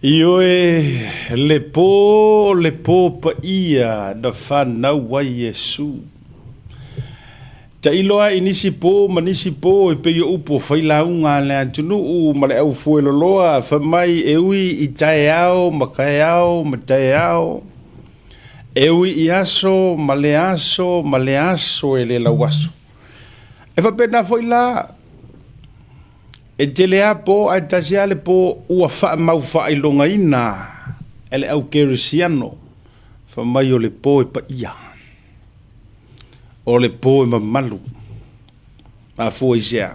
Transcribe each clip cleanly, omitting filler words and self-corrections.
Ioe, le pō, le pō paia na fanau ai Iesu. Tailo ai i nisi pō ma nisi pō e pei o upu o failauga a le atunuu ma le aufueloloa fai mai e ui i taeao ma taeao ma taeao, e ui i aso ma le aso ma le aso e le lauaso. E faapena foi la, E tele a po ae tasi a le po ua faamau faailogaina e le au kerisiano fai mai o le po e paia, o le po e mamalu. Mafua i se a?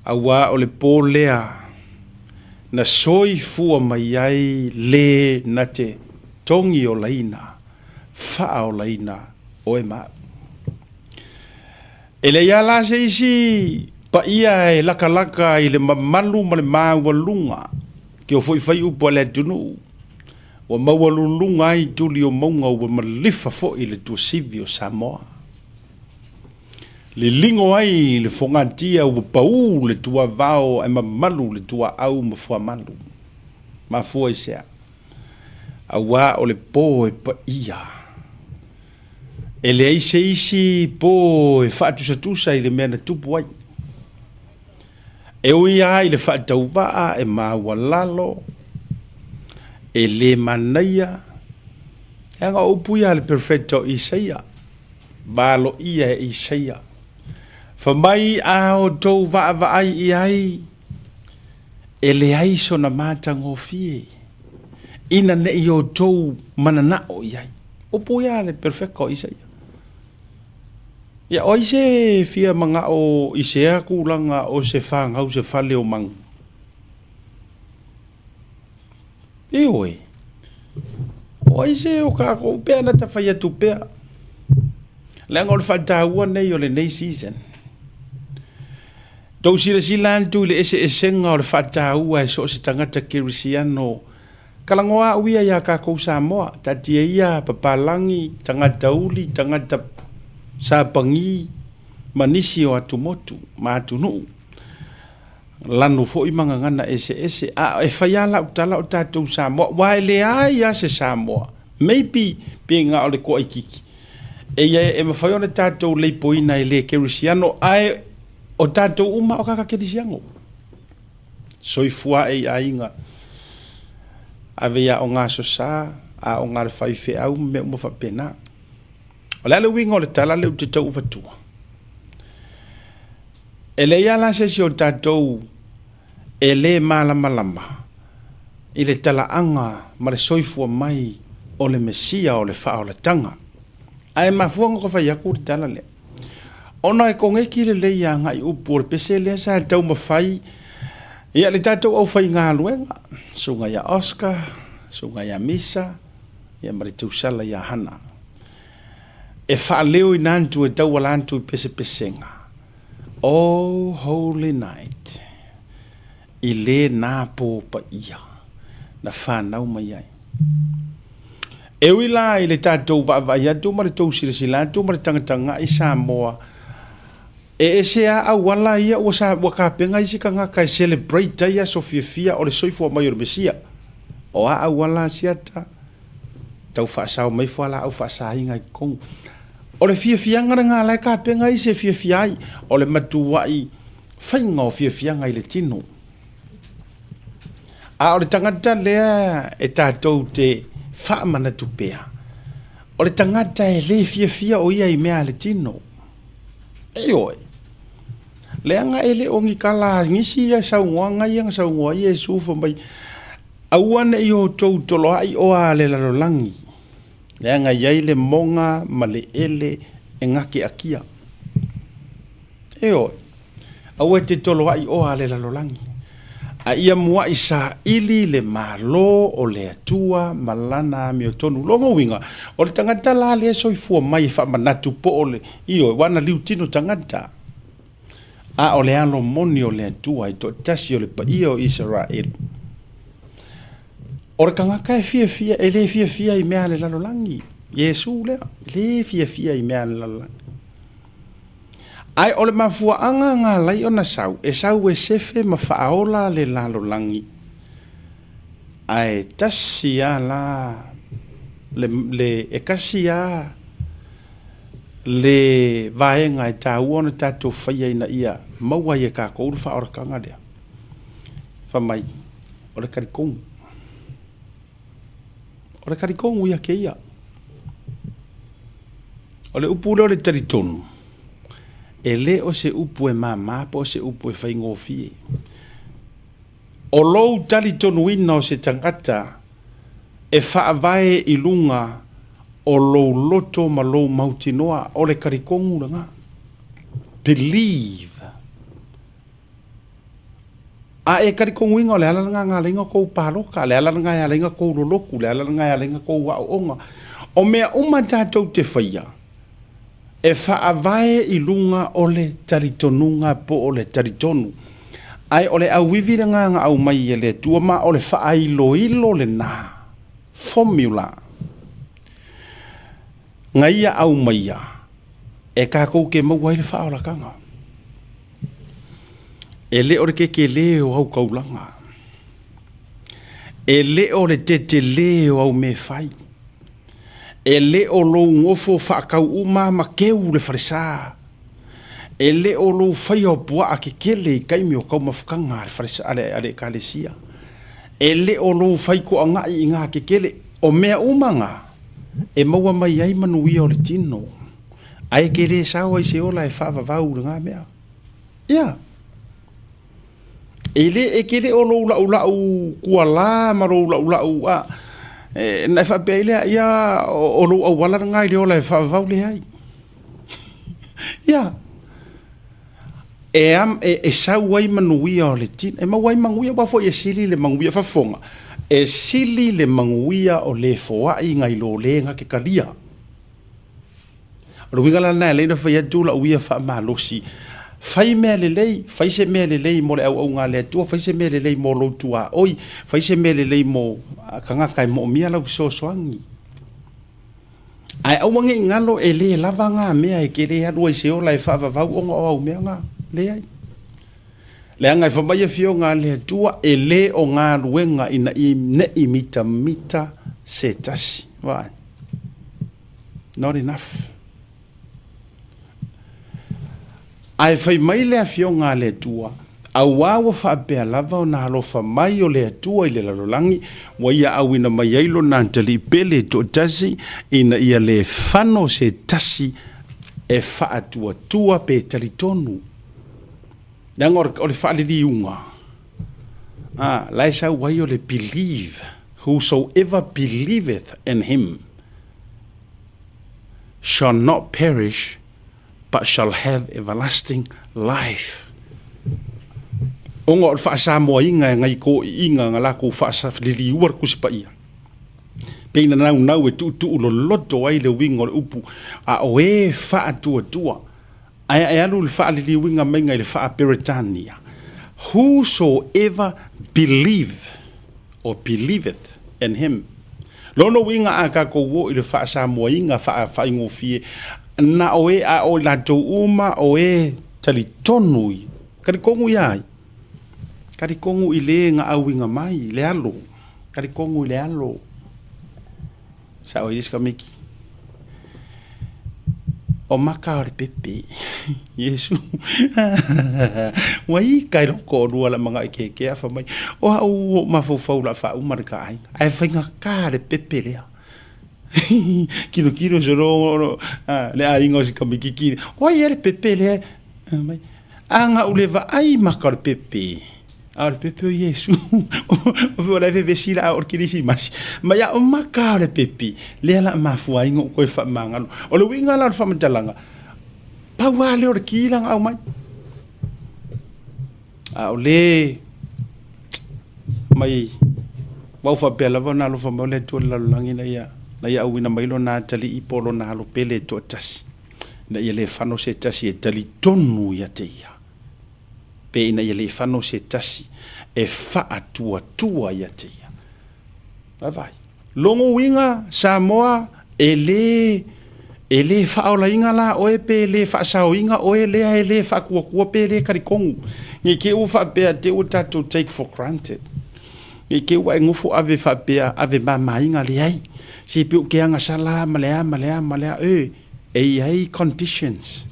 Auā o le po lea na soifua mai ai le na te togi olaina, faaolaina oe ma au. E leai lava la se isi paia e lakalaka i le mamalu ma le maualuga, ke o foi fai upu a le atunuu, ua maualuluga ai tuli o mauga ua malifa foi le tuasivi o Samoa. Liligo ai le fogatia ua pau le tuavao ae mamalu le tuaau ma fuamalu. Mafua i se a? Auā o le po e paia. E leai se isi po e faatusatusa i le mea na tupu ai. E ui lava i le faatauvaa e maualalo, e le manaia, leaga o upu ia a le perofeta o Isaia, valoia e Isaia, Fai mai a outou vaavaai i ai, e leai sona matagofie, ina ne i outou mananao i ai. Upu ia a le perofeta o Isaia. Ia, o ai se fia manao i sea tulaga o se fanau se fale o manu? Ioe. O ai se o kākou pea na ta fai atu pea. Leaga o le faataua nei o lenei season. Tou silasila atu i le eseesega o le faataua e so o se tagata kerisiano Talanoa au ia iā tatou Samoa, taatia ia papalagi, tagata uli, tagata Sapagi ma nisi o atumotu ma atunuu, lanu foi ma gagana eseese. A e fai lava lau tala o tatou Samoa, aua e leai lava se Samoa, maybe pe na o le toaitiiti, eia e mafai ona tatou leipoina e le kerisiano, ae o tatou uma o tagata kerisiano. Soifua ae i aiga, ave i aoga aso sa, aoga a le faifeau ma mea uma faapena. O le a le uiga o le tala lea ou te tau avatua? E leai lava la se isi o tatou e le malamalama i le talaaga ma le soifua mai o le Mesia o le faaolataga. Ae mafua ona ta fai atu le tala lea, Ona e koneti lelei agai upu o le pese lea sa taumafai ia le tatou aufaigaluega, susuga ia Oscar, susuga ia Misa, ia ma le tausala ia Hana, e faaleoina atu e tauala atu i pesepesega, Oh Holy Night, i lena pō paia na fanau mai ai. E ui la i le tatou vaavaai atu ma le tou silasila atu ma le tagatagai Samoa, e ese lava auala ia ua sa ua tapena isi tagata e celebrate ai aso fiafia o le soifua mai o le Mesia. O a auala siata, tau faasao mai fualaau faasaina i totonu. O le fiafiaga lena la e tapena isi e fiafia ai, o le matuai faiga o fiafiaga i le tino. A o le tagata lea e tatou te faamanatu pea, o le tagata e le fiafia o ia i mea a le tino. Ioe. Leaga e le o ni tala a nisi ia saunoaga ia na saunoa ai Iesu fai mai, aua ne i outou toloai oa a le lalolagi, leaga e i ai le moga ma le ele e gateakia. Ioe. Aua e te toloai oa a le lalolagi, a ia muaʻi saili le Malo o le Atua ma Lana amiotonu. Lona uiga, o le tagata la lea e soifua mai e faamanatu po o le, ioe, ua na liutino tagata, a o le alo moni o le Atua e toatasi o le paia o Isaraelu. O le tagata e fiafia, e le fiafia i mea a le lalolagi, Iesu lea, e le fiafia i mea a le lalolagi. Ae o le mafuaaga na alai ona sau, e sau e sefe ma faaola le lalolagi. Ae tasi a la le, le e kasi a le vaega e taua ona tatou faia ina ia maua ai e kakou le faaolataga lea. Fai mai, o le talitonu. O le talitonu ia te ia. O le upu lea o le talitonu, e le o se upu e mama po o se upu e faigofie. O lou talitonuina o se tagata e faavae i luga o lou loto ma lou mautinoa, o le talitonu lena. Believe. A e talitonuina o le ala lena na ala ai ona tou palota, o le ala lena e ala ai ona tou lolotu, o le ala lena e ala ai ona tou aooga. O mea uma tatou te faia, e faavae i luga o le talitonuga po o le talitonu. Ae o le auivi lena na aumai e le Atua ma o le faailoilo lena, formula, na Ia aumaia e tatou te maua ai le faaolataga. E le o le tetele o au taulaga, e le o le tetele o au mea fai, e le o lou nofo faatauuma ma teu le falesa, e le o lou faia o puaa kekele i taimi o taumafataga a le falesa, a le, a le ekalesia, e le o lou faitoagai i ngā kekele. O mea uma ngā e maua mai ai manuia o le tino, ae ke le sao ai se ola e faavavau i lena mea. Ia. E le, e te le o lou la'ula'u kualā ma lou la'ula'u a, e, na e faapea ai lea, ia, o, o lou auala lena i le ola e faavavau leai. Ia. E, am, e, e sau ai manuia o le tino, e maua ai manuia, aua foi e sili le manuia fafofoga, e sili le manuia o le foai nai lo le na te talia. O le uiga la lena e ala ai ona fai atu lau ia faamalosi, fai mea lelei, fai se mea lelei mo le auauga a le Atua, fai se mea lelei mo lou tuaoi, fai se mea lelei mo tagata e moomia lau fesoasoani. Ae aua ne i galo e le lava ngā mea e te le alu ai se ola e faavavau ona o au mea ngā. Leai. Leaga e fai mai afioga a le Atua, e le o galuega ina i ne'i mitamita se tasi. Vaai. Not enough. Ae fai mai le Afioga a le Atua, Auā ua faapea lava ona alofa mai o le Atua i le lalolagi, ua Ia auina mai ai Lona Atalii pele e toatasi, ina ia le fano se tasi e faatuatua pe talitonu. Leaga o le faaliliuga, a, la e sau ai o le believe, whosoever believeth in him shall not perish but shall have everlasting life. Ona o le faasamoaina e nai toeaiina na latou faaliliua le Tusi Paia, pei na naunau e tuutuu loloto ai le uiga o le upu, a o e faatuatua. Ae a e alu i le faaliliuina maiga i le faa-Peretania, Whosoever believe or believeth in him. Lona uiga a tatou o i le faa-Samoaina faa-faigofie, na o e a o i latou uma o e talitonu i, talitonu ia ai? Talitonu i le na auina mai, le alo, talitonu i le alo. Sao ai le isi tamaiti. O maka o le pepe. Iesu. Ua ika i lou toalua la manaʻo i kēkē a fai mai, o au ua ou mafaufau o le a faauma le ta aiga. Ae faigata le pepe lea. Kilokilo solo le aiga o si tamaititi. O ai ea le pepe lea? Mai, a na ou le vaai i maka o le pepe. A o le pepe o Iesu. O la e vevesi la o le Kerisimasi. Ma ia o maka o le pepe, lea la mafua ai ona ou toe faamagalo. O le uiga la o le faamatalaga, pau lava lea o le ki la na aumai. A o le mai ua ou faapea lava ona alofa mai o le Atua i le lalolagi ina ia na ia auina mai lona atalii po o lona alo pele e toatasi, ina ia le fano se tasi e talitonu ia te ia. pe ina ia le fano se tasi e faatuatua ia te ia. Vaavaai. Logo uiga, Samoa, e le, e le faaolaina la oe pe le faasaoina oe lea e le faatuatua pe le talitonu. Ne i te i ua faapea te i ua tatou take for granted. Ne i te i ua e nofo ave faapea ave mamaina, leai, se pei ou te agasala ma le a ma le a ma le a. E, e i ai conditions.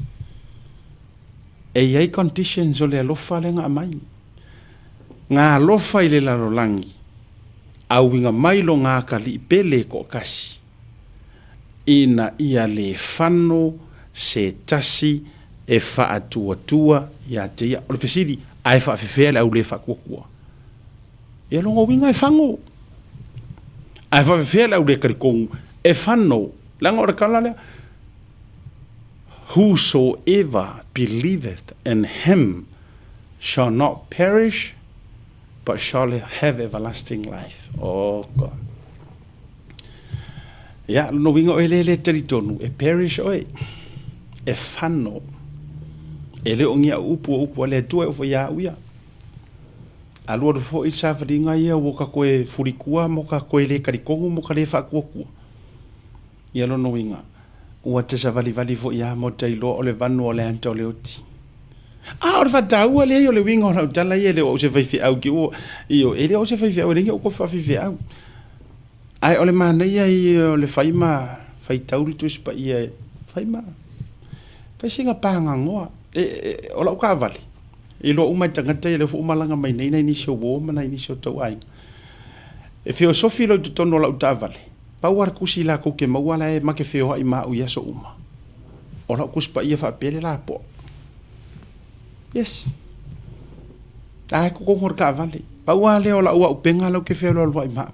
E i ai conditions o le alofa lea na aumai. Na alofa i le lalolagi, auiga mai lona atalii pele e toatasi, ina ia le fano se tasi e faatuatua ia te ia. O le fesili, a e faafefea le au le faatuatua? Ia lona uiga e fano. A e faafefea le au le talitonu? E fano. Leaga o le tala lea, Whosoever believeth in him shall not perish, but shall have everlasting life. Oh God. Ia, lona uiga oe lea e le talitonu, e perish oe, e fano. E le o ni au upu, o upu a le Atua e oo foi ia au ia. Alualu foi le savaliga ia ua ta toe fulitua ma ta toe le talitonu ma ta le faatuatua. Ia lona uiga, ua te savalivali foi lava ma te iloa o le vanu o le ata o le oti. A o le faataua lea o le uiga o lau tala ia, e le o au se faifeau ki ua, ioe, e le o au se faifeau, e leai ni ou kofi faafaifeau. Ae o le manaia ia o le fai ma faitau le Tusi Paia e fai ma fai sina pagagoa. E, e, o lau taavale, e iloa uma e tagata ia lea foi ua malaga mai nei nai nisi o uo ma nai nisi o tauaiga. E feosofi loa i totonu o lau taavale, pau lava le tusi latou te maua la e ma te feoai ma au i aso uma. O lau Tusi Paia faapea le lapoa. Yes. A e totonu o le taavale. Pau lava lea o lau auupega la ou te fealualuai ma au.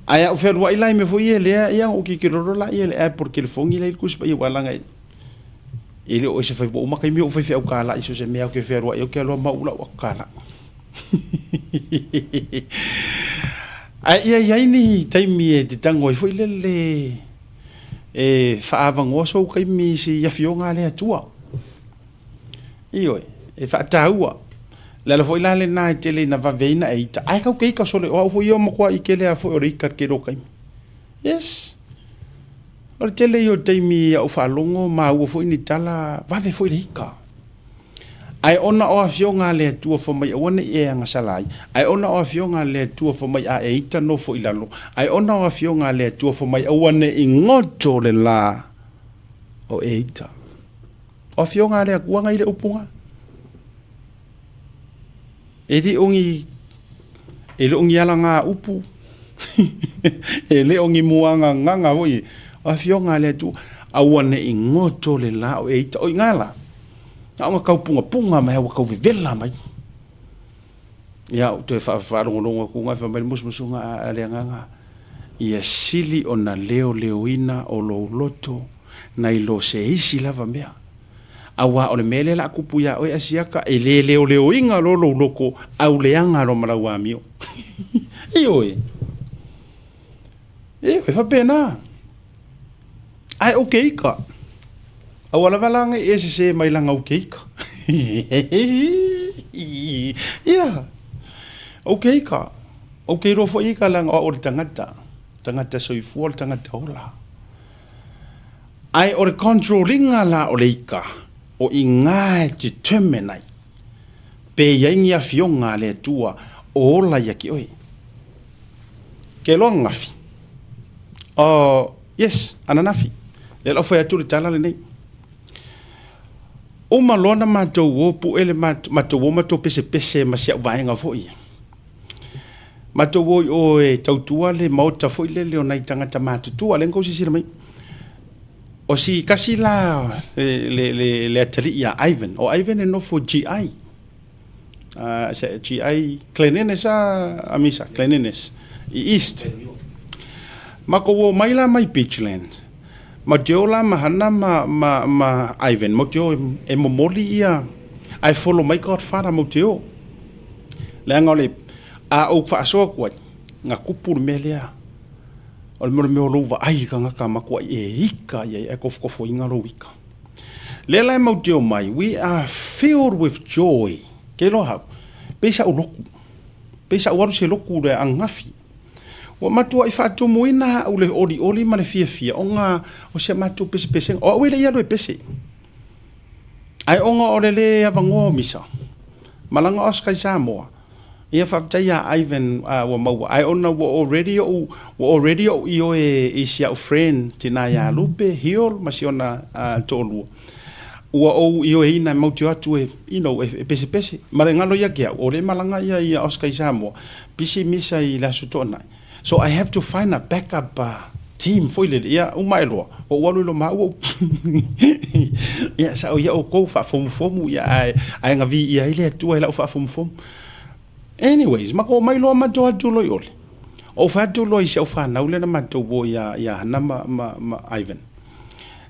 Ae a ou fealuai la i mea foi ia lea, ia ona ou tilotilo loa lea i le app o le telefoni la e i ai le Tusi Paia aua leaga e le o ese fai ua uma taimi o ou faifeau talai so o se mea ou te fealuai ai ou te alu lava ma ou lau ato talai. Ae ia i ai ni taimi e te tago ai foi lele e faaavanoa sou taimi i si afioga a le Atua. Ioe, e faataua. O le ala foi la lena e tele ina vave ai ona e ita. Ae kau te ika sole, o au foi ia o matua ike lea foi o le ika i le tele o taimi. Yes. O le tele ia o taimi a ou faalogo maua foi ni tala, vave foi le ika. Ae ona o afioga a le Atua fai mai aua ne i e agasala ai, ae ona o afioga a le Atua fai mai a e ita nofo i lalo, ae ona o afioga a le Atua fai mai aua ne i goto le la o e ita. O afioga a le Atua na i le upu na. E le o ni, e le o ni alaga upu, e le o ni muagagaga foi. O afioga a le Atua, aua ne i goto le la o e ita. O i ina la, na ona tau pungapunga mai, ua tau vevela mai. Ia, ou toe faalogologo atu fai mai le musumusuga a le agaga, ia sili ona leoleoina o lou loto nai lo se isi lava mea. Auā o le mea lea o le a tupu iā oe Asiata, e le leoleoina loa lou loto, au leaga loa ma lau amio. Ioe. Ioe, e faapena. Ae ou te ika. Aua lava la ne i e sesē mai leaga ou te ika. Ia, ou te ika. Ou te iloa foi ika leaga o au o le tagata. Tagata soifua, o le tagata ola. Ae o le control ina la o le ika, o i ina e determine ai pe i ai ni afioga a le Atua o ola ia ki oe. Ke loa ananafi. Oh, yes, ananafi. Lea la ou fai atu le tala lenei. Uma loa na matou o pue le matou o matou pesepese ma si au vaega foi ia. Matou o i o e tautua le maota foi lele o nai tagata matutua, lea na tou silasila mai. O si tasi la le atalii ia Ivan, o Ivan e nofo GI. GI Glen Innes a Amisa, Glen Innes i East. Matou o mai la mai Beachland. Matou te o la ma Hana ma, ma, ma Ivan, matou te o e momoli ia, ae follow mai Godfather matou te o. Leaga o le, a ou faasoa atu ai, na tupu le mea lea, o le mea o lou vaai i le tagata matuai e ika i ai ae tofotofoina lou ika. Lea la e matou te omai, we are filled with joy. Ke iloa au, pei sa ou lotu, pei sa ou alu i se lotu le ananafi. Ua matuai faatumuina au le olioli ma le fiafia ona o si a matou pesepesega. O au e le i alu e pese. Ae ona o le lē avanoa o misa, malaga Oscar i Samoa. Ia faafetai ia Ivan ua maua ae ona ua already ou ua already ou ioe i si au friend tina ia Lupe Hill ma si ona toalua ua ou ioeina e matou te o atu e you know e pesepese ma le galo ia te au o lea e malaga ia ia Oscar i Samoa pisi misa i le Aso Toonai so I have to find a back up team foi lele ia uma ae loa ua ou alu i loma ua ou ia sao ia outou faafomufomu ia ae ae na viia ai le Atua i lau faafomufomu. Anyways, matou omai loa matou atu loa i ole. Ou fai atu loa i si au fanau lea na matou o ia ia Hana ma ma ma Ivan.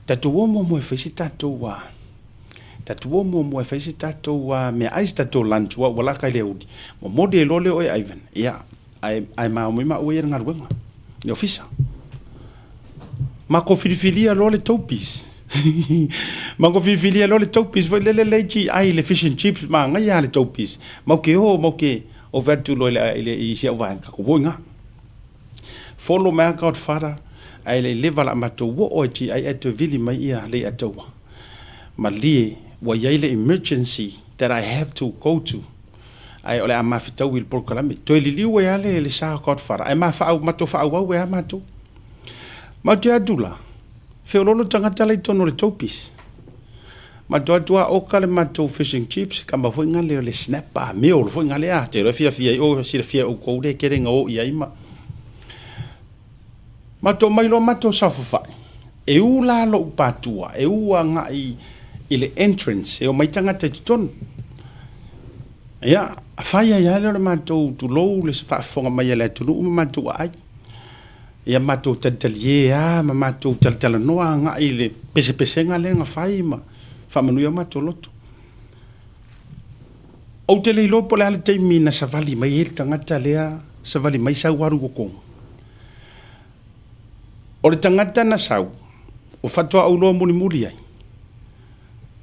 Tatou o muamua e fai se tatou a tatou o muamua e fai se tatou a meaai se tatou lunch ua ua laka i le aoauli. Momoli ai loa lea o oe Ivan. Ia ae ae ma omai maua ia i le galuega i le ofisa. Matou filifilia loa le Toby's. Matou filifilia loa le Toby's foi lele le GI le fish and chips manaia lava le Toby's. Matou te o matou te ou fai atu loa i le i si au vaega tatou o i ina. Follow mai lava Godfather ae le i leva la matou oo i GI ae toe vili mai ia Leiataua. Malie ua i ai le emergency that I have to go to. Ae o le a mafetaui i le polokalame. Toe liliu ai lava le sa o Godfather, ae ma faa, matou faaauau ai lava matou. Matou te atu la, feoloolo tagata la i totonu o le Toby's. Matou atu lava oka le matou fish and chips, kama foi ngale o le snapper meal foi ngale a, te iloa e fiafia ai o, silafia e outou le tele na o i ai ma. Matou omai loa matou saofafai, e u la lou patua, e u agai i le entrance e omai tagata i totonu. Ia, fai ai lava lea o le matou tulou le faafofoga mai a le atunuu ma matou aai. Ia matou talitalie lava ma matou talatalanoa agai i le pesepesega lea na fai ma faamanuia o matou loto. Ou te le iloa po o le a le taimi na savali mai ai le tagata lea, savali mai sau alu i totonu. O le tagata na sau, ua faatoa ou iloa mulimuli ai,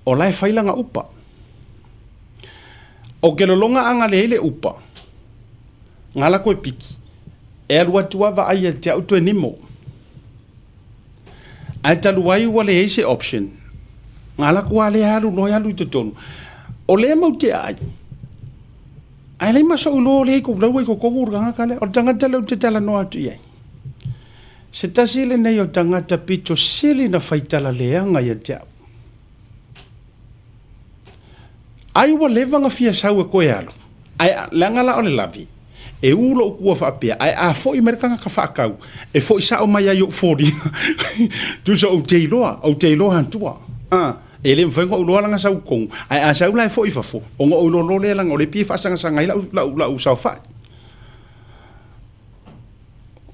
o la e fai lana upa. O ke lologa a na leai le upa, na ala koe piki, e alu atu a vaai ia te au toe nimo. Ae talu ai ua leai se option, na ala atu a lea alu loa e alu i totonu. O lea mau te aai, ae leai ma so'u iloa o lea i kou laua i totonu o le tagata lea. O le tagata lea ou te talanoa atu i ai, se tasi lenei o tagata pito sili na faitala leaga ia te au. Ai ua leva na fia sau e koe alu, ae leaga la o le lave, e u lou kua faapea, ae a foi mai le tagata faatau, e foi sao mai ai i ou foliga. Tusa ou te iloa, ou te iloa atua. A, e le mafai ona ou iloa lana sau i totonu, ae a sau la e foi i fafo, ona ou iloa loa lea leaga o lea e pei e faasagasagaina ai lau, lau, lau saofai.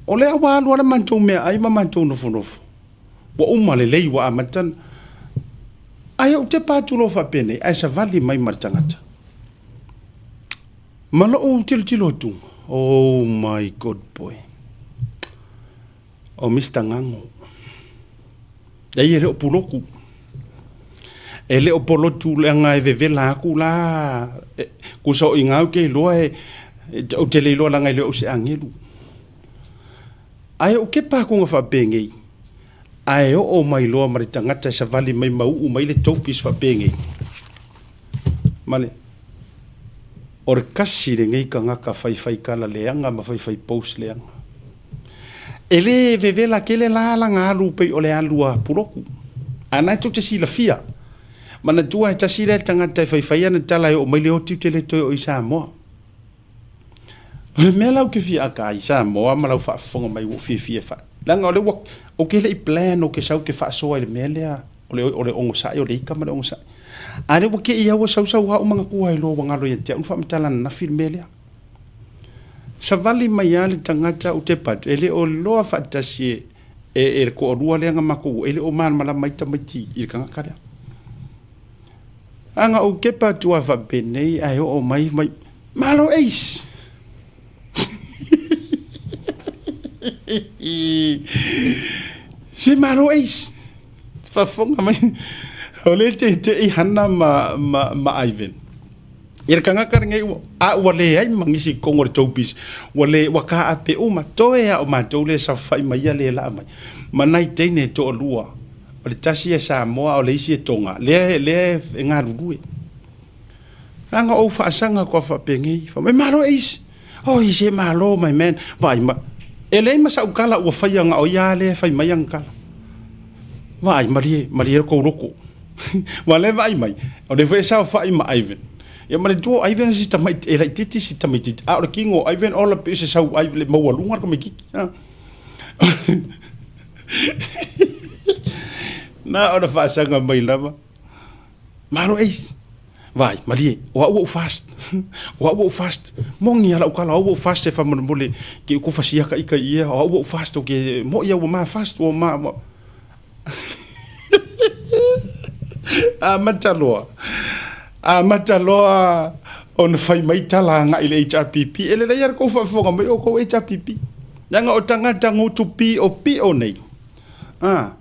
O lea ua alu lava le matou meaai ma matou nofonofo. Ua uma lelei ua amata ona. Ae ou tepa atu loa faapenei, ae savali mai ma le tagata. Ma lou tilotilo atu, oh my god boy. O Mister Gago. Leai e le o pulotu. E le o polotu leaga e vevela atu la, tusa o i ina ou te iloa e, ou te le iloa leaga e le o se agelu. Ae ou kepa atu faapenei, ae oo mai loa ma le tagata e savali mai ma uu mai le topis faapenei. Ma le, o le kasi lenei tagata faifai tala leaga ma faifai post leaga. E le vevela tele la lana alu pei o le alu a Pulotu. A na e tou te silafia, manatua e tasi lea tagata e faifai ana tala e oo mai le oti ou te le toe oo i Samoa. O le mea la ou te fia aka ai Samoa ma lau faafofoga mai ua ou fiafia e faa leaga o lea ua ou te le i plan ou te sau ou te faasoa i le mea lea o le o le onosai o le ika ma le onosai. A lea ua te i au ua sausau lava ou manatua ai loa ua galo ia te au ona faamatala ananafi le mea lea. Savali mai lava le tagata ou te patu e le o iloa faatasi e e le toalua lea na matou e le o malamalama ai tamaiti i le tagata lea. A na ou tepa atu lava faapenei ae oo mai mai, Malo Ace! Se malo Ace! Faafofoga mai, o lea e teitei Hana ma, ma, ma Ivan. Ia le tagata lenei ua, a ua leai ma nisi i totonu o le showbiz, ua le, ua taape uma, toe lava o matou lea e saofafai mai ia le laa mai, ma nai teine e toalua. O le tasi e Samoa a o le isi e Toga, lea, lea e galulue. Leaga ou faasaga koa faapenei, fai mai, malo Ace. Oi se malo my man. Vaai ma, e leai ma sau tala ua faia na o ia lava lea e fai mai ana tala. Vaai, malie, malie lo tou loto. Aua o lea e vaai mai, o lea foi e saofai ma Ivan. Ia manatua o Ivan si tamaiti, e laitiiti si tamaitiiti, a o le tino o Ivan ola pei o se sauai le maualuga le tamaitiiti. Na ona faasaga mai lava. Malo Ace. Vaai, malie, o au ua ou fast. O au ua ou fast. Moni lava lau tala, o au ua ou fast e faamolemole ke uku fasia ka ika ia, o au ua ou fast, o ke moi ia ua ma fast, ua ma, ua. Amata loa, amata loa ona fai mai tala agai i le HRPP. E lelei lava le tou faafofoga mai o outou HRPP. Leaga o tagata gutu piopio nei. A,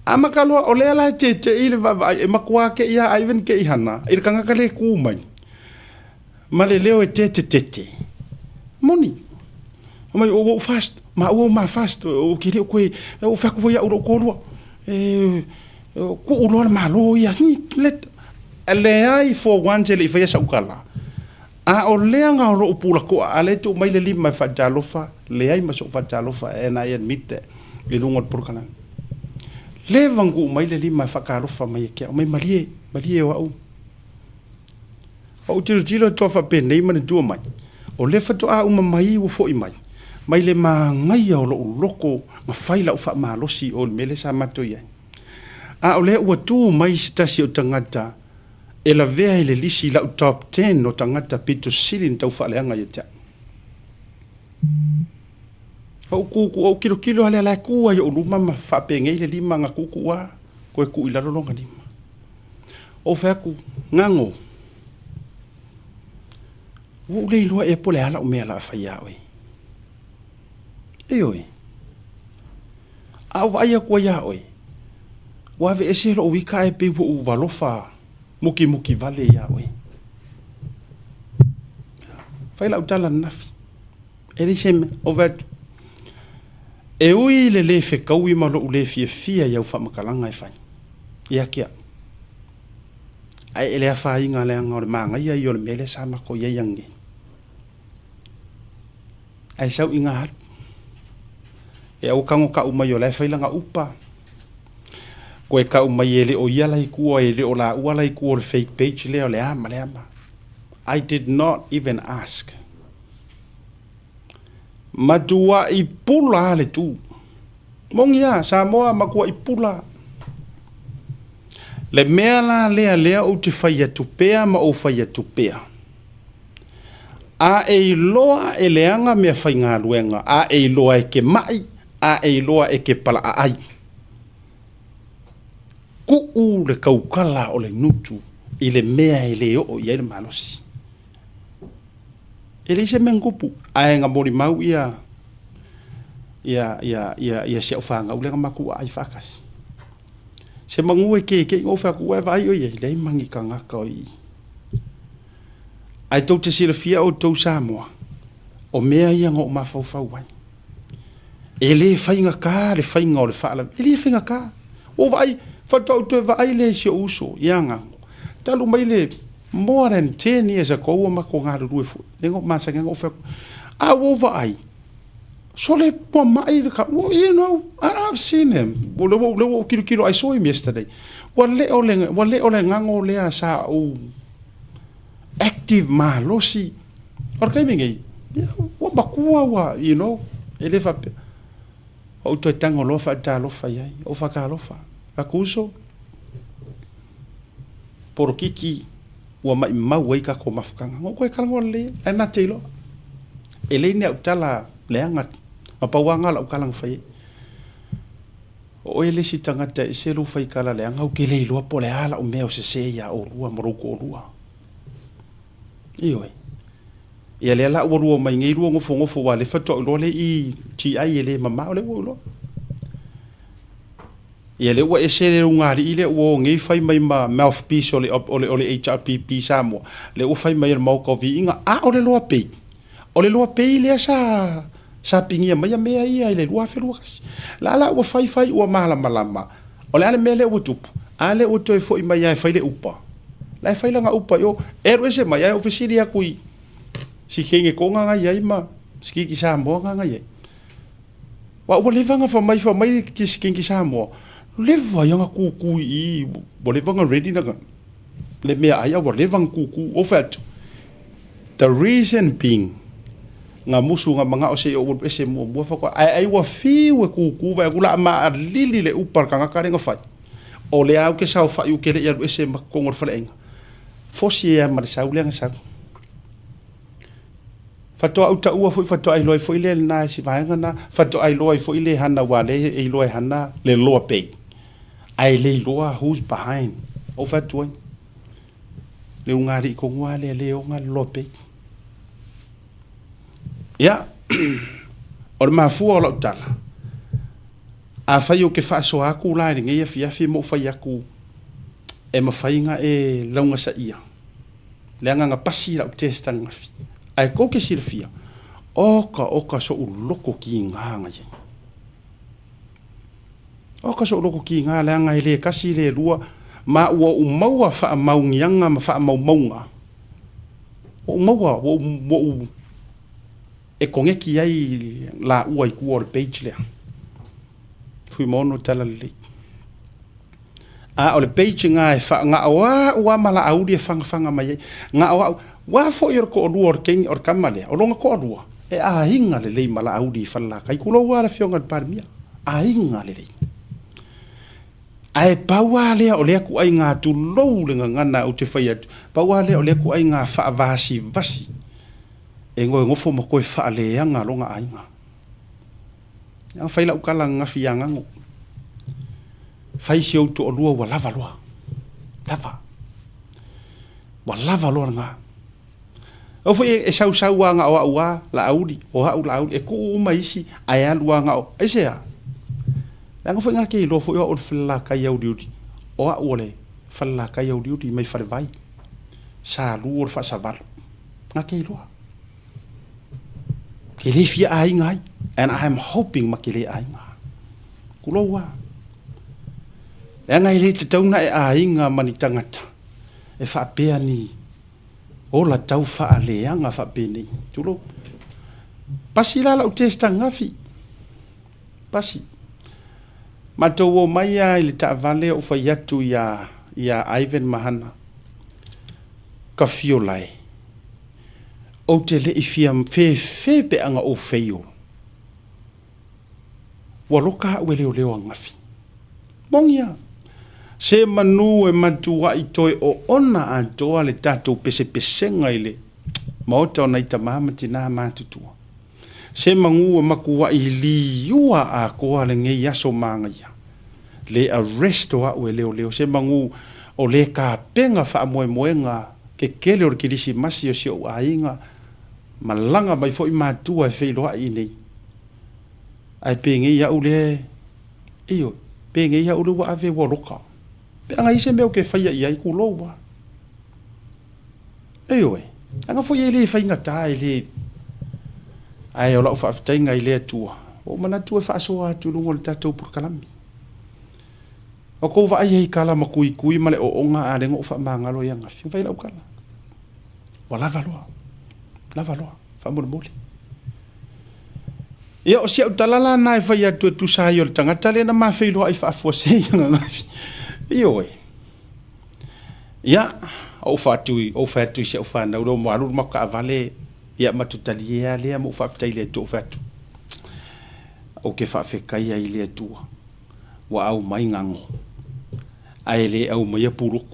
amata loa, o lea la e tete'i le vaavaai, e matua te i a Ivan ke i hana, i le tagata lea e tu mai, ma le leo e tetetete. Moni. Fai mai, ua ou fast, maua ua ma fast, ou te le o toe, ou fai atu foi au i lou toalua, e, tuu loa le Malo ia, let, leai for once e le i faia sau tala. A o lea na o lou pulatoa, a lea e tuu mai le lima e faatalofa, leai ma sou faatalofa, and I admit that, i luga o le polokalame. Leva na tuu mai le lima e faatalofa mai ia te au, mai malie, malie o au. Ou tilotilo atu faapenei manatua mai, o lea faatoa uma mai ua foi mai, mai le manaia o lou loto na fai lau faamalosi i o i le mea lea sa matou i ai. A o lea ua tu mai se tasi o tagata e lavea i le lisi i lau top ten o tagata pito sili ona taufaaleaga ia te au. Ou ku, ou tilotilo lava lea la e tu ai i ou luma ma faapenei le lima na tuutuu lava, toe tuu i lalo lona lima. Ou fai atu, Gago, ua ou le iloa ea po o le a lau mea o le a fai ia oe. Ioe, a ou vaai atu ai ia oe, ua aveese lou ika ae pei ua ou alofa mukimuki vale ia oe. Fai lau tala ananafi, e leai se mea, ou fai atu, e ui i le le fetaui ma lou le fiafia i au faamatalaga e fai, ia te au. Ae e le afaina leaga o le manaia ia o le mea lea sa matou i ai ananei. Ae sau i ina alu. E aua tago tau mai o la e fai lana upa. Koe tau mai e le o ia la i tua, e le o laua la i tua o le fake page lea o le a ma le a ma. I did not even ask. Matuai pula lava le tu. Moni lava, Samoa matuai pula. Le mea la lea lea ou te fai atu pea ma ou fai atu pea, a e iloa e leaga meafaigaluega, a e iloa e te ma'i, a e iloa e te palaaai, tuu le tautala o le gutu i le mea e le oo i ai le malosi. E leai se mea na tupu, ae na molimau ia ia ia ia ia si au fanau lea na matou aai faatasi. Se manu e kēkē na ou fai atu, ua e vaai ʻoe i ai, leai ma ni tagata o i i. Ae tou te silafia outou Samoa, o mea ia na ou mafaufau ai. E le faigata le faiga o le faalavelave, e le faigata. Ua ou vaai, faatoa ou toe vaai lea i si ou uso ia Gago, talu mai le More than 10 years ago ua matou galulue foi, lea na ou masani ai na ou fai atu, a ua ou vaai, sole ua mai le ka, you know, I've seen him, lea ua, lea ua ou tilotilo, I saw him yesterday, ua le o le, ua le o le gago lea sa ou active malosi, o le taimi nei, ua matua ua, you know, e le faapea, ou toe tago loa faatalofa i ai, ou faatalofa, aku uso, Polokiki ua maimau ai tatou mafutaga. Na ou toe talanoa lelei ai, ae na te iloa. E leai ni au tala leaga, na pau lava lena o lau tala na fai ai. O oe le isi tagata e ese lou fai tala leaga, ou te le iloa po o le a lau mea o sese ia oulua ma lou toalua. Ioe. Ia lea la ua lua mai nei lua nofonofo aua o lea faatoa ou iloa le EGI e le mamao lea ua ou iloa. Ia lea ua ese le ulugalii lea ua o nei fai mai ma mouthpiece o le, o le, o le HRPP Samoa, lea ua fai mai e le Maota o Viiga, a o le Loa Pei. O le Loa Pei lea sa, sa pigia mai mea ia i le 2021. La la ua fai fai ua malamalama, o le a le mea lea ua tupu? A lea ua toe foi mai lava e fai le upa. La e fai lana upa i o. E alu ese mai, ae ou fesili atu i si Kenge Konga nga i ai ma si Kiki Samoa nga nga i ai. Ua ua leva na fai mai, fai mai le si Kenge Samoa, leva ia na kūkū i i, ua leva na ready na le meaai a ua leva na kūkū. Ou fai atu, the reason being, na musu na manao se i ou alu ese muamua faatoa, ae ai ua fiu e kūkū vaai atu o le a maʻalili le upa a le tagata lea na fai. O lea ou te saofai ou te le i alu ese ma totonu o le faleaiga. Fosi ai lava ma le sau lea na sau. Faatoa ou taua foi, faatoa iloa ai foi le lena i si vaega lena, faatoa iloa ai foi le hana aua o lea e iloa e hana le loa pay. Ae le iloa who's behind. Ou fai atu ai, le ulugalii tonu lava lea e ona le loa pay. Ia, o le mafua o lau tala, afai ou te faasoa atu la i lenei afiafi ma ou fai atu e mafai ona e laugasaia, leaga na pasi lau test ananafi, ae tou te silafia, oka oka so'u loto kiga na i ai. Oka so'u loto kiga leaga e le tasi le lua, ma ua ou maua faamaoniaga ma faamaumauga, ua ou maua, ua ou e koneti ai laua i tua o le page lea. Fuimaono Talalelei. A o le page lena e faa, na o au lava ma Laauli e fagafaga mai ai. Na o au, aua foi o le toalua o le teine, o le tama lea, o lona toalua, e aiga lelei ma Laauli i Falelatai. Tulou lava le Afioga i le Palemia, aiga lelei. Ae pau lava lea o lea ituaiga, tulou le gagana ou te fai atu, pau lava lea o lea ituaiga faavasivasi e nofo ma toe faaleaga lona aiga. Na fai lau tala ananafi ia Gano, fai si ou toalua ua lava loa, lava, ua lava loa lena. Aua foi e sausau lava na o au lava Laauli, o au Laauli, e tuu uma isi ae alu lava na o, aisea? Leaga foi na te iloa foi o au o le Falelatai auliuli, o au o le Falelatai auliuli mai Falevai, Salu o le Faasavalu, na te iloa. Ke le fia aiga ai, and I am hoping ma ke le aiga. Tulou lava. Leaga e le tatau ona e aiga ma ni tagata e faapea ni ola tau faaleaga faapenei. Tulou. Pasi la lau test ananafi. Pasi. Matou omai lava i le taavale ou fai atu ia ia Ivan ma Hana, Kafiola e, ou te le i fia fefe pe a na ou fail. Ua loka au e leoleo ananafi. Moni lava. Se manu e matuai toe oona atoa le tatou pesepesega i le maota o nai tama ma tina matutua. Se manu e matuai liua atoa lenei aso manaia. Le arrest o au e leoleo. Se manu o le tapena faamoemoega kekele o le Kerisimasi o si ou aiga, malaga mai foi matua e feiloai i inei. Ae penei au lea e, ioe, penei au lea ua ave ua loka. Pe ana i ai se mea ou te faia i ai, tulou lava. Ioe, leaga foi e le faigata, e le... Ae o lau faafetaiga i le Atua, ua ou manatu e faasoa atu i luga o le tatou polokalame. Ua tou vaai ai i tala ma tuitui ma le ooga a lea na ou faamagalo ai ananafi, na fai lau tala. Ua lava loa, lava loa, faamolemole. Ia, o si au tala la lena e fai atu e tusa ai o le tagata lea na ma feiloai faafuasei ananafi. Ioe. Ia, ou fai atu i si au fanau lea ua alu le matou taavale, ia matou talie lava lea ma ou faafetai i le Atua, ou fai atu, ou te faafetai ai i le Atua ua aumai Gago, ae le aumaia Pulotu.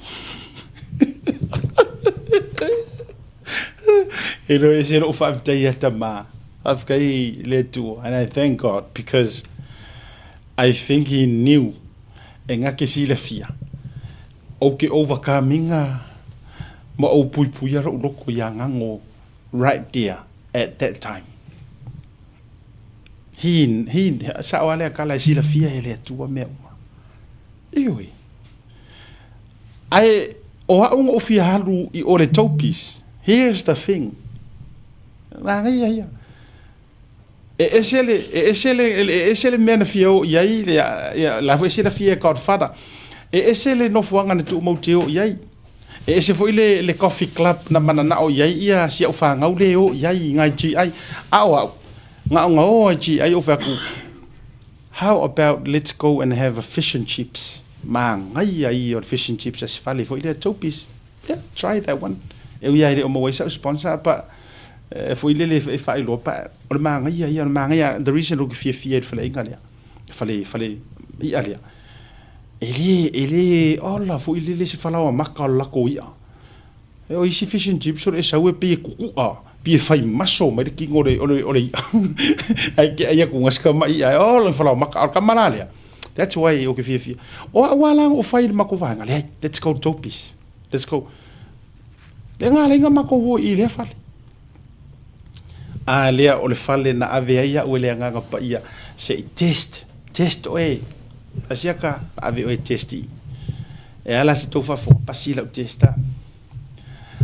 E le o ese lou faafetai ia Tama. Faafetai i le Atua. And I thank God because I think he knew e gake silafia ou te overcome ina ma ou puipuia lou loto ia Gago right there at that time. He, he, sao lava lea tala e silafia e le Atua mea uma. Ioe. Ae o au na ou fia alu i o le Topis. Here's the thing. Manaia ia. E ese le, e ese le, e ese le mea na fia o i ai, le, ia, la foi e silafia e Godfather. E ese le nofoaga na tuumau te o i ai. E ese foi le, le coffee club na mananao i ai ia si au fanau le o i ai i ngai GI. A o au, gaogao ai GI ou fai atu, how about let's go and have a fish and chips. Manaia ia o le fish and chips a se fale foi lea Toby's. Yeah, try that one. E ui lava e le o maua ai sau sponsor but e foi lele e faailoa but o le manaia ia, o le manaia, the reason ou te fiafia i le faleaiga lea, fale, fale i'a lea, E le, e le ola foi lele se falaoa maka o le lakou i'a. E o isi fish and chips o le e sau e pei e kuku'a, pei e fai maso mai le kino o le, o le, o le i'a. Ae ke ai aku nga ma i'a e ola le falaoa maka, a o le kama la lea. That's why o ke fiafia. O a'u a la o fai le makou vaega, leai, let's go Toby's. Let's go. Le nga le nga makou o i lea fale. A lea o le fale na ave ai a'u e le Agaga Paia se i test, test oe. Asiaka, ave oe test i. E ala se tou faafofoga, pasi lau test a.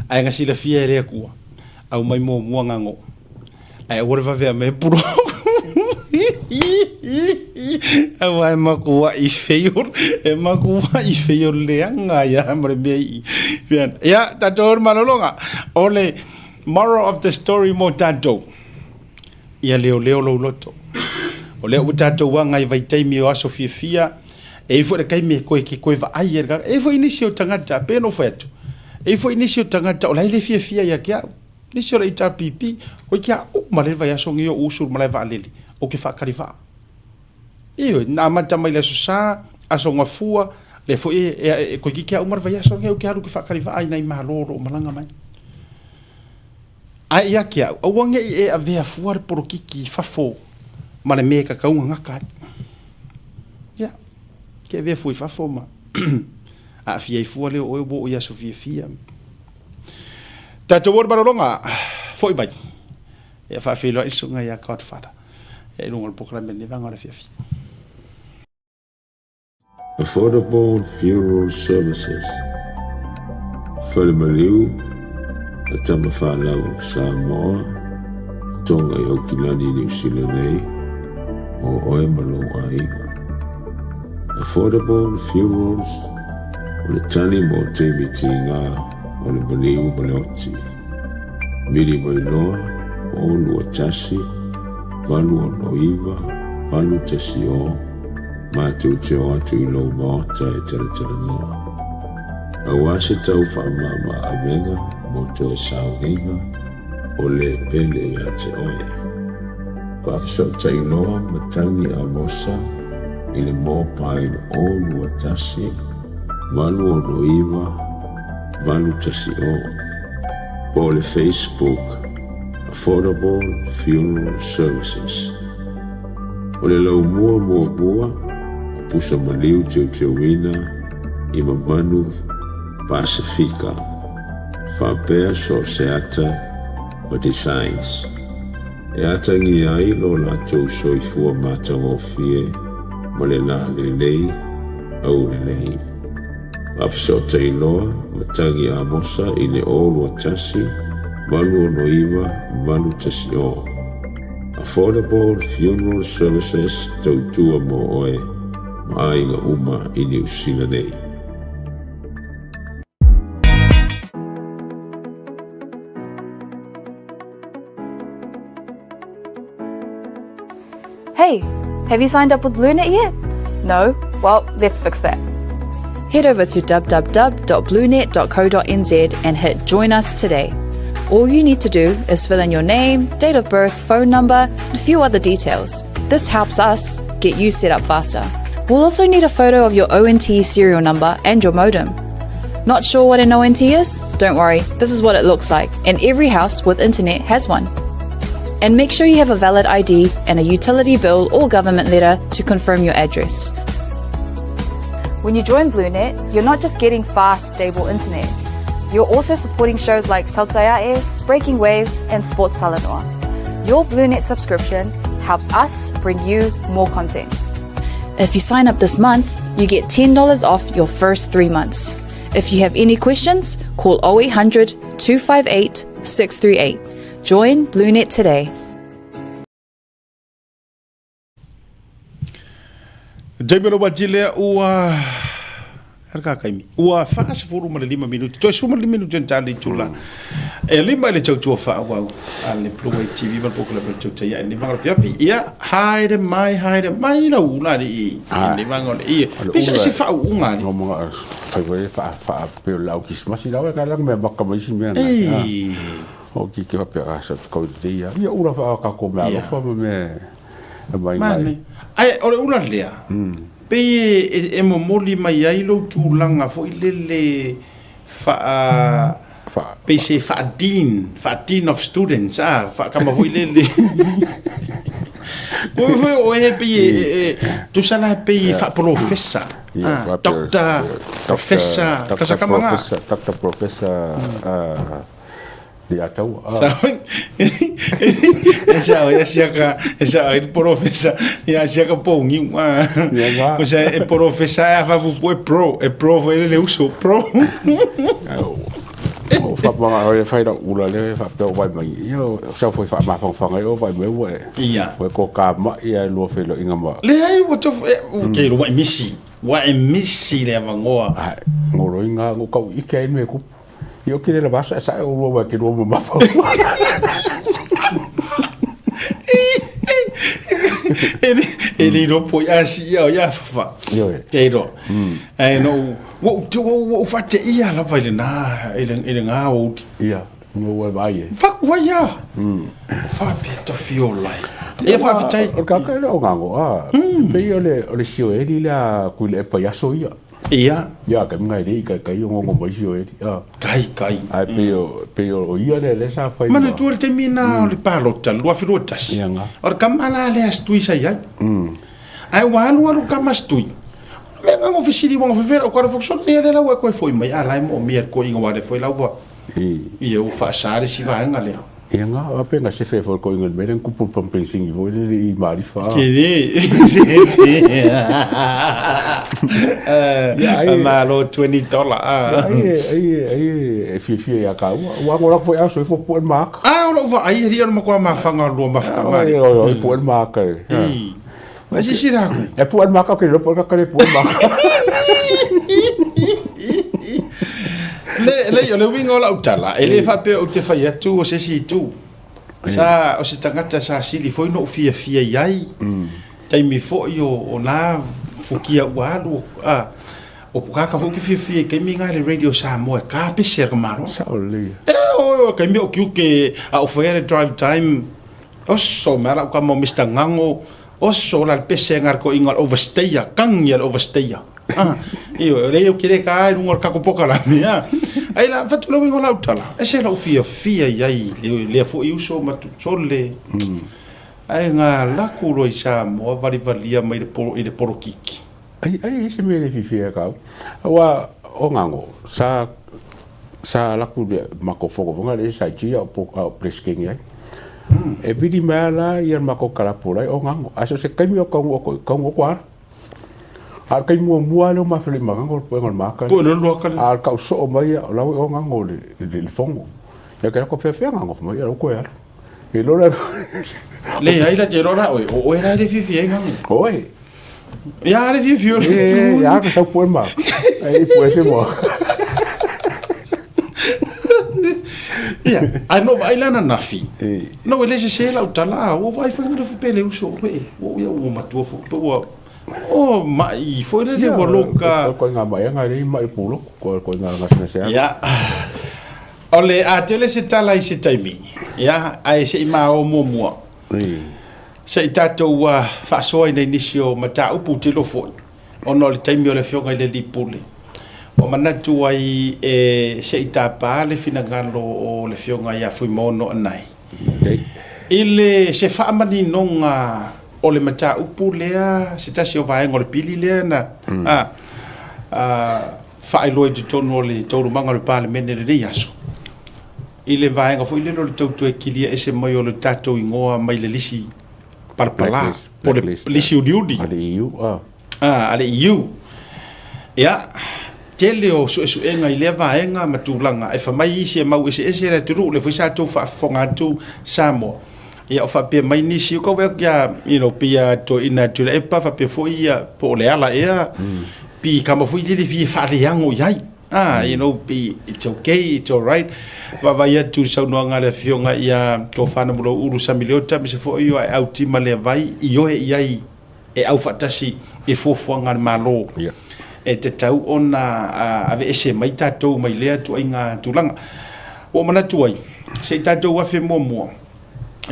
Ae na silafia e le Atua, aumai muamua gago. Ae aua le vave aumai pulu. Aua e makuaʻi feio, e makuaʻi feio leaga ia ma le mea i. Ia, tatou le malologa. O le moral of the story mo tatou. Ia leoleo lou loto. O lea ua tatou aga i vaitaimi o aso fiafia, e i ai foi le taimi e toe ke toe vaai ai le tagata. E i ai foi nisi o tagata, pei ona ou fai atu, e i ai foi nisi o tagata o la e le fiafia ia te au. Nisi o le HRPP, koe kia uma le vaiaso nei ou usu i le malae vaalele, ou te faatali vaa. Ioe, na amata mai le Aso Sa, Aso Gafua, lea foi e, e, e, koe kia uma le vaiaso nei ou te alu ke faatali vaa i nai malo o lo o malaga mai. Ae ia te au, aua ne i e avea fua le polokiki i fafo ma le mea e tatau ona gata ai. Ia, ke avea fua i fafo ma aafia ai fua lea o oe ua oo i aso fiafia. Tatou o le malologa, foi mai. Ia faafeiloai le susuga ia Godfather. Ia i luga o le polokalame i lenei vaega o le afiafi. Affordable Funeral Services, Fale Maliu a Tamafanau Samoa, Tonga i Aukilani i Niu Sila nei, mo oe ma lou aiga. Affordable Funerals, o le tali mo taimi tiga o le maliu ma le oti. Vili mai loa, 0 2 1 8 6 9 8 1 0 Matou te o atu i lou maota e talatalanoa. Aua se tau faamama avega mo toe sauniga o le pele ia te oe. Faafesootai loa matagi Amosa i le mobile 0 2 1 8 6 9 8 1 0 po o le Facebook Affordable Funeral Services. O le laumua muamua o pusa maliu teuteuina i mamanu Pasefika, faapea so o se ata ma designs e atagia ai lo latou soifua matagofie ma le la lelei aulelei. Faafesootai loa matagi Amosa i le 0 2 1 8 6 9 8 1 0. Affordable Funeral Services tautua mo oe ma aiga uma i Niu Sila nei. Hey, have you signed up with BlueNet yet? No? Well, let's fix that. Head over to www.bluenet.co.nz and hit Join Us today. All you need to do is fill in your name, date of birth, phone number, and a few other details. This helps us get you set up faster. We'll also need a photo of your ONT serial number and your modem. Not sure what an ONT is? Don't worry, this is what it looks like, and every house with internet has one. And make sure you have a valid ID and a utility bill or government letter to confirm your address. When you join BlueNet, you're not just getting fast, stable internet. You're also supporting shows like Tautaiae, Breaking Waves, and Sports Talanoa. Your BlueNet subscription helps us bring you more content. If you sign up this month, you get $10 off your first 3 months. If you have any questions, call 0800 258 638. Join BlueNet today. Taimi o le wati lea ua le ka taimi. Ua 45 minuti, toe 15 minuti ona tali itula. E lima i le tautua faaauau a le Blue Wave TV ma le polokalame o le Tautai Ae Lenei Vaega o le Afiafi. Ia, haere mai, haere mai lau ula alii i lenei vaega o le ia. Pe se se faauuga alii. No mga fai foi fa fa pe o lau Krismasi lau e ka lang mea maka mai si mea na. O ki ke faapea a sa kau te ia. Ia ula fa ka ko mea alofa ma mea e mai mai. Ai o le ula lea. Pe e momoli mai ai lou tulaga foi lele faa pei se faa-dean, faa-dean of students, a, faakama foi lele. Ko foi o e pei e tusa la pei faapolofesa, doctor, professor, kasa kama nga. Doctor, professor, Ia taua. E sa o sia ka e sa o porofesa ia sia ka pongi a. O sa e porofesa e afa pupu e pro e pro foi le uso pro. O fa ma o e fai ra ula le fa pe o vai mai. Ia o sa foi fa ma fa fa ngai o vai mai ua e. Ia. Ua ko ka ma ia lua felo inga ma. Le ai ua to ke ua e misi. Ua e misi le avangoa. Ai ngoro inga ngo kau ike ai me kupu. Io kire la basa sa o lua ke lua mamafa. E le iloa po i a siia o ia fafa. Ioe. Ke iloa. Ae no ua ua ua faateia lava i lena i le i le gā o uli. Ia, no ua vaai e. Faku ai ia. Faapea tofi ola ai. Ia faafetai. O le kaka le o ngango a. Pei o le o le sio eli le a kui le epa i aso ia. Ia. Ia, kai mga e kai kai o ngongo mai sio eli. A. Kai, kai. Ai pei o pei o ia le le sa fai. Manatua le taimi na o le palota, le 2021. Ia nga. O le kama la lea se tui sa i ai. Ae ua alu alu kama se tui. O le mea ngango fesili ua fefera o kara fokosolo ia le lau e koe foi mai a la e moomia le koinga wa le foi lau ua. Ia ua faasa le si vaega lea. Ia nga a pe nga sefe foi koinga le mea kupu pampeng singi foi le i maarifa. Ke le sefe. Ia ai malo $20 a. Ai ai ai e fiafia ia kāua. Ua ngo lako foi a soifo pu'e le maaka. A o lou vaai e alii o le matua mafaga o lua mafuta mali. Oi oi pu'e le maaka e. Ai silasila aku. E pu'e le maaka ke lopo ka kare pu'e le maaka. Le le o le uiga o lau tala, e le faapea ou te fai atu o se isi itu. Sa o se tagata sa sili foi ona ou fiafia i ai. Taimi foi o o na fukia ua alu a o kaka foi ou te fiafia i taimi na i le Radio Samoa e kapese a le Malo. Sao lelei. E o taimi o kiuke a ou faia le drive time. Oso mea lau kama o Mister Ngango, oso la le pese nga le koinga o le overstayer, kangi a le overstayer. Ah, ioe, o lea ou te le ka ai lunga o le kako poka la mea. Ai la, fatu le uiga o lau tala, e se lau fiafia i ai, le, lea foi uso ma tu, sole. Ai ngā laku loa i Samoa, valivalia mai le polo, i le polokiki. Ai, ai, se mea le fiafia e kau. Aua, o Ngango, sa, sa laku le mako fogofoga le sa tia o po o preskeng ai. E vili mai la ia mako kalapu lai o Ngango. A so se kaimi o kaungu o koi, kaungu o koara. A le taimi muamua lea o mafelei ma Ngango o le puega o le maaka lea. Puega o le maaka lea. A o le tau soo mai ia, o la ua i o Ngango i le, le fono. Ia ke lako feafea Ngango fai mai, ia lau koe alu. E iloa la. Leai la te iloa la oe, o oe la e le fiafia ai Ngango. Oe. Ia le fiafia o le. E, ia ka sau pue maaka. Ai pue se maaka. Ia, ae no vaai la ananafi. No e le sese lau tala, ua vaai foi ngana fupe le uso, e, ua ia ua matua fo, pe ua o mai foi le le ua loka. Ko ngā mai anga rei mai pulo, ko ko ngā ngā se. Ia. O le a tele se tala i se taimi. Ia, ae se i ma o muamua. Se i tātou faasoa i nei nisi o mataupu te lofo ona o le taimi o le afioga i le alii pule. Ua manatu ai e se i tapa le finagalo o le afioga ia Fuimaono Anae i le se faamaninoga o le mataupu lea, se tasi o vaega o le pili lea na faailoa i totonu o le taualumaga o le Palemene i lenei aso, i le vaega foi lele o le tau toe kilia ese mai o le tatou igoa mai le lisi palapala po o le lisi uliuli a le EU. A le EU. Ia, tele o suesuega i lea vaega ma tulaga e fai mai isi e mau eseese le atunuu, lea foi sa tou faafofoga atu Samoa. Ia, o faapea mai nisi, o kau ia, you know, pei lava toeaina Tuilaepa faapea foi ia, po o Leala ea, Pi kama foi lele fia faaleago i ai. Ah, you know, be, it's okay, it's all right. Vaavaai atu i le saunoaga a le Afioga ia Tofa Namulauulu Sami Leota aemaise foi o Aeau Tima Leavai i oe i ai e aufaatasi i fuafuaga a le Malo. E tatau ona aveese mai tatou mai lea ituaiga tulaga. Ua ou manatu ai, se i tatou afe muamua,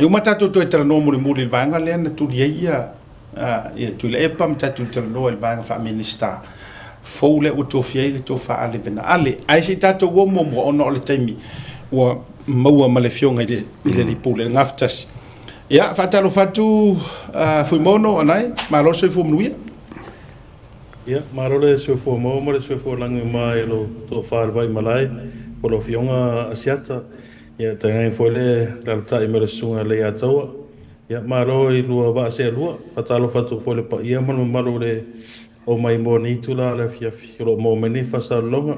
e uma tatou toe talanoa mulimuli i le vaega lea na tuli ai ia ia Tuilaepa ma tatou talanoa i le vaega faa-Minisita fou lea ua tofia ai le Tofa Ale Vena Ale. Ae se i tatou o muamua ona o le taimi ua maua ma le Afioga i le Alii Pule, le Gafatasi. Ia, faatalofa atu Fuimaono, Anae, malo le soifua manuia. Ia, malo le soifua maua ma le soifua lagi uma i lou tofa i le Vaimalae po o lau Afioga Asiata. Ia, tainane foi le alaalatai mai le Susuga i le Leiataua. Ia, malo i lua vaa seelua. Faatalofa atu foi i le paia ma le mamalu o le omai mo lenei itula o le afiafi o lo o maua mai nei faasalalauga.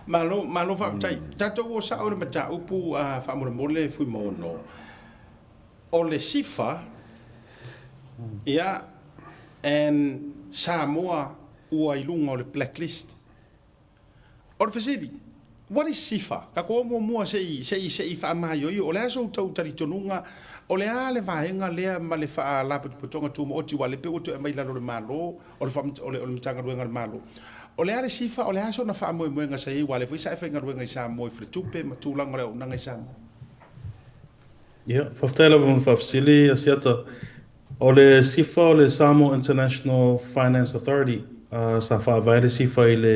Malo, malo faafetai. Tatou o sao i le mataupu faamolemole Fuimaono. O le SIFA, ia, and Samoa ua i luga o le blacklist. O le fesili, what is SIFA? Tatou o muamua se i, se i, se i faamaioio, o le a sou tau talitonuga, o le a le vaega lea ma le Faalapotopotoga Tumaoti aua lea pei ua toe aumai i lalo o le Malo, o le, o le, o le Matagaluega a le Malo. O le a le SIFA, o le a sona faamoemoega sa i ai aua o lea foi sa e faigaluega i Samoa i faletupe ma tulaga o le auaunaga i Samoa. Ia, faafetai lava mo le faafesili, Asiata. O le SIFA o le Samoa International Finance Authority, sa faavae le SIFA i le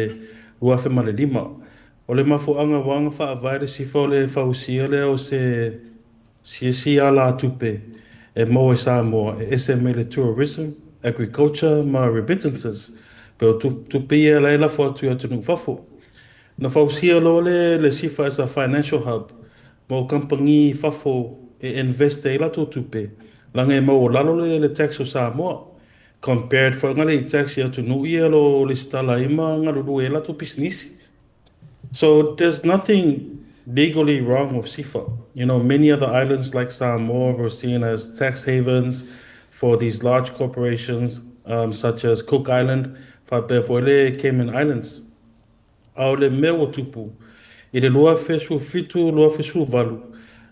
2005. O le mafuaaga ua aga faavae le SIFA o le fausia lea o se isi alatupe e maua i Samoa e ese mai le tourism, agriculture ma remittances, pe o tupe ia la e lafo atu i atunuu i fafo. Na fausia loa le SIFA as a financial hub mo kamupani i fafo e invest ai latou tupe, laga e maualalo le tax o Samoa compared foi ngale i tax i atunuu ia lo lesitala ai ma galulue ai latou pisinisi. So there's nothing legally wrong with SIFA. You know, many other islands like Samoa were seen as tax havens for these large corporations such as Cook Island, faapea foi le Cayman Islands. A o le mea ua tupu, i le 2017, 2018,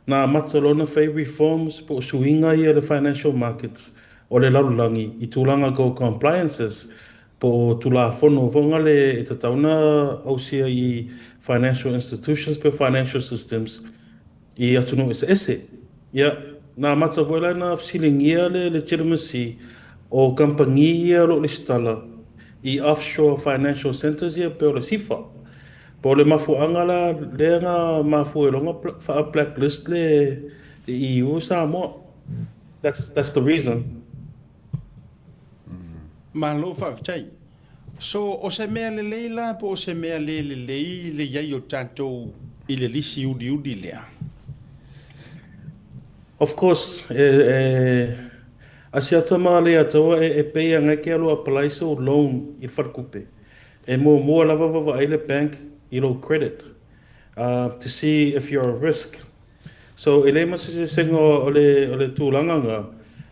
na amata loa ona fai reforms po o suiga ia i le financial markets o le lalolagi i tulaga tau compliances po o Tulafono foi ngale e tatau ona ausia i financial institutions po o financial systems i atunuu eseese. Ia, na amata foi la ona fesiligia le legitimacy o kamupani ia o lo o lesitala i offshore financial centres ia pei o le SIFA. Po o le mafuaaga la lea na mafua ai loa ona faa-blacklist le EU i Samoa. That's, that's the reason. Malo faafetai. So, o se mea lelei la po o se mea le lelei le i ai o tatou i le lisi uliuli lea? Of course, e, e Asiata ma Leiataua e, e pei ana ke alu apply sou loan i le faletupe. E muamua lava vaavaai le bank i lou credit to see if you're a risk. So e leai ma se eseesega o le, o le tulaga na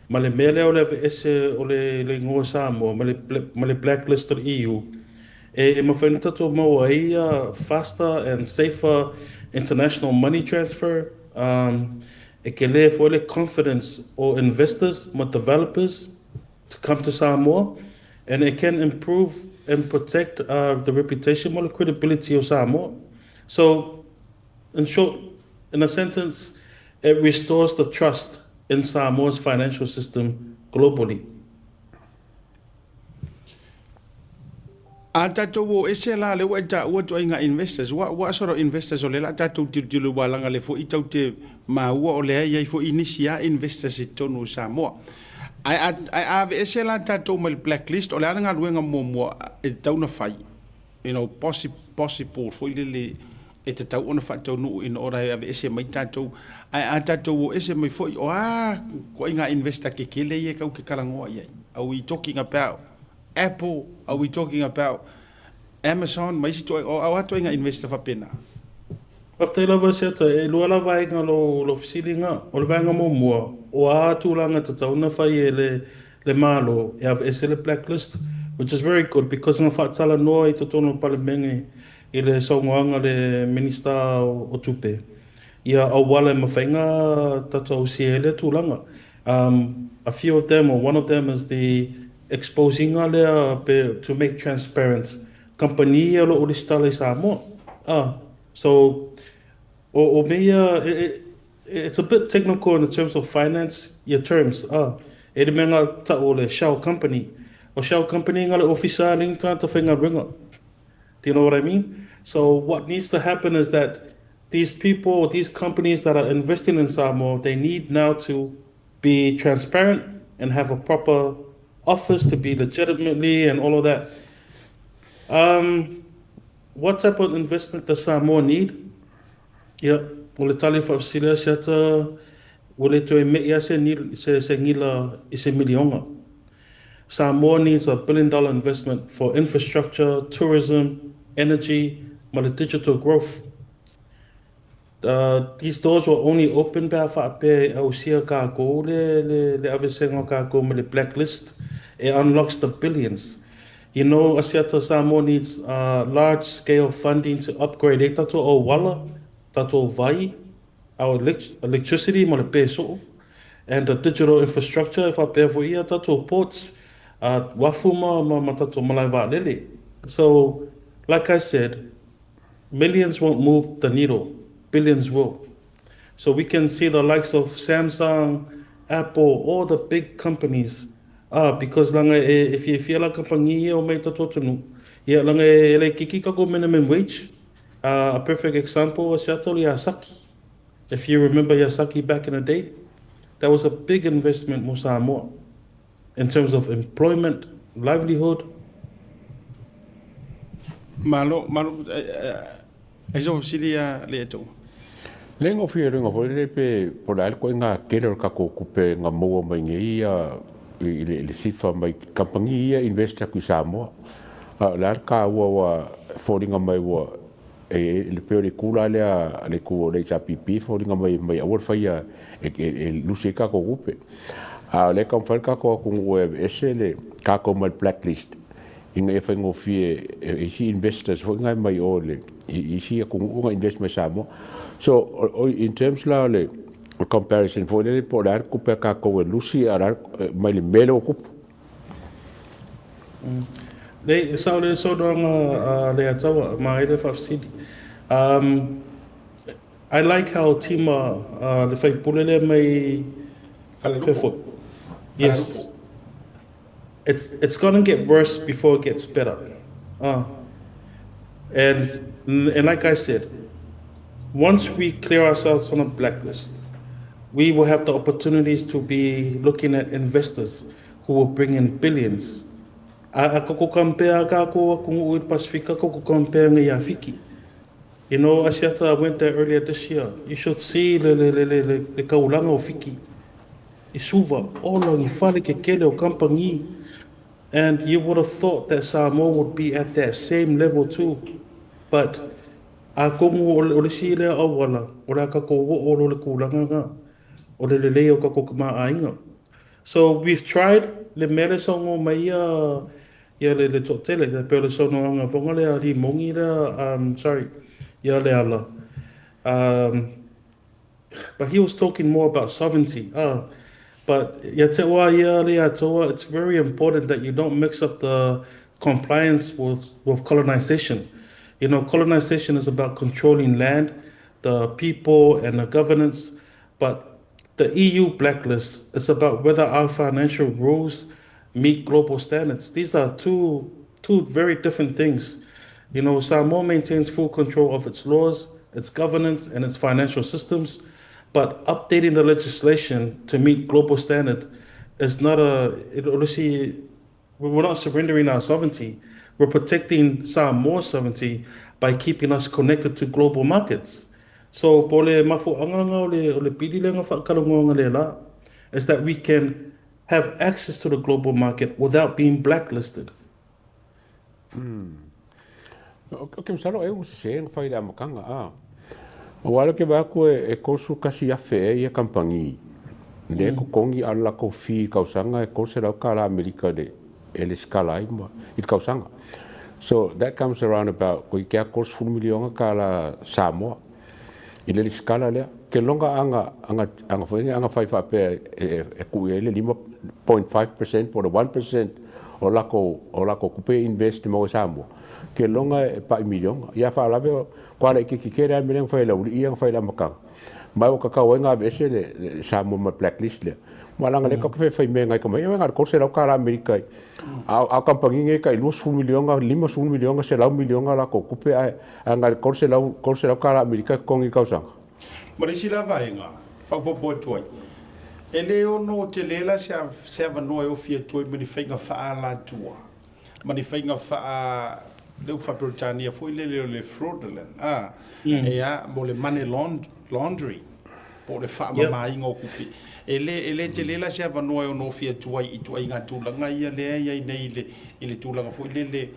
ma le mea lea o le aveese o le, le igoa Samoa ma le, ma le blacklist o le EU e, e mafai ona tatou maua ai ia faster and safer international money transfer e tele foi le confidence o investors ma developers to come to Samoa and it can improve and protect the reputation ma le credibility o Samoa. So in short, in a sentence, it restores the trust in Samoa's financial system globally. A tatou o ese la lea ua e taua ituaiga investors, what, what sort of investors o lea la a tatou tilotilo aua leaga lea foi tatou te maua o lea e i ai foi nisi a investors i totonu o Samoa. Ae a, ae a aveese la tatou mai le blacklist, o le a le galuega muamua e tatau ona fai? You know, possible foi lele e tatau ona faataunuu in order e aveese mai tatou, ae a tatou o ese mai foi, o a ituaiga investor kekele ia e tau te talanoa i ai? Are we talking about Apple, are we talking about Amazon ma isi ituaiga, o a ituaiga investor faapena? Faafetai lava Seata, e lua la vaega o lou fesiliga. O le vaega muamua, o a tulaga e tatau ona fai e le Malo e aveese le blacklist, which is very good because na faatalanoa i totonu o le Palemene i le saunoaga a le Minista o Tupe ia auala e mafai ona tatou ausia ai lea tulaga. A few of them or one of them is the expose ina lea pe to make transparent kamupani ia o lo o resitala i Samoa. So o mea ia it's a bit technical in terms of finance ia terms e le mea na tau o le shell company. O shell company na le ofisa le ni tagata faigaluega. Do you know what I mean? So what needs to happen is that these people or these companies that are investing in Samoa, they need now to be transparent and have a proper office to be legitimately and all of that. What type of investment does Samoa need? Ia, o le tali faafesili Asiata, ua le toe me'i lava se se se gila i se miliona. Samoa needs a billion dollar investment for infrastructure, tourism, energy ma le digital growth. These doors will only open pe a faapea e ausia kākou le le le avesega o kākou mai le blacklist, it unlocks the billions. You know Asiata Samoa needs large scale funding to upgrade ai tatou auala, tatou vai, our electricity ma le pē soo, and the digital infrastructure e faapea foi ia tatou ports, uafu ma ma tatou malae vaalele. So like I said, millions won't move the needle, billions will. So we can see the likes of Samsung, Apple, all the big companies, because leaga e fiafia la kamupani ia o mai i tatou atunuu, ia leaga e laitiiti tatou minimum wage. A perfect example o Seattle Yazaki. If you remember Yazaki back in the day, that was a big investment mo Samoa in terms of employment, livelihood. Malo, malo, e so fesili ia le tou. Le gofie luga foi lele pe po o le a le ituaiga tele o le tatou tupe na maua mai nei ia i le sifa mai kamupani ia e invest atu i Samoa. A o le a le taua ua foliga mai ua e pei o le itu la lea le itu o le HRPP e foliga mai mai aua le faia e lusi ai tatou tupe. A o lea e taumafai le tatou atunuu e aveese le tatou mai le blacklist ina ia faigofie e isi investors foi na e mai o le i isi atunuu na invest mai Samoa. So in terms la o le comparison foi lele po o le a le tupe a tatou e lusi a o le a mai le mea lea ua tupu. Nei, e sao le saunoaga a Leiataua, manaia le faafesili. I like how Tima, le faipule lea mai Falelupo. Yes. It's gonna get worse before it gets better. And like I said, once we clear ourselves from the blacklist, we will have the opportunities to be looking at investors who will bring in billions. A koko compare ka ko atunuu i le Pasefika koko compare ngai ia Fiti. You know, Asiata, I went there earlier this year. You should see le le le le le kaulana o Fiti. I Suva, ola ni fale kekele o kamupani. And you would have thought that Samoa would be at that same level too. But atonu o le isi lea auala, o le a tatou oo loa i le tulaga lena, o le lelei o tatou tamaʻaiga. So we've tried le mea lea e saunoa mai ia ia le le toatele, e pei o le saunoaga foga lea Rimoni lea, sorry, ia Leala. But he was talking more about sovereignty. But ia te oa ia le atoa, it's very important that you don't mix up the compliance with colonization. You know, colonization is about controlling land, the people and the governance, but the EU blacklist is about whether our financial rules meet global standards. These are two very different things. You know, Samoa maintains full control of its laws, its governance, and its financial systems, but updating the legislation to meet global standard is not a, it obviously, we're not surrendering our sovereignty. We're protecting Samoa's sovereignty by keeping us connected to global markets. So, po le mafuaga o le pili lea na faatalanoaga le la, is that we can have access to the global market without being blacklisted. Ok, masalo e ua sesē na fai i le amataga a. Aua lea ou te vaai atu e 31,000 ea ia kamupani lea e totogi a o le latou fee i le tausaga e $300 Amerika i le e lesitala ai ma i le tausaga. So that comes around about ko ike a 30 miliona tala Samoa i le lesitala lea. Ke loga aga aga aga foi aga fai faapea e e tuu i ai le 5.5% po o le 1% o lako o lako tupe e invest mo Samoa. Ke loga e pa'i miliona. Ia faalave ko ala itiiti tele a mea lea na fai e le aualii ia na fai i le amataga. Ma ua tatau ai ona aveese le Samoa ma le blacklist lea. Ma leaga lea tatou te fai mea nai tamaiti, na o le $300 Amerika i a o kamupani nei e tai 20 miliona, 50 miliona, 100 miliona latou tupe ae na o le $300 Amerika e totogi i le tausaga. Ma le isi la vaega, faaopoopo atu ai, e le ono tele la se avanoa e ofi atu ai ma ni faiga faaalatua ma ni faiga faa le upu faa-Peretania foi lele o le fraudulent, a, ea, mo le money laundry, po o le faamamaina o tupe. E le, e le tele la se avanoa e ono ofi atu ai i ituaiga tulaga ia lea e i ai nei i le, i le tulaga foi lele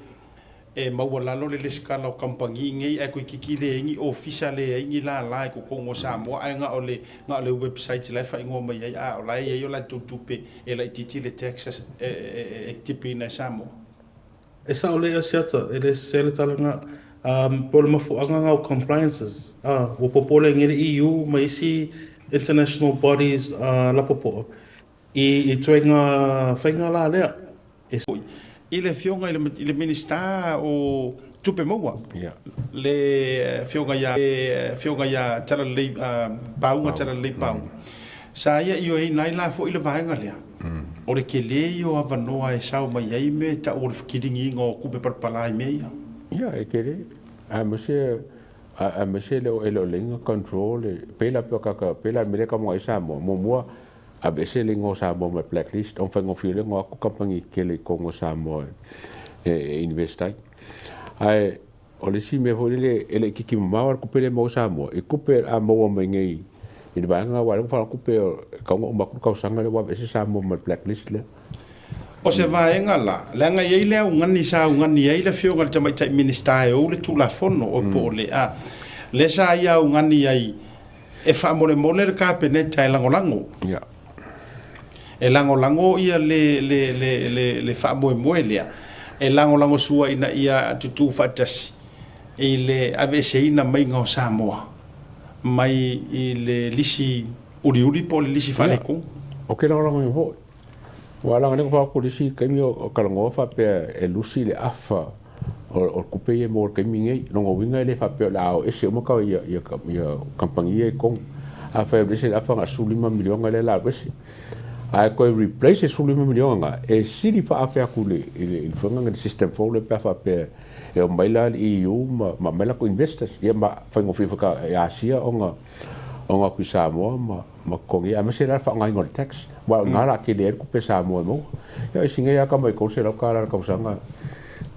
e maualalo le lesitala o kamupani nei ae toeitiiti leai ni ofisa, leai ni lala i totonu o Samoa ae na o le, na o le website la e faaigoa mai ai, a o la e i ai o latou tupe e laitiiti le tax e tipiina e Samoa. E sao lelei Asiata, e le sese le tala lena. Po o le mafuaaga lena o compliances, ua popole nei le EU ma isi international bodies lapopoa i ituaiga faiga la lea. E. I le Afioga i le Minisita o Tupe Maua, le Afioga ia le Afioga ia Talalelei Pauga, Talalelei Pauga, sa ia ioeina ai la foi le vaega lea, o le tele ia o avanoa e sao mai ai mea e tau o le fekiligiina o tupe palapala i mea ia. Ia, e tele. Aemaise aemaise e le o leai ni control e pei la pei la mea lea e taumafai ai Samoa, muamua Aveese le igoa o Samoa mai le blacklist ona faigofie lea ona o atu kamupani tetele i totonu o Samoa e invest ai. Ae o le isi mea foi lele e le i kiki mamao lava le tupe lea e maua e Samoa i tupe a maua mai nei i le vaega aua o lea ua faalogo tupe e tatau ona uma atu le tausaga lea ua aveese Samoa mai le blacklist lea. O se vaega la, leaga e i ai le augani sa augani ai le Afioga i le Tamaitai Minisita e ou le Tulafono o po o le a, lea sa ia augani ai E faamolemole le Kapeneta e lagolago. E lagolago ia le, le, le, le, le faamoemoe lea. E lagolago sua ina ia tutū faatasi i le aveeseina maiga o Samoa mai i le lisi uliuli po o le lisi faaletonu. Ou te lagolagoina foi. Ua alaga nei ona faaopo isi taimi o talanoa faapea e lusi le afa o le tupe ia mo le taimi nei. Lona uiga e le faapea o le a o ese uma ia kamupani ia i totonu. Afai e alu ese le afa na o le 15 miliona lea o le a alu ese. Ae toe replace le 15 miliona lena, e sili faaafe atu i le faiga lena i le system fou lea pe a faapea e omai la le EU ma aumai latou investors ia ma faigofie foi e Asia ona atu i Samoa ma ma totogi ai, aemaise la le faaaogaina o le tax, aua o i ina o le a tele ai le tupe Samoa e maua. Ia o isi nei lava tama i $300 i le tausaga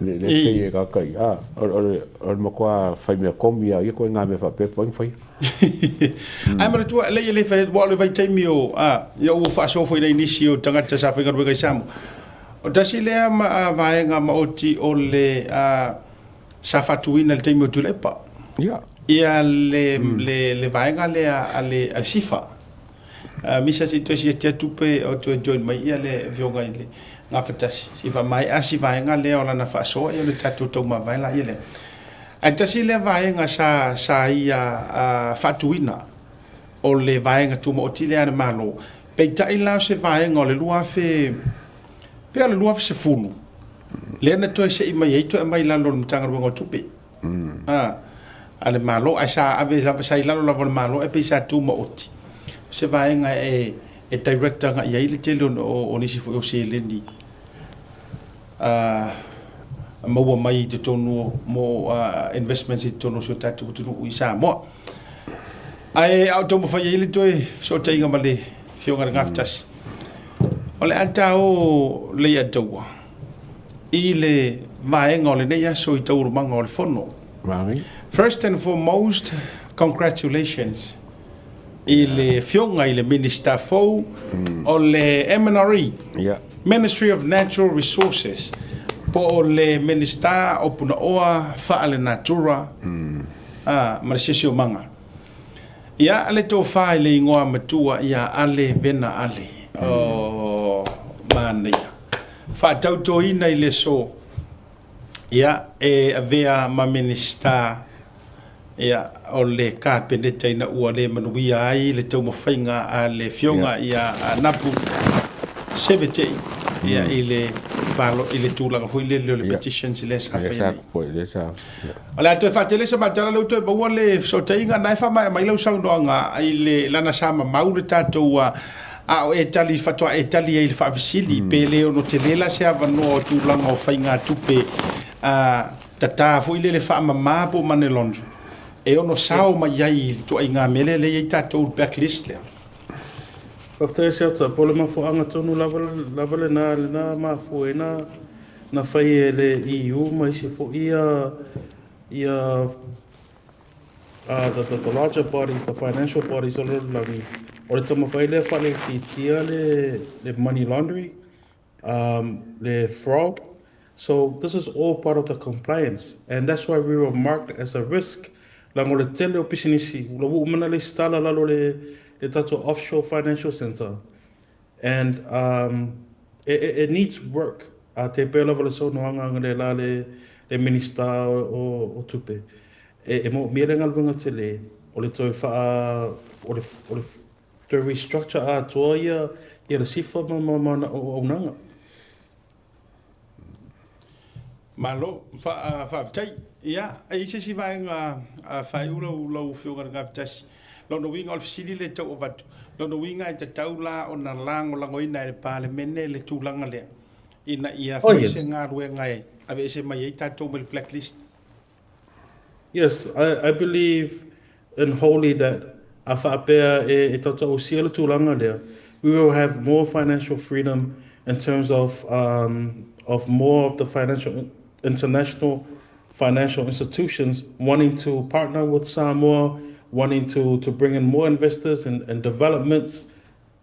le pay e tagata ia, a, o le matua faimea komi lava o ia ituaiga mea faapea po o ai na faia. Ae manatua, leai e le fai atu, aua o le vaitaimi o, a, ia ua faasoa foi nai nisi o tagata sa faigaluega i Samoa. O tasi lea vaega maoti o le, a, sa faatuina i le taimi o Tuilaepa. Ia. Ia le, mm. le, le vaega lea a le, a le SIFA. Uh, misa si toe siatia tupe o toe join mai ia le afioga i le Gafatasi. Si faamaea si vaega lea o lana faasoa ia o le tatou taumavae la ia lea. Ae tasi lea vaega sa, sa ia uh, faatuina o le vaega tumaoti lea a le Malo. Peitai la o se vaega o le 2000 Pea o le 2010, lea na toe sei mai ai toe aumai i lalo o le Matagaluega o Tupe a le Malo, ae sa ave lava, sa i lalo lava o le Malo, ae pei sa tumaoti. O se vaega e e direct agai ai le tele o nisi foi o seleni maua mai i totonu mo investments i totonu o si o tatou atunuu i Samoa. Ae a o taumafai ai le toe fesootaiga ma le Afioga i le Gafatasi, o le a ta o Leiataua i le vaega o lenei aso i taualumaga o le Fono. First and foremost, congratulations i le Afioga i le Minisita fou o le MNRE, Ministry of Natural Resources, po o le Minisita o Punaoa Faalenatura ma le Siosiomaga. Ia le tofa i le igoa matua ia Ale Vena Ale. Oh, manaia. Faatautoina i le aso, ia, e avea ma Minisita, ia, o le Kapeneta ina ua le manuia ai le taumafaiga a le Afioga ia Napu Sevetei, ia, i le palo, i le tulaga foi lele o le petitions lea sa faia nei. O le a toe faatele se matala lea ua toe maua le fesootaiga na e faamaea mai lau saunoaga i le lana sa mamau le tatou a o e tali faatoa e tali ai i le faafesili pe le ono tele la se avanoa o tulaga o faigatupe a tata foi lele faamama po o money laundry e ono sao mai ai i le ituaiga mea lea lea e i ai tatou le blacklist lea. Faafetai Asiata, po o le mafuaaga tonu lava lava lena lena mafua ai na na fai e le EU ma isi foi ia ia the, the, the larger bodies, the financial bodies o le lalolagi, o le taumafai lea faalaitiitia le, le money laundry, um, le fraud. So this is all part of the compliance and that's why we were marked as a risk. Leaga o le tele o pisinisi, ua uma ona lesitala lalo le, le tatou offshore financial centre. And um, it, it, it needs work. A te pea lava le saunoaga a le la le, le Minista o, o, o Tupe. E, e moomia le galuega tele, o le toe whaa, o le, o le toe restructure atoa ia, ia le sifa ma, ma, ma na auaunaga. Malo, faafetai. Ia, e i ai se isi vaega faaiu lau, lau Afioga i le Gafatasi? Lona uiga o le fesili lea e tau avatu, lona uiga e tatau la ona lagolagoina e le Palemene le tulaga lea, ina ia fai se galuega e aveese mai ai tatou mai le blacklist? Yes, I, I believe in wholly that a faapea e, e tautausia le tulaga lea, we will have more financial freedom in terms of, um, of more of the financial, international financial institutions wanting to partner with Samoa, wanting to, to bring in more investors and, and developments.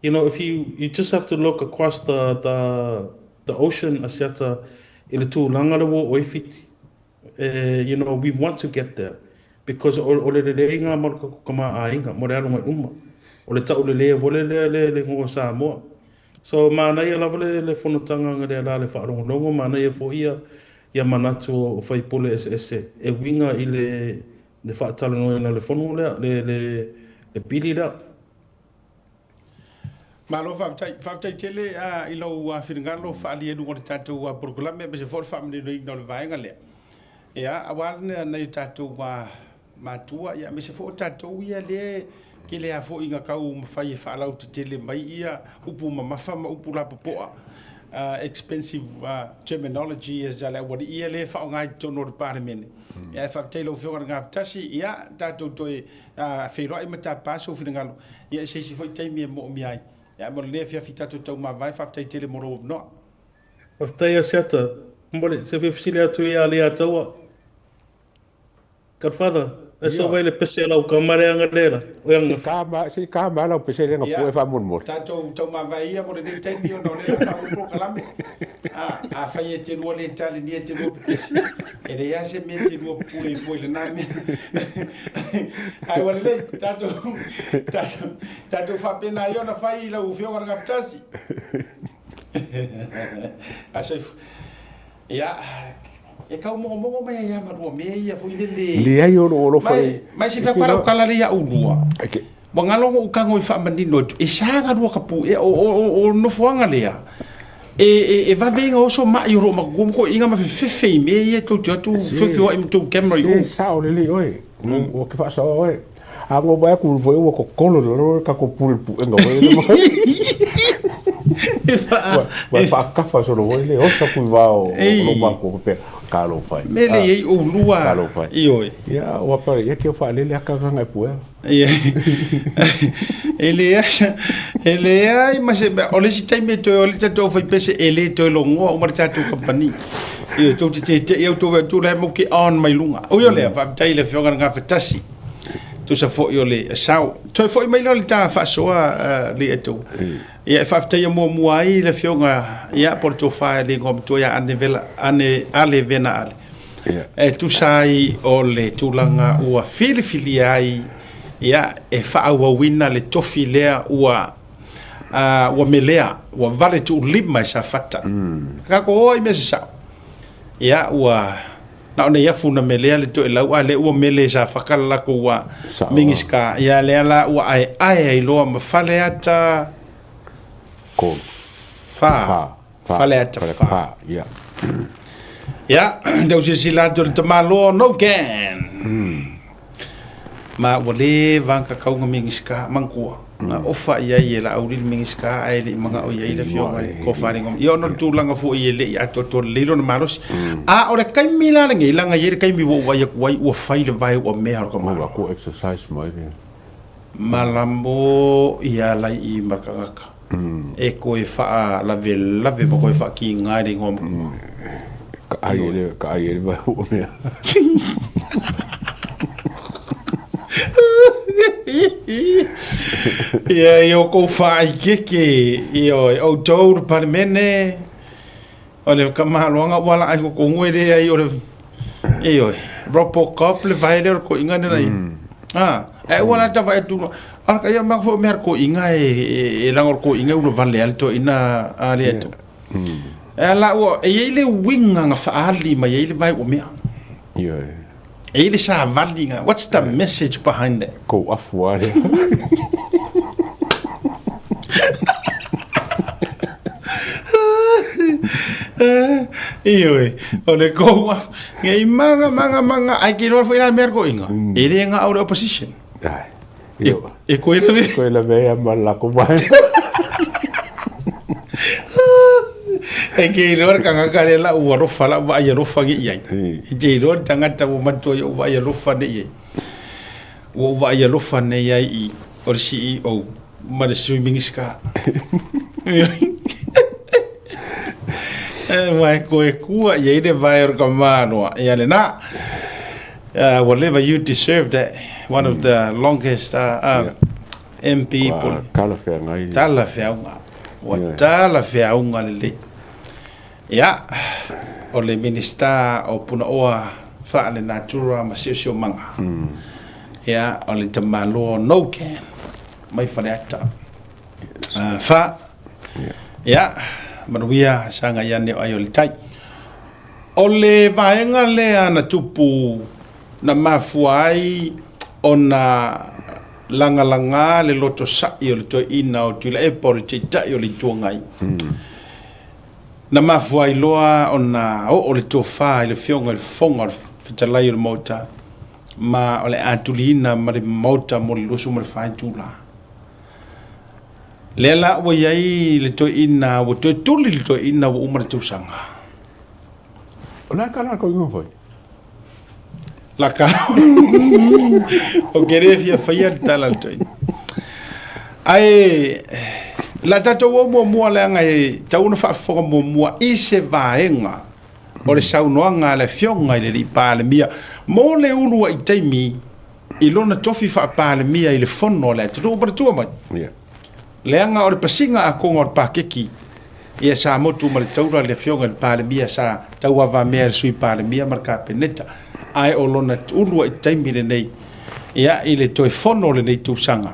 You know, if you, you just have to look across the, the, the ocean, Asiata, i le tulaga le ua oo ai Fiti. Eh, you know, we want to get there because o, o le leleiga mo le tamaoaiga, mo le alo mai uma. O le taulelea foi le lea le, le igoa o Samoa. So, manaia lava le, le fonotaga nga lea la le faalogologo, manaia foi ia, ia manatu o faipule eseese e uiga i le, le faatalanoaina o le fono lea, le, le, le pili lea. Malo faafetai. Faafetai tele i lou finagalo faaalia i luga o le tatou polokalame aemaise foi o le faamaninoina o le vaega lea. Ia, aua nai o tatou matua, ia, aemaise foi o tatou ia lea e tele lava foi ina taumafai e faalautetele mai ia upu mamafa ma upu lapopoa, expensive terminology as a le aualii ia lea e faaaoga i totonu o le Palemene. Ia, ae faafetai i lau Afioga i le Gafatasi, ia, tatou toe feiloai ma tapa sou finagalo Ia, i se isi foi taimi e moomia ai. Ia, mo lenei afiafi tatou taumavae, faafetai tele mo lou avanoa. Faafetai Asiata. Momoli se fesili atu ia Leiataua. Godfather, e Ia. sova i le pese a lau kama le anga lela, o Se anga. ka se ka ma lau pese le Ia, nga pue faamolemole. tatou taumavae ia mo lenei taimi ona o lea o le a faauu le polokalame. A, afai e te lua le tali ni e te lua pepesi, e leai lava se mea e te lua pupule ai fua i lena mea. Ae ua lelei, tatou, tatou, tatou faapena ai ona fai i lau Afioga i le Gafatasi. A soifua. Ia, e tau mogomogo mai ai lava ma lua mea ia foi lele. Leai o lou alofa Mai, mai se fai lau tala lea ia ulua. Ua galo ona ou tago e faamanino atu, e sa galua ka pu, e, o, o, o, o nofoaga lea, e, e, e vave ina oso mai o loo matutua ma toeaiina ma fefefe i mea ia tou te o atu feofeoai ma tou camera i o. Se sao lelei oe, ua ke faasaoa oe. A ngo mai aku foi ua kokolo i lalo le tatou pule puega foi lele. Ua faakafa solo foi le oso atu i va o lou matua faapea, Talofa e. Mea lea i ai oulua. Talofa e. Ioe. Ia, ua pale, ia ke faalele aka agaga e puea. Ia. E leai, e leai ma se mea. O le isi taimi e toe o ai le tatou aufaipese, e le toe logoa uma le tatou kamupani. Ioe, tou te tete'i au tou vaai atu o la e matou te on mai luga. Ui o lea, faafetai i le Afioga i le Gafatasi, tusa foi o le sao. Toe foi mai lea o le ta faasoa, Leiataua. Ia, e faafetaia muamua ai le Afioga, ia, po o le Tofa i le Igoamatua ia Ane Vela, Ane Ale Vena Ale. E tusa ai o le tulaga ua filifilia ai ia e faaauauina le tofi lea ua Ua melea, ua vale tuulima e Safata. Kako o ai mea se sao. Ia, ua na o nei afu na melea le toelau, a lea ua mele e Safata le latou ua Minisita. Ia, lea la ua aeae ai loa ma Faleata 4. Faleata 4. Ia. Ia, tau silasila atu i le tamaloa o Nogan. Ma ua leva lava kakauga Minisita, manatua, na ofa i ai e Laauli le Minisita ae le i manao i ai le Afioga i le Tofa i le Ia ona o le tulaga foi e le i atoatoa lelei lona malosi. A o le taimi la lenei, leaga e i ai le taimi ua ou vaai atu ai ua fai le vae uamea o le tamaloa. Ua exercise mai le. Malamo ia lai i ma le tagata e toe faalavelave ma toe faatiga i le igoa matua. Ka ai e le, ka ai e le vae uamea. Ia, i o kou faaikeke, ioe, outou le Palemene, o le kamaloaga ua laai kokogu e leai o le, ioe, Robocop le vae lea o le toeaina lea na i. Ah, ae ua la tavae atu loa. A ka ia ma fo mea toeaina e leaga o le toeaina e ulavale lava le toeaina a le atu. E ala ua, e i ai le uiga na faaali mai ai le vae uamea. Ioe. E i ai le savali na, what's the message behind that? Kou afu lava lea. Ioe, o le kou afu. Ngei manga, manga, manga, ai ke iloa foi la mea toeaina, e le gao le opposition. Ai. E koe lave. Koe lave ia ma le lakou vaega. E ke iloa le tagata lea lau alofa, lau vaai alofa nei i ai. E te iloa le tagata ua matua i ou vaai alofa nei i ai. Ua ou vaai alofa nei ai i o le CEO ma le Sui Minisita. Ua e koe kua i ai le vae o le tamaloa. Ia lena. Whatever you deserve that. One of the longest MP. Ua talafeagai. Talafeauga. Ua talafeauga lelei. Ia, o le Minisita o Punaoa Faalenatura ma Siosiomaga. Ia, o le tamaloa o Noken mai Faleata. Fa. Ia, manuia sagai ane o ai o le tai. O le vaega lea na tupu na mafua ai ona lagalaga le loto sa'i o le toeaina o Tuilaepa o le Taitai o le Itu Agai. Na mafua ai loa ona oo le tofa i le Afioga i le Fofoga o le Fetalai o le Maota ma o le a tuliina ma le Maota mo le 24 itula. Lea la ua i ai le toeaina, ua toe tuli le toeaina ua uma le tausaga. O le a ka lākou ingoa foi? La ka. O ke le fia faia le tala le toeaina. Ae la tatou o muamua leaga e tatau ona faafofoga muamua i se vaega o le saunoaga a le Afioga i le Alii Palemia mo le uluai taimi i lona tofi faa-Palemia i le Fono a le atunuu. Manatua mai, leaga o le pasiga atoa o le paketi ia sa motu ma le taula le Afioga i le Palemia sa tauavamea e le Sui Palemia ma le Kapeneta, ae o lona uluai taimi lenei ia i le toe fono o lenei tausaga.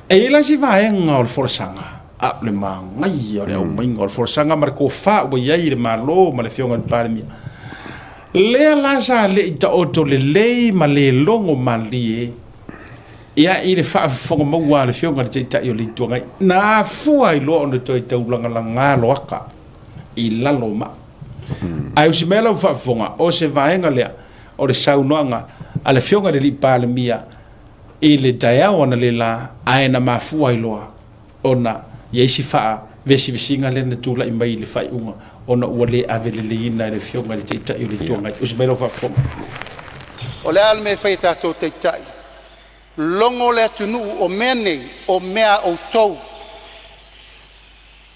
E i ai la si vaega o le folasaga, a o le manaia o le aumaiga o le folasaga ma le tofa ua i ai i le Malo ma le Afioga i le Palemia, lea la sa le i taoto lelei ma le logo malie ia i le faafofoga maua a le Afioga i le Taitai o le Itu Agai, na afua ai loa ona toe taulagalaga loaka i lalo o maa. Ae usi mai lau faafofoga, o se vaega lea o le saunoaga a le Afioga i le Alii Palemia i le taeao analeila, ae na mafua ai loa ona i ai si faavesivesiga lea na tulai mai i le faaiuga ona ua le ave leleiina e le Afioga i le Taitai o le Itu Agai. Usi mai lau faafofoga. O le a le mea e fai e tatou taitai? Logo le atunuu o mea nei o mea a outou.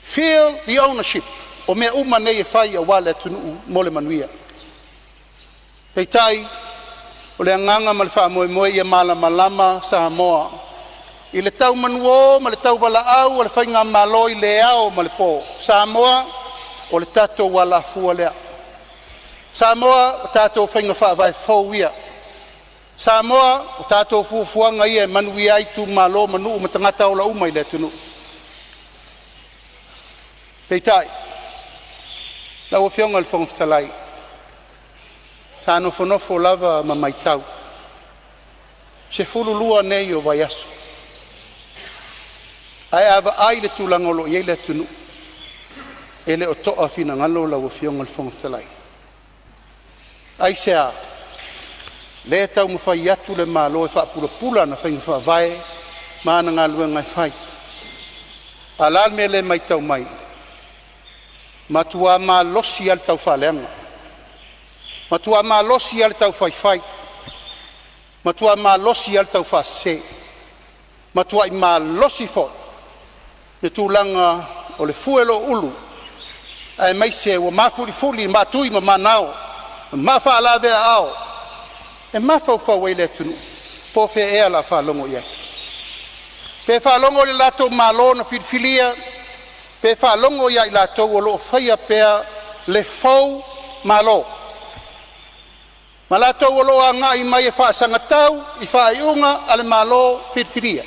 Feel the ownership o mea uma nei e fai aua le atunuu mo le manuia. Peitai, o le agaga ma le faamoemoe ia malamalama Samoa i le tau manuō ma le tauvalaau o le Faigamalo i le ao ma le po. Samoa, o le tatou alafua lea. Samoa, o tatou faiga faavae fou ia. Samoa, o tatou fuafuaga ia e manuia ai itumalo ma nuu ma tagata ola uma i le atunuu. Peitai, lau Afioga i le Fofoga Fetalai, sa nofonofo lava ma matau, 12 nei o vaiaso, ae a vaai i le tulaga o lo o i ai le atunuu, e le o toa finagalo lau Afioga i le Fofoga Fetalai. Aisea? Lea e taumafai atu le Malo e faapulapula ana faiga faavae ma ana galuega e fai. A o le a le mea lea e matau mai? Matua malosi lava le taufaaleaga, matua malosi lava le taufaifai, matua malosi lava le taufaasese, matuai malosi foi le tulaga o le fue o lou ulu aemaise ua mafulifuli maatui ma manao ma mafaalaveaao e mafaufau ai le atunuu po o fea ea o le a faalogo i ai. Pe faalogo i le latou Malo na filifilia pe faalogo ia i latou o lo o faia pea le foumalo, ma latou o lo o agai mai e faasagatau i faaiuga a le Malo filifilia.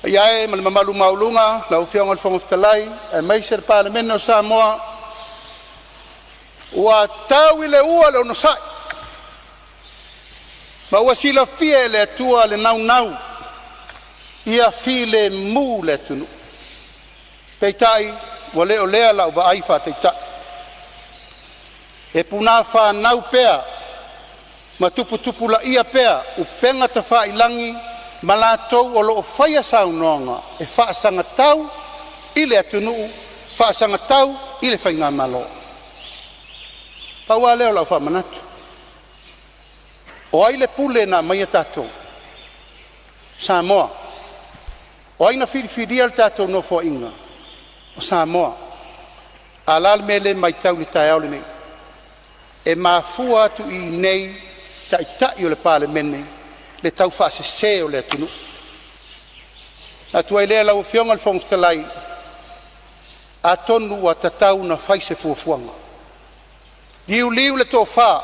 Le paia e ma le mamalu maualuga lau Afioga i le Fofoga Fetalai aemaise le Palemene o Samoa, ua tau i le ua le onosai ma ua silafia e le Atua le naunau ia filemu le atunuu. Peitai, ua le o lea lau vaai faataitai, e punāfanau pea ma tuputupulaia pea upega tafailagi ma latou o lo o faia saunoaga e faasagatau i le atunuu, faasagatau i le faigamalo. Pau lava lea o lau faamanatu, o ai le pule na aumaia tatou? O Samoa. O ai na filifilia le tatou Nofoaiga? O Samoa. A o le a le mea lea e matau i le taeao lenei? E mafua atu i inei Taitai o le Palemene le taufaasese o le atunuu. Ona manatu ai lea lau Afioga i le Fofoga Fetalai, atonu ua tatau ona fai se fuafuaga, liuliu le tofa,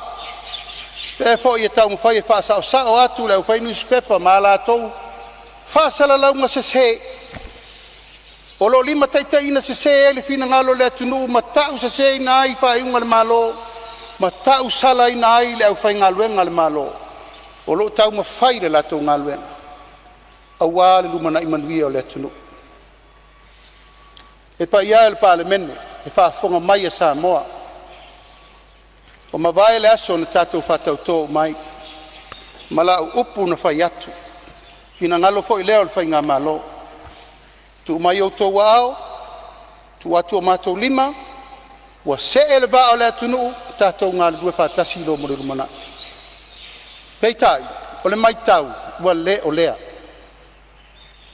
o lea foi e taumafai e faasaosao atu le aufai nusipepa ma a latou faasalalauga sese o lo o limataitaiina sese ai le finagalo o le atunuu ma tauseseina ai faaiuga a le Malo ma tausalaina ai le aufaigaluega a le Malo o lo o taumafai le latou galuega aua le lumanai manuia o le atunuu. Le paia e o le Palemene, le faafofoga mai a Samoa, ua mavae le aso na tatou faatauto uma ai ma lau upu na fai atu, finagalo foi lea o le faigamalo, tuu mai i outou aao, tuu atu o matou lima ua see le vaa o le atunuu, tatou galulue faatasi mo le lumanai. Peitai o le matau ua le o lea.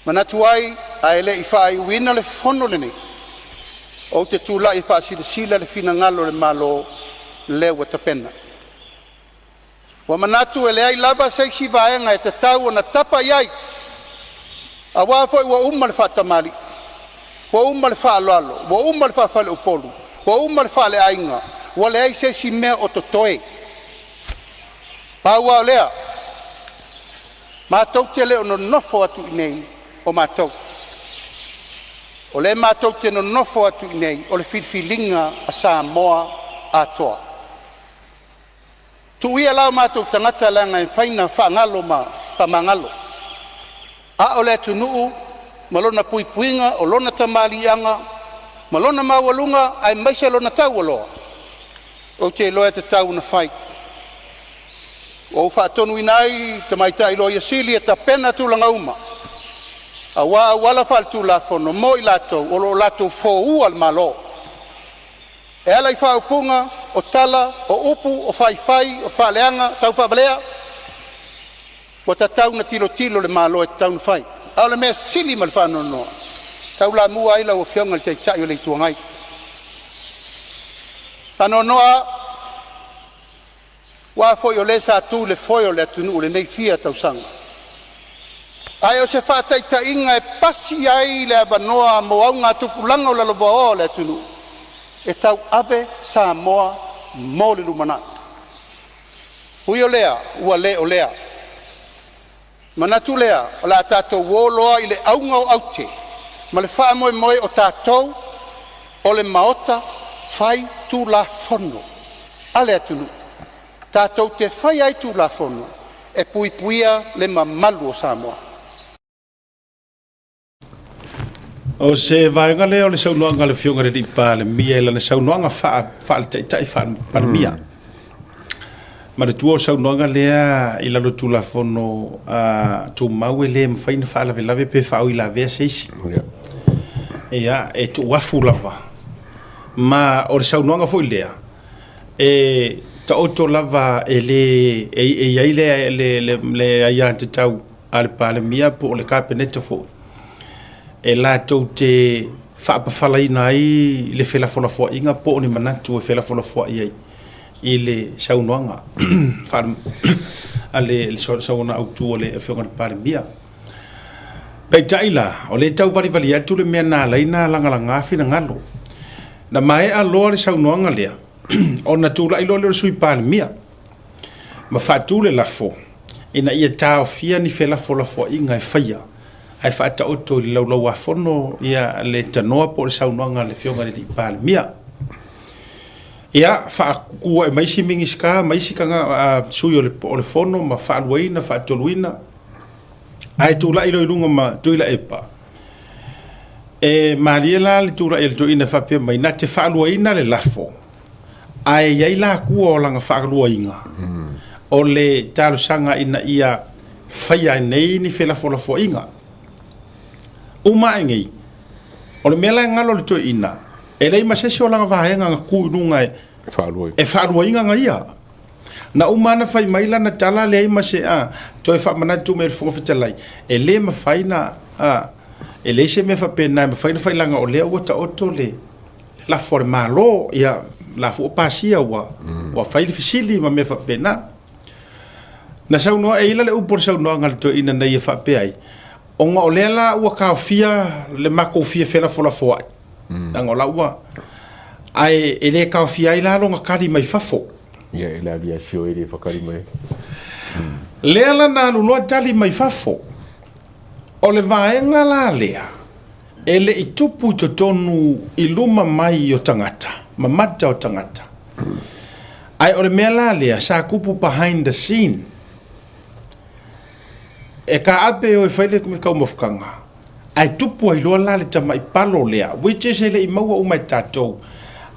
Manatu ai ae le i faaiuina le fono lenei, ou te tulai e faasilasila le finagalo o le Malo lea ua tapena. Ua manatu e leai lava se isi vaega e tatau ona tapa i ai, aua foi ua uma le faatamalii, ua uma le faaaloalo, ua uma le faafaleupolu, ua uma le faaleaiga, ua leai se isi mea o totoe. Pau lava o lea, matou te le o nonofo atu i inei o matou. O lea matou te nonofo atu i inei o le filifiliga a Samoa atoa. Tuu ia la o matou tagata leaga e mafai ona faagalo ma faamagalo, a o le atunuu ma lona puipuiga, o lona tamaliiaga ma lona maualuga aemaise lona taualoa, ou te iloa e tatau ona fai. Ua ou faatonuina ai le Tamaitai Loia Sili e tapena tulaga uma aua auala faaletulafono mo i latou o lo o latou foua le Malo e ala i faaupuga, o tala, o upu, o faifai, o faaleaga, taufaavalea. Ua tatau ona tilotilo le Malo e tatau ona fai. A o le mea sili ma le faanoanoa, e taulamua ai lau Afioga i le Taitai o le Itu Agai. Faanoanoa lava aua foi o le sa tu i le foe o le atunuu i lenei fia tausaga, ae o se faataitaiga e pasi ai le avanoa mo augatupulaga lalovaoa o le atunuu e tauave Samoa mo le lumanai. Ui o lea, ua le o lea. Manatu lea o le a tatou o loa i le auga o aute ma le faamoemoe o tatou o le Maota Faitulafono a le atunuu, tatou te faia ai Tulafono e puipuia le mamalu o Samoa. O se vaega lea o le saunoaga a le Afioga i le Palemia i lana saunoaga faale-taitai faale-Palemia. Manatua o le saunoaga lea i lalo o Tulafono Tumau e le mafai ona faalavelave pe faauilavea se isi. Ia, e tuuafu lava. Ma o le saunoaga foi lea, e taoto lava e le e i ai le aiatatau a le Palemia po o le Kapeneta foi e latou te faapafalaina ai le felafolafoaiga po o ni manatu e felafolafoai ai i le saunoaga a le saunoaga autu a le Afioga i le Palemia. Peitai la, o lea e tau valivali atu le mea na ala ai ona lagalaga finagalo. Na maea loa le saunoaga lea, ona tulai loa lea o le Sui Palemia ma faatu le lafo ina ia taofia ni felafolafoaiga e faia ae faataoto i le Laulau-a-Fono le tanoa po o le saunoaga a le Afioga i le Palemia. Ia, faakuku ae mai isi Minisita ma isi sui o le Fono ma faaluaina, faatoluina, ae tulai loa i luga ma Tuilaepa. E malie la le tulai a le toeaina faapea mai, na te faaluaina le lafo, ae i ai la akua o lana faaluaina, o le talosaga ina ia faia ai nei ni felafolafoaiga. Uma ae nei, o le mea la e galo i le toeaina, e leai ma se isi o lana vaega na tu i luga e faaluaina na ia. Na uma ona fai mai lana tala, leai ma se a, toe faamanatu mai e le Fofoga Fetalai, e le mafai na, a, e leai se mea faapena e mafai ona fai leaga o lea ua taoto le lafo a le Malo, ia, la foi ua pasia ua, ua fai le fesili ma mea faapena. Na saunoa, e i ai la le upu o le saunoaga a le toeaina nei e faapea ai, ona o lea la ua taofia le matou fia felafolafoai, leaga o la ua, ae e le taofia ai la lona tali mai fafo. Ia, e le aviasio e le fakali mai. Lea la na alu loa tali mai fafo. O le vaega la lea, e le i tupu i totonu i luma mai o tagata, ma mata o tagata. Ae o le mea la lea, sa tupu behind the scene. E taape e o e fai le taumafataga, ae tupu ai loa la le tamai palo lea, which is e le i maua uma e tatou,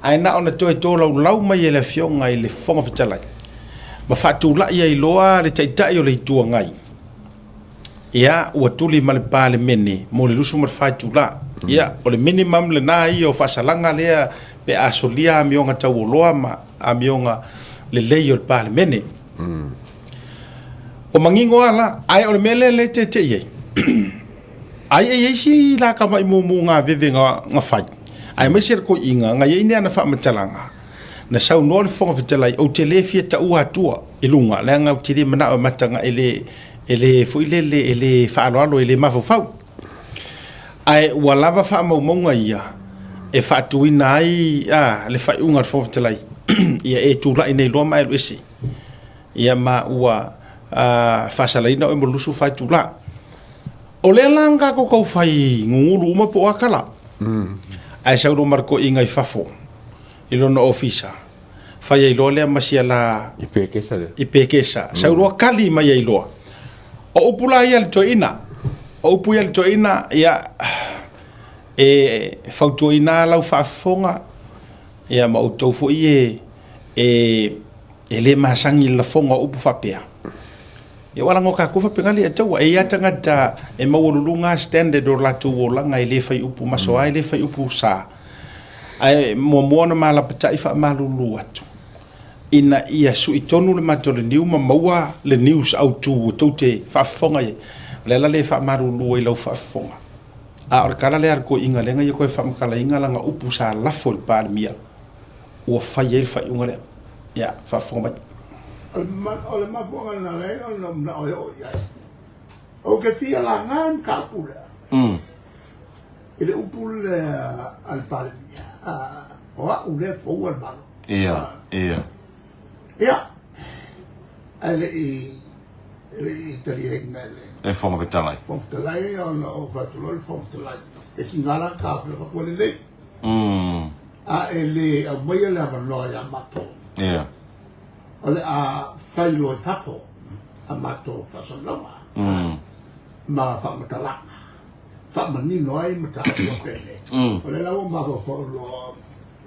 ae na ona toe tolaulau mai e le Afioga i le Fofoga Fetalai, ma faatulai ai loa le Taitai o le Itu Agai. Ia, ua tuli ma le Palemene mo le 24 itula. Ia, o le minimum lena ia o faasalaga lea pe a solia amioga taualoa ma amioga lelei o le Palemene. Ua manino lava la, ae o le mea lea lea e teetee ai, ai e i ai si la tamai mumu gaveve na fai, aemaise le toeaina na i ai ni ana faamatalaga, na saunoa le Fofoga Fetalai, ou te le fia taua atua i luga, leaga ou te le manao e mataga e le, e le foi lele, e le faaaloalo, e le mafaufau. Ae ua lava faamaumauga ia e faatuina ai le faaiuga a le Fofoga Fetalai, ia e tulai nei loa ma e alu ese. Ia ma ua faasalaina oe mo le 24 itula. O lea la na tatou tau fai gugulu uma po o a tala. Ae sau loa ma le toeaina i fafo i lona ofisa, fai ai loa lea ma sia la I pekesa lea. I pekesa. Sau loa kali mai ai loa. O upu la ia a le toeaina, o upu ia a le toeaina, ia, e fautuaina lau faafofoga, ia ma outou foi e, e, e le masani i le lafoga o upu faapea. Ia ua laga o tatou faapena le taua. E i ai tagata e maualuluga standard o latou olaga e le fai upu masoa, e le fai upu sa. Ae muamua ona malapatai faamalulu atu ina ia sui tonu le matou le niu ma maua le news autu e tou te faafofoga i ai. O le ala lea e faamalulu ai i lau faafofoga. A o le tala lea a le toeaina lea na ia toe faamatalaina lana upu sa lafo i le Palemia ua fai ai le faaiuga lea. Ia, faafofoga mai. O le mafuaaga lena na ala ai ona ou manao e oo i ai. Ou te fia laga le mataupu lea i le upu lea a le Palemia, o au lea e foua le Malo. Ia, ia. Ia, ae le i e le i taliaina e le Le Fofoga Fetalai. Fofoga Fetalai ona ou fai atu loa le Fofoga Fetalai. E tiga la taofi o fatua lelei. A e le aumaia le avanoa ia matou. Ia. O le a fai loa i fafo a matou faasalalauga ma faamatalaga faamanino ai mataupu faapenei. O lea la ua mafaufau loa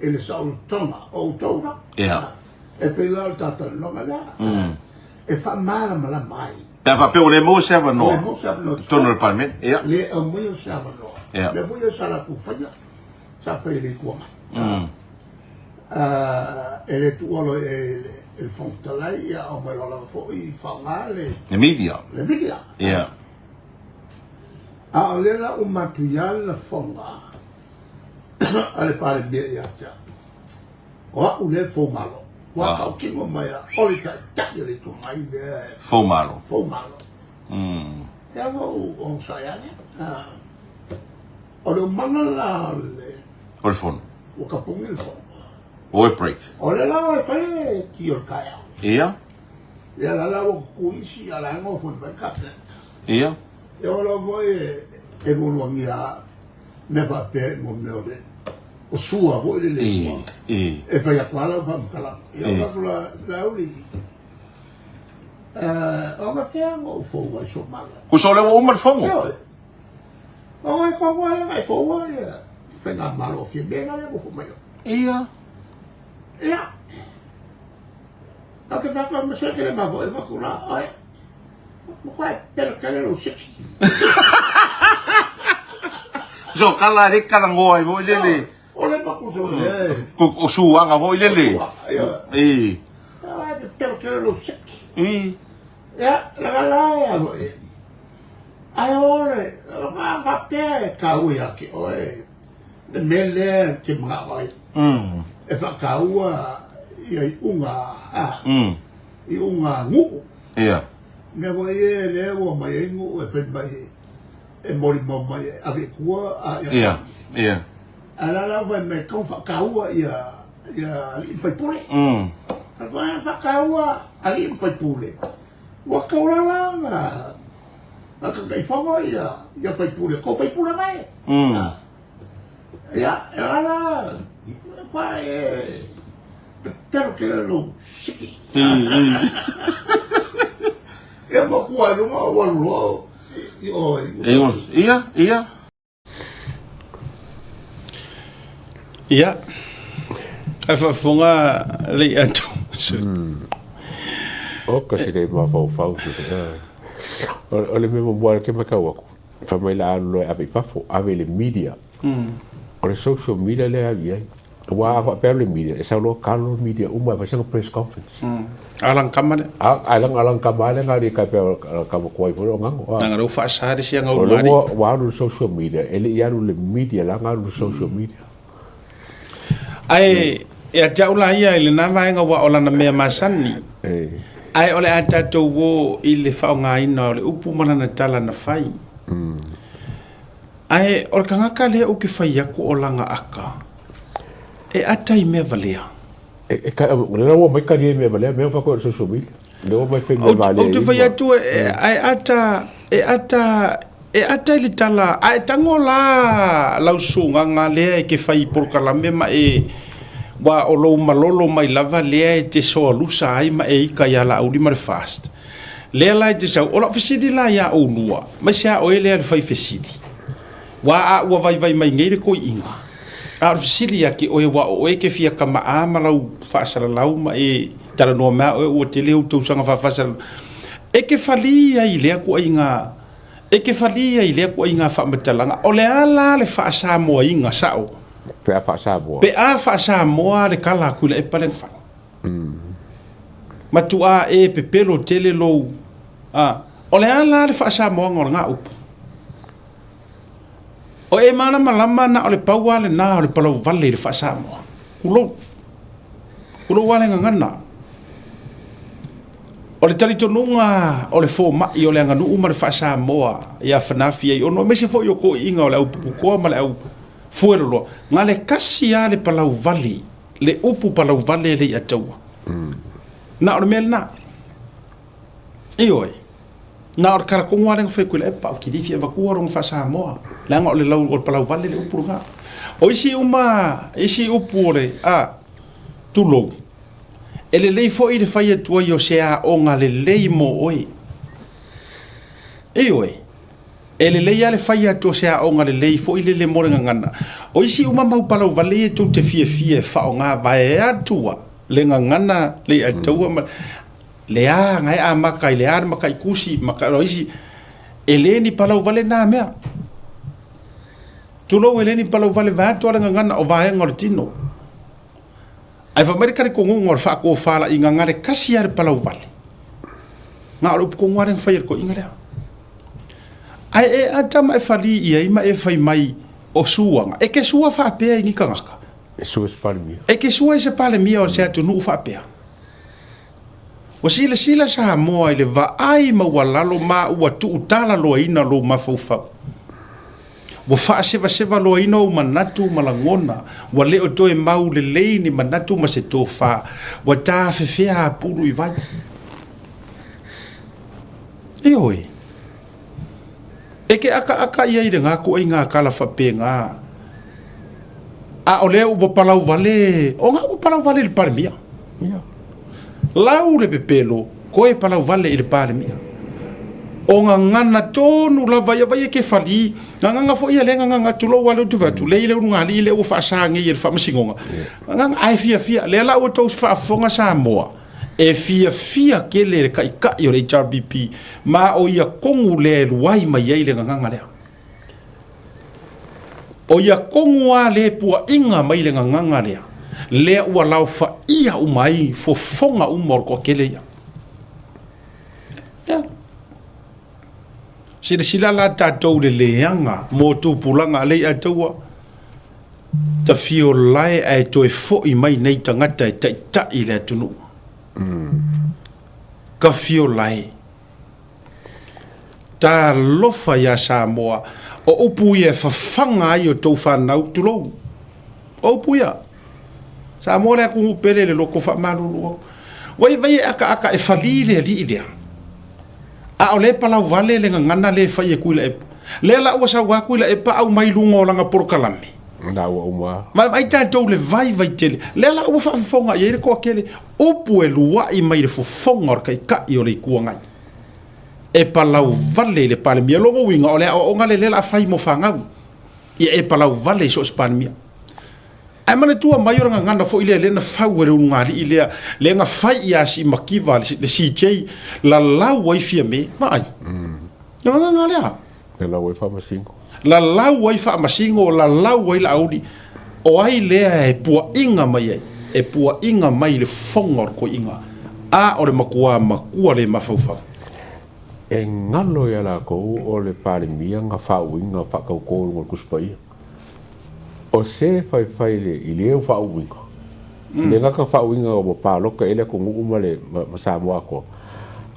i le saolotoga o outou la. Ia. E pei la o le talatalanoaga lea e faamalamalama ai. Pe a faapea ua le maua se avanoa. Ua le maua se avanoa. I totonu o le Palemene. Ia. Le aumaia se avanoa. Ia. Mea foi ia sa latou faia, sa fai e le Itu Agai. E le tuua loa e le Fofoga Fetalai, ia aumai loa lava foi faaaoga le. Le media. Le media. Ia. A o lea la ua matuia le lafoga a le Palemia ia te au. O au lea e foumalo. Ua tautino mai a o le taitai o le Itu Agai lea e. Foumalo. Foumalo. Ia ua ou onosai ane. O le umana la o le. O le fono. Ua tapuni le fono. O e break. O lea la e fai le ti o le taeao. Ia. Ia la la ua tutu isi a la e nofo mai le Kapeneta. Ia. Ia o la foi e lualuagia mea faapea i mo mea o le o sua foi le le sua. E fai atu lava lau faamatalaga. Ia o atu la Laauli, o ga fea na ou fou ai sou malo. Kusa o lea ua uma le fono. Ioe. O ai ko ua lea e fou ai ia faigamalo o Fiame la lea ua fou mai ai. Ia. Ia. A ke whaka ma se kere ma fo e whaku la, oe. Ma koe pera kere lo siki. So kala le kala ngoa i foi lele. O le maku so le. O suaga foi lele. E. Pera kere lo siki. E. Ia, la la ia foi. Ai ore, ka ka pea e kaua ia ke oe. Le mea lea ke manao ai. E whakaua ia iuga, a, iuga nuu. Ia. Mea foi e lea ua mai ai nuu e fai mai e molimau mai e ave i tua a ia. Ia, ia. A la la fai mai kau whakaua ia ia alii ma faipule. A koe whakaua alii ma faipule. Ua kau la la na na taitaifono ia ia faipule, ko faipule mai. Ia, e la la koe e pepelo ke lelo siki. Ia ma kua i lunga o alu loa i o i. Ia, ia. Ia, ae faafofoga le atu. O ka se le mafaufau o le mea muamua ke matau atu fai mai la alu loa e ave i fafo ave i le media o le social media lea e ave i ai aua a faapea le media e sau loa kalo media uma e fai sana press conference Alang kama lea. Alang alang kama lea nga kai pea alang kama kuai foi o ngango. Nanga leu faasa le sia ngau mari. O le ua alu le social media e le i alu le media la nga alu le social media. Ae ia te au la ia i lena vaega ua o lana mea masani. Ae o le a tatou o i le faaaogaina o le upu ma lana tala na fai. Ae o le kangaka lea ou ke fai aku o langa aka e ata i mea valea. E ka le ua mai kali mea valea mea fa ko social media. Le ua mai fe mea valea. Ou te fai atu e ata e ata e ata i le tala ae tago la lau sugaga lea e ke fai polokalame ma e ua o lou malolo mai lava lea e te soalusa ai ma e ika ia Laauli ma le fast lea la e te sau o lau fesili la ia oulua mai se a oe lea le fai fesili ua a ua vaivai mai nei le koiiga a o le fesili ia ke oe ua o oe ke fia kama'a ma lau faasalalau ma e talanoa mai a oe ua tele ou tausaga faafasalalau e ke falī ai i lea kuaiga E ke falī ai i lea kuaiga faamatalaga, o le a la le faasamoaina sao? Pe a faasamoa. Pe a faasamoa le kala aku i la epa lea na fai. Matuā e pepelo tele lou, a, o le a la le faasamoaga o lena upu? O e malamalama na o le pau lava lena o le palauvale i le faasamoa. Kulou. Kulou lava le gagana. O le talitonuga o le fomai o le aganuu ma le faa-Samoa ia Fanafi Aiono aemaise foi o toeaiina o le au puputoa ma le au fueloloa, na le kasi lava le palauvale, le upu palauvale le iataua. Na o le mea lena. Ioe. Na o le kalakogo lava lea na fai atu i Tuilaepa, ou te le fia avatua lona faa-Samoa, leaga o le lau o le palauvale le upu lena. O isi uma, isi upu o le, a, tulou, e lelei foi le fai atu ai o se aoga lelei mo oe. Ioe, e lelei lava le fai atu o se aoga lelei foi lele mo le gagana. O isi uma mau palauvale ia tou te fiafia e faaaoga vaeatu a le gagana le iataua ma le a na e amata i le a le mataitusi ma o isi e le ni palauvale na mea. Tulou e le ni palauvale vaeatu a le gagana o vaega o le tino. Ae fai mai le talitonuga o le faatofalaiga na le tasi lava le palauvale. Na o le upu tonu lava lea na fai e le toeaina lea. Ae e ata ma e falī i ai ma e fai mai o suaga, e te sua faapea i ni tagata. E sua i se Palemia. E te sua i se Palemia o se atunuu faapea. Ua silasila Samoa i le vaai maualalo ma ua tuutalaloaina lou mafaufau. Ua faasevaseva loaina ou manatu ma lagona, ua le o toe mau lelei ni manatu ma se tofa, ua tafefea apulu i vai. Ioe. E ke akaaka i ai i lena ituaiga tala faapena, a o lea ua palauvale, o na ua palauvale i le Palemia. Lau le pepelo, koe palauvale i le Palemia. O gagana tonu lava ia vai e ke fali, gagana foi ia le gagana, tulou lava lea ou te fai atu, lea i le ulugalii lea ua faasa nei e le Faamasinoga. Gagana, ae fiafia, lea la ua outou faafofoga Samoa, e fiafia tele le taitai o le HRPP, ma o ia tonu lea e luai mai ai le gagana lea. O ia tonu lava le puaina mai le gagana lea, lea ua laofaia uma ai fofoga uma o le toatele ia. Ia. Silasila la tatou i le leaga mo tupulaga a Leiataua, tafiolae ae toe foi mai nei tagata e taitai i le atunuu. Tafiolae. Talofa iā Samoa, o upu ia e fafaga ai o tou fanau, tulou. O upu ia. Samoa le atunuu pele le loto faamalulu au. Vai vai e akaaka e falī le alii lea. A o lea e palauvale le gagana lea e fai e Tuilaepa. Lea la ua sau lava Tuilaepa aumai luga o lana polokalame. Na ua uma. Vaai tatou le vaivai tele. Lea la ua faafofoga i ai le toatele. Upu e luaʻi mai le fofoga o le Taitai o le Itu Agai e palauvale i le Palemia. Lona uiga, o le aoaoga lea o le a fai mo fanau, ia e palauvale i so o se Palemia. Ae manatua mai o le gagana foi lea lea na fau e le ulugalii lea, lea na fai ia Simakiva le CJ, lalau ai Fiame, vaai. Le gagana lea. Lalau ai Faamasino. Lalau ai Faamasino, lalau ai Laauli. O ai lea e puaina mai ai? E puaina mai i le fofoga o le toeaina, a o le matua matua le mafaufau. E galo ia latou o le Palemia na faauiga faatautō i luga o le Tusi Paia. O se faifai i le faauiga, le gata faauiga ua palota i ai le atunuu ma le ma Samoa atoa,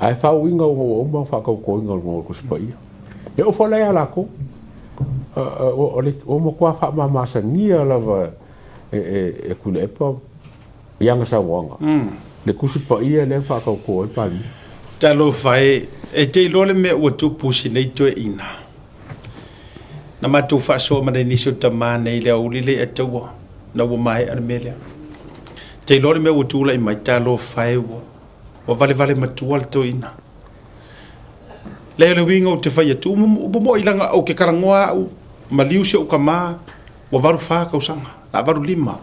ae faauiga ua uma ona faatautoina i luga o le Tusi Paia. E oo foi la ia latou, ua matua faamamasania lava e Tuilaepa i ana saunoaga le Tusi Paia lea na faatauto ai le Palemia. Talofa e, e te iloa le mea ua tupu i si nei toeaina. Na matou faasoa ma nai nisi o tama nei i le aoauli lea i Ataua, ina ua maea le mea lea. Te iloa le mea ua tulai mai, talofa e ua, ua valevale matua le toeaina. Leai o le uiga ou te fai atu, ua mo'i leaga ou te talanoa au, maliu si ou tama, ua 84 tausaga, la 85.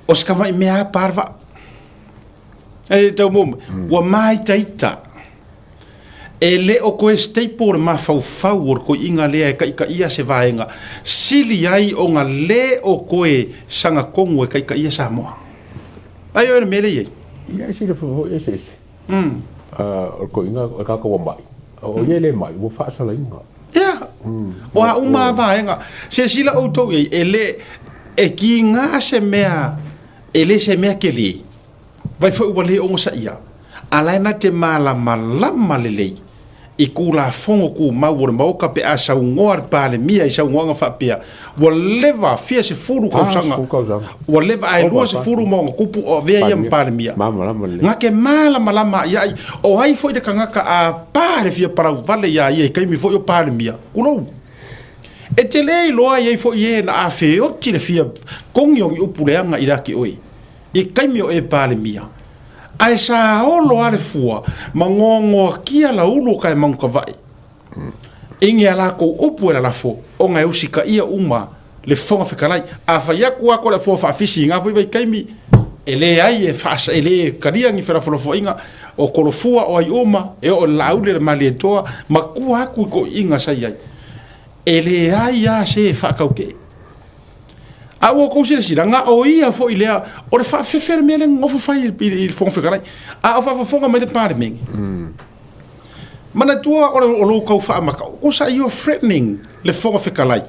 O se tamai mea lava pa le vaa. E tau mo, ua māitaita. E le o toe staple le mafaufau o le toeaina lea e taitaia se vaega sili ai ona le o toe sagatonu e taitaia Samoa. Ai o le mea lea e i ai. Ia e silafia foi eseese. O le toeaina o le tagata ua mai. O ia e le mai, ua faasalaina. Ia, o a uma lava vaega. Silasila outou i ai, e le, e kiga se mea, e le se mea tele. Vai foi ua le onosaia, a la e na te malamalama lelei i Tulafono Tumau o le Maota pe a saunoa le Palemia i saunoaga faapea, ua leva fia sefulu tausaga, ua leva ae 20 ma ona tupu o avea ia ma Palemia. Na te malamalama i ai, o ai foi le tagata a pa le fia palauvale iā ia i taimi foi o Palemia, tulou. E te le iloa i ai foi e na a feoti le fia kogi o ni upu leaga i le ake oe i taimi o e Palemia. Ae sa olo a le fua ma goagoakia laulu o kae manukavae i ni a lakou upu e lalafo ona e usitaia uma le Fofoga Fetalai. A fai atu a ko le fua faafisi i na foi vaitaimi, e leai e faasa, e le talia ni felafolafoaiga o kolofua o ai uma e oo i le Laauli le Malietoa ma tua atu i toeaiina sa i ai. E leai a se e faatautee. A ua outou silasila, na o ia foi lea, o le faafefe le mea lea na nofo fai i le Fofoga Fetalai, a o faafofoga mai le Palemene. Manatua o lou tau faamata, usa you are threatening le Fofoga Fetalai.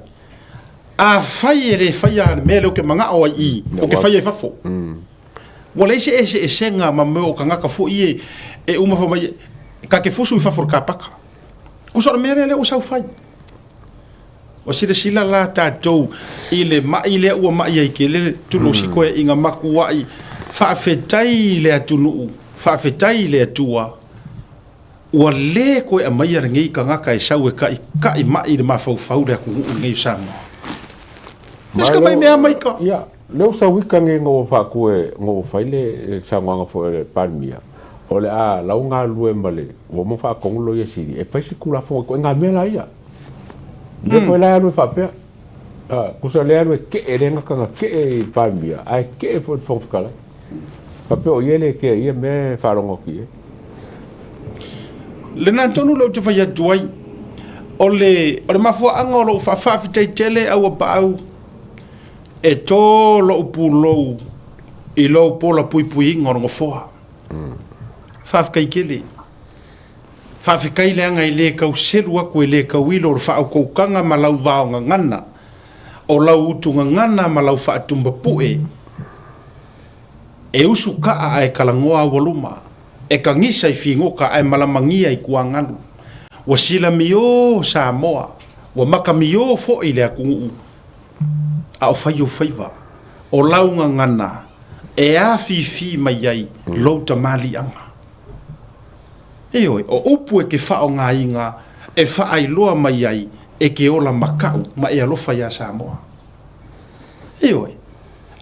Afai e le faia le mea lea ou te manao ai i, ou te faia i fafo. Ua leai se eseesega ma mea o tagata foi e, e uma fai mai, ta te fusu i fafo o le kapaka. Usa o le mea lea lea ua sau fai. Ua silasila la tatou i le ma'i lea ua ma'i ai tele tulou si koeaiga matuai faafetai i le atunuu, faafetai i le Atua ua le toe aumaia lenei tagata e sau e taita'i ma'i i le mafaufau le atunuu lenei o Samoa. Eska mai mea mai ka. Ia, lea ua sau ika nei na ua faaku e, na ua fai le saunoaga foi a le Palemia, o le a lau galulue ma le, ua uma faatonu Loia Sili, e fai se Tulafono i ituaiga mea la ia. Lea foi la e alu e faapea, tusa lea e alu e kee, le gata na kee i le Palemia, ae kee foi i le Fofoga Fetalai. Faapea o ia e le kea i ia mea e faalogo atu i ai. Lena tonu lea ou te fai atu ai, o le, o le mafuaaga o lou faafaafetai tele aua paau, e tō lou pulou i lou pola puipuiga o le nofoa. Faafetai tele. Faafetai leaga e le tau selu atu e le tau ilo o le faautautaga ma lau vaogagana, o lau utugagana ma lau faatumbapue, e usukaa ae talanoa aualuma, e tagisa i figota ae malamagia i tuagalu. Ua silamiō Samoa, ua makamiō foi le atunuu, a o fai ou faiva, o lau gagana e afifi mai ai lou tamaliiaga. Ioe, o upu e te faaaogaina e faailoa mai ai e ke ola makaʻu ma e alofa iā Samoa. Ioe,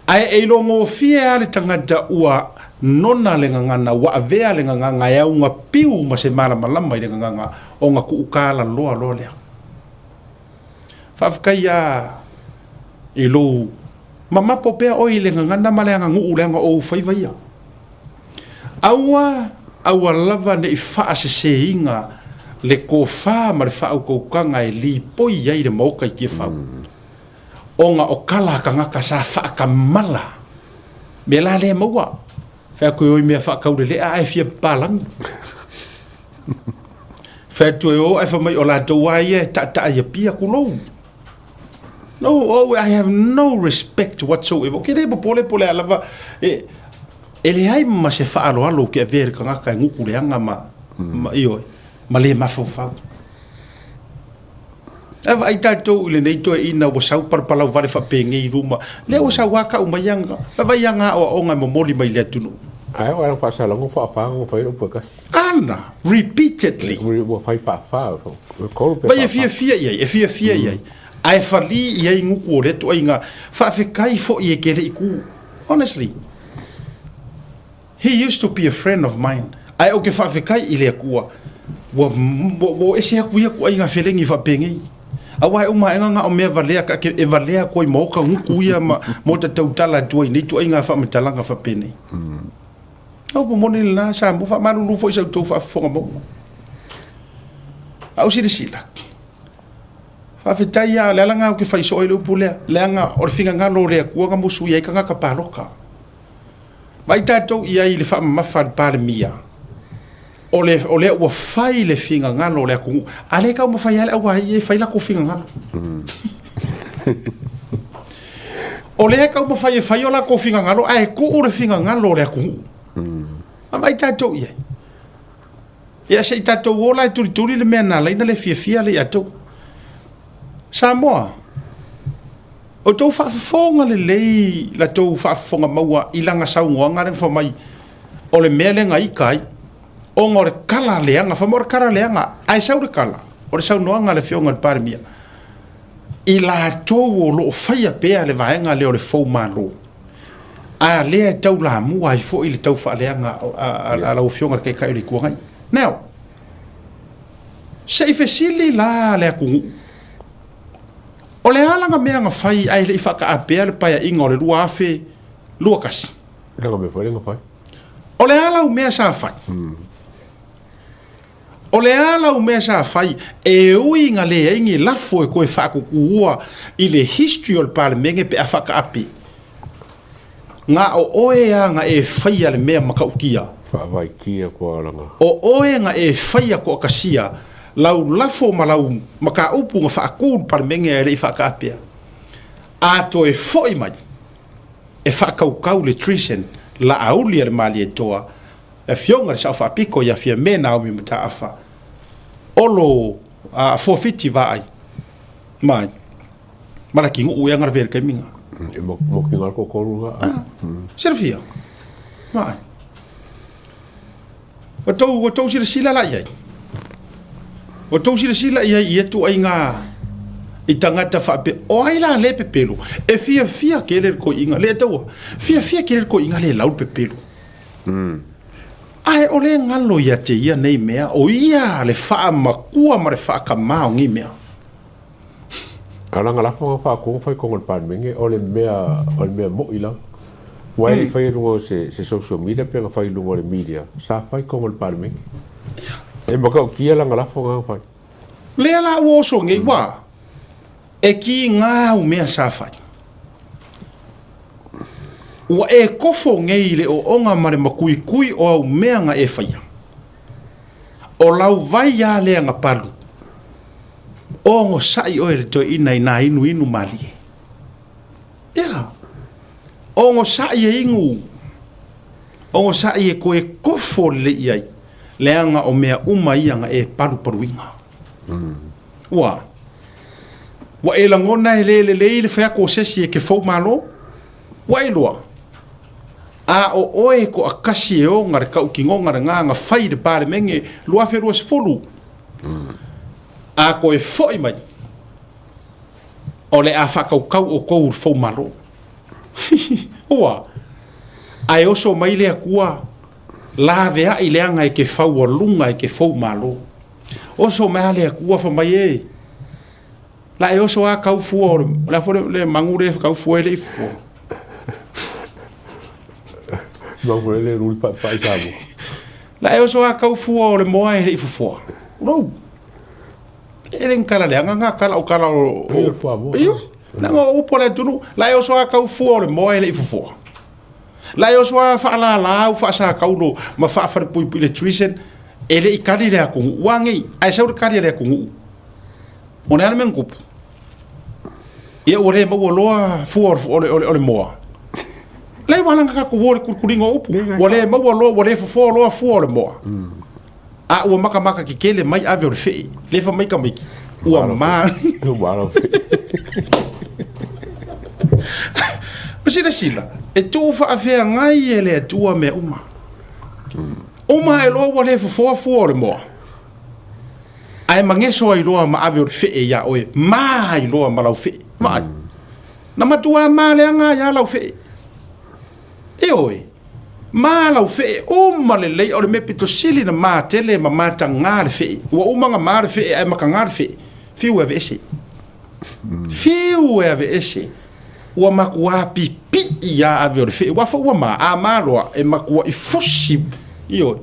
ae e ilogofie lava le tagata ua nona le gagana, ua avea le gagana e auga piu ma se malamalama i le gagana ona kuukala loa loa lea. Faafetai lava i lou mamapo pea oe i le gagana ma le aganuu leaga o ou faiva ia. Aua, aua lava ne i faaseseina le tofa ma le faautautaga e lipoi ai le Maota i Tiafau, ona o tala a tagata sa faatamala mea la lea e maua. Fai atu e o i mea faataulelea ae fia papalagi. Fai atu e o ae fai mai o latou lava ia e taataa i Apia, tulou. No, oh, I have no respect whatsoever. Ou te le popole po o le a lava e, e leai ma se faaaloalo ou te avea i le tagata e gutu leaga ma, ma, ioe, ma le mafaufau. Ae vaai tatou i lenei toeaina ua sau palapalau vale faapenei i luma, lea ua sau lava tau mai ana, vaai ana aoaoga e momoli mai i le atunuu. Ae o ana faasalaga ua faafa ona fai le upu e tasi. Ana, repeatedly. Ua fai faafa, Vai e fiafia i ai, e fiafia i ai. Ae falī i ai gutu o lea ituaiga faafetai foi e ke le i kū. Honestly, he used to be a friend of mine. Ae ou te faafetai i le Atua, ua, ua, ua ese atu ia ituaiga felegi faapenei. Aua e uma aega na o mea valea ka ke e valea atu ai ma oka gutu ia ma, ma o ta tautala atu ai nei ituaiga faamatalaga faapenei. Au po moni lena Samoa, faamalulu foi i sa outou faafofoga maua. A ou silasila, faafetai lava, o le ala lena ou te fai soo ai le upu lea, leaga o le finagalo o le Atua na musuia ai tagata palota. Vaai tatou i ai i le faamamafa a le Palemia, o le, o lea ua fai le finagalo o le atunuu, a lea e taumafai lava le auaii e fai latou finagalo. O lea e taumafai e fai o latou finagalo ae tuu le finagalo o le atunuu. Vaai tatou i ai. Ia se i tatou o la e tulituli le mea na ala ai ona le fiafia le ia tou. Samoa, o tou faafofoga lelei la tou faafofoga maua i lana saunoaga lea na fai mai o le mea lea na ita ai ona o le kala leaga, fai mai o le kala leaga, ae sau le kala, o le saunoaga a le Afioga i le Palemia, i latou o lo o faia pea le vaega lea o le foumalo, a lea e taulamua ai foi le taufaaleaga a lau Afioga i le Taitai o le Itu Agai. Now, se i fesili la le atunuu, o le a lana mea na fai ae le i faataapea le paeaiga o le 2021? Lana mea foi lea na fai. O le a lau mea sa fai? O le a lau mea sa fai e ui ina leai ni lafo e toe faakukuua i le history o le Palemene pe a faataape? Na o oe a na e faia le mea matautia. Faavaikia kua lana. O oe na e faia toatasia lau lafo ma lau mataupu na faatu i le Palemene ae le i faataapea. A toe foi mai e faatautau le treason laauli a le Malietoa le Afioga i le Sao Faapito ia Fiame Naomi Mataafa, Olo Fuafiti Vaai mai ma Lakinuu ea na lavea i le taimi na. E mo ki ngā kokoru ngā. Ah, silafia. Vaai. O tou, o tou silasila la i ai. O tou silasila i ai i e tuaiga i tagata faapea, o ai la le pepelo? E fiafia tele le toeaina, le taua, fiafia tele le toeaina le lau le pepelo. Ae o le galo ia te ia nei mea, o ia le faamatua ma le faakamā o nei mea. A o lana lafo na faatu na fai i totonu o le Palemene, o le mea, o le mea mo'i lava. Aua e le i faia i luga o se, se social media pe na fai i luga o le media, sa fai i totonu o le Palemene. E matautia lana lafo na na fai. Lea la ua oso nei, ua e kiga au mea sa fai. Ua e kofo nei i le ooga ma le makuikui o au mea na e faia. O lau vai a lea na palu, ogosaʻi oe i le toeaina i nā inuinu malie. Ia, ogosaʻi e inu, ogosaʻi e koe kofo lelei i ai, leaga o mea uma ia na e palupaluina. Ua, ua e lagona e le lelei le fai atu o se isi e ke fou malo? Ua e iloa, a o oe e toatasi e ona le tautinoga lena na fai i le Palemene 2020, a toe foi mai, o le a faatautau outou i le fou malo. Ua, ae oso mai le Atua, laveai leaga e ke faualuga e ke fou malo. Oso mai a le Atua fa mai e, la e oso a kau fua o le, o le a foi le magu le kau fua e le i fua. Magu le le ruli pa pa i samu. La e oso a kau fua o le moa e le i fufua. Rou. E le kala le anga nga kala o kala o... Iyo. Nanga o upo le atunu. La e oso a kau fua o le moa e le i fufua. La e oso a whaalala au whaasakaulo ma whaawharepuipui le treason e le i kali le akungu. Ua ngei, ae sau le kali le akungu. O le a le mea na tupu? Ia ua le maua loa fua o le, o le, o le moa. Lei ua langa tatou o le kulikuliga o upu. Ua le maua loa, ua le fofoa loa fua o le moa. A ua makamaka kekele mai ave o le fee. Le fa mai tamaiti. Ua ma. O silasila, e tuu faafeagai e le Atua mea uma. Uma ae loa ua le fofoa fua o le moa. Ae mageso ai loa ma ave o le fee iā oe, ma ai loa ma lau fee. Vaai. Na matuā ma leaga ai lava lau fee. Ioe. Ma lau fee uma lelei, o le mea pito sili na ma tele ma matagā le fee. Ua uma na ma le fee ae matagā le fee. Fiu e aveese. Fiu e aveese. Ua matuā pipii lava ave o le fee. Ua foi ua ma, a ma loa, e matuaʻi fusi. Ioe.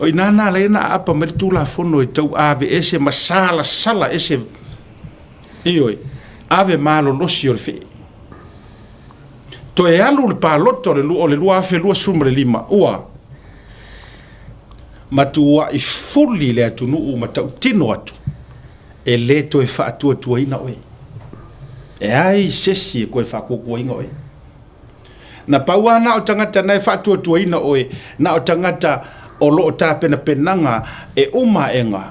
O i ina na ala ai ona aapa mai le Tulafono e tau aveese ma salasala ese, ioe, ave malolosi o le fee. Toe alu le palota o le o le 2025, ua matuaʻi fuli le atunuu ma tautino atu, e le toe faatuatuaina oe. E ai se isi e toe faatuatuaina oe. Na pau lava na o tagata na e faatuatuaina oe, na o tagata O lo o tapenapenaga e uma aʻega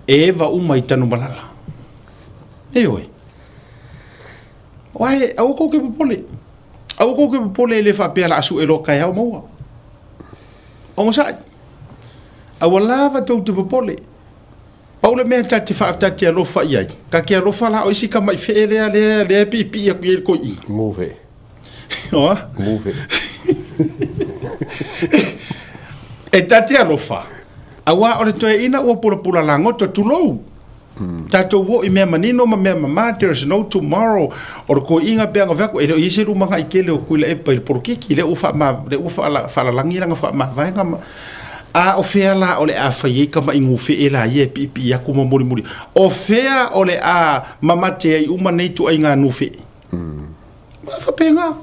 e eva uma i Tanumalala. Ioe. Aua aua kou ke popole. Aua kou ke popole e le faapea la a suʻe loa kaeao maua. Ogosaʻi. Aua lava tou te popole. Pau le mea ta te ta te alofa i ai. Ka ke alofa la o isi ka mai fee lea lea lea piipii aku i ai le koiʻiga. Move. Oa? Move. E ta te alofa. Aua o le toeaina ua pulapula lagoto, tulou. Tatou o i mea manino ma mea mamā, there is no tomorrow. O le koiʻiga pe aga fai atu, e le o i ai se lumagaʻi tele o Tuilaepa i le polokiki, lea ua faama, lea ua faalalagi lana faamavaega ma, A o fea la o le a fai ai ka maʻi gufeʻe la ia e piʻipiʻi aku ma mulimuli? O fea o le a mamate ai uma nei ituaiga nufeʻe? Ma faapena.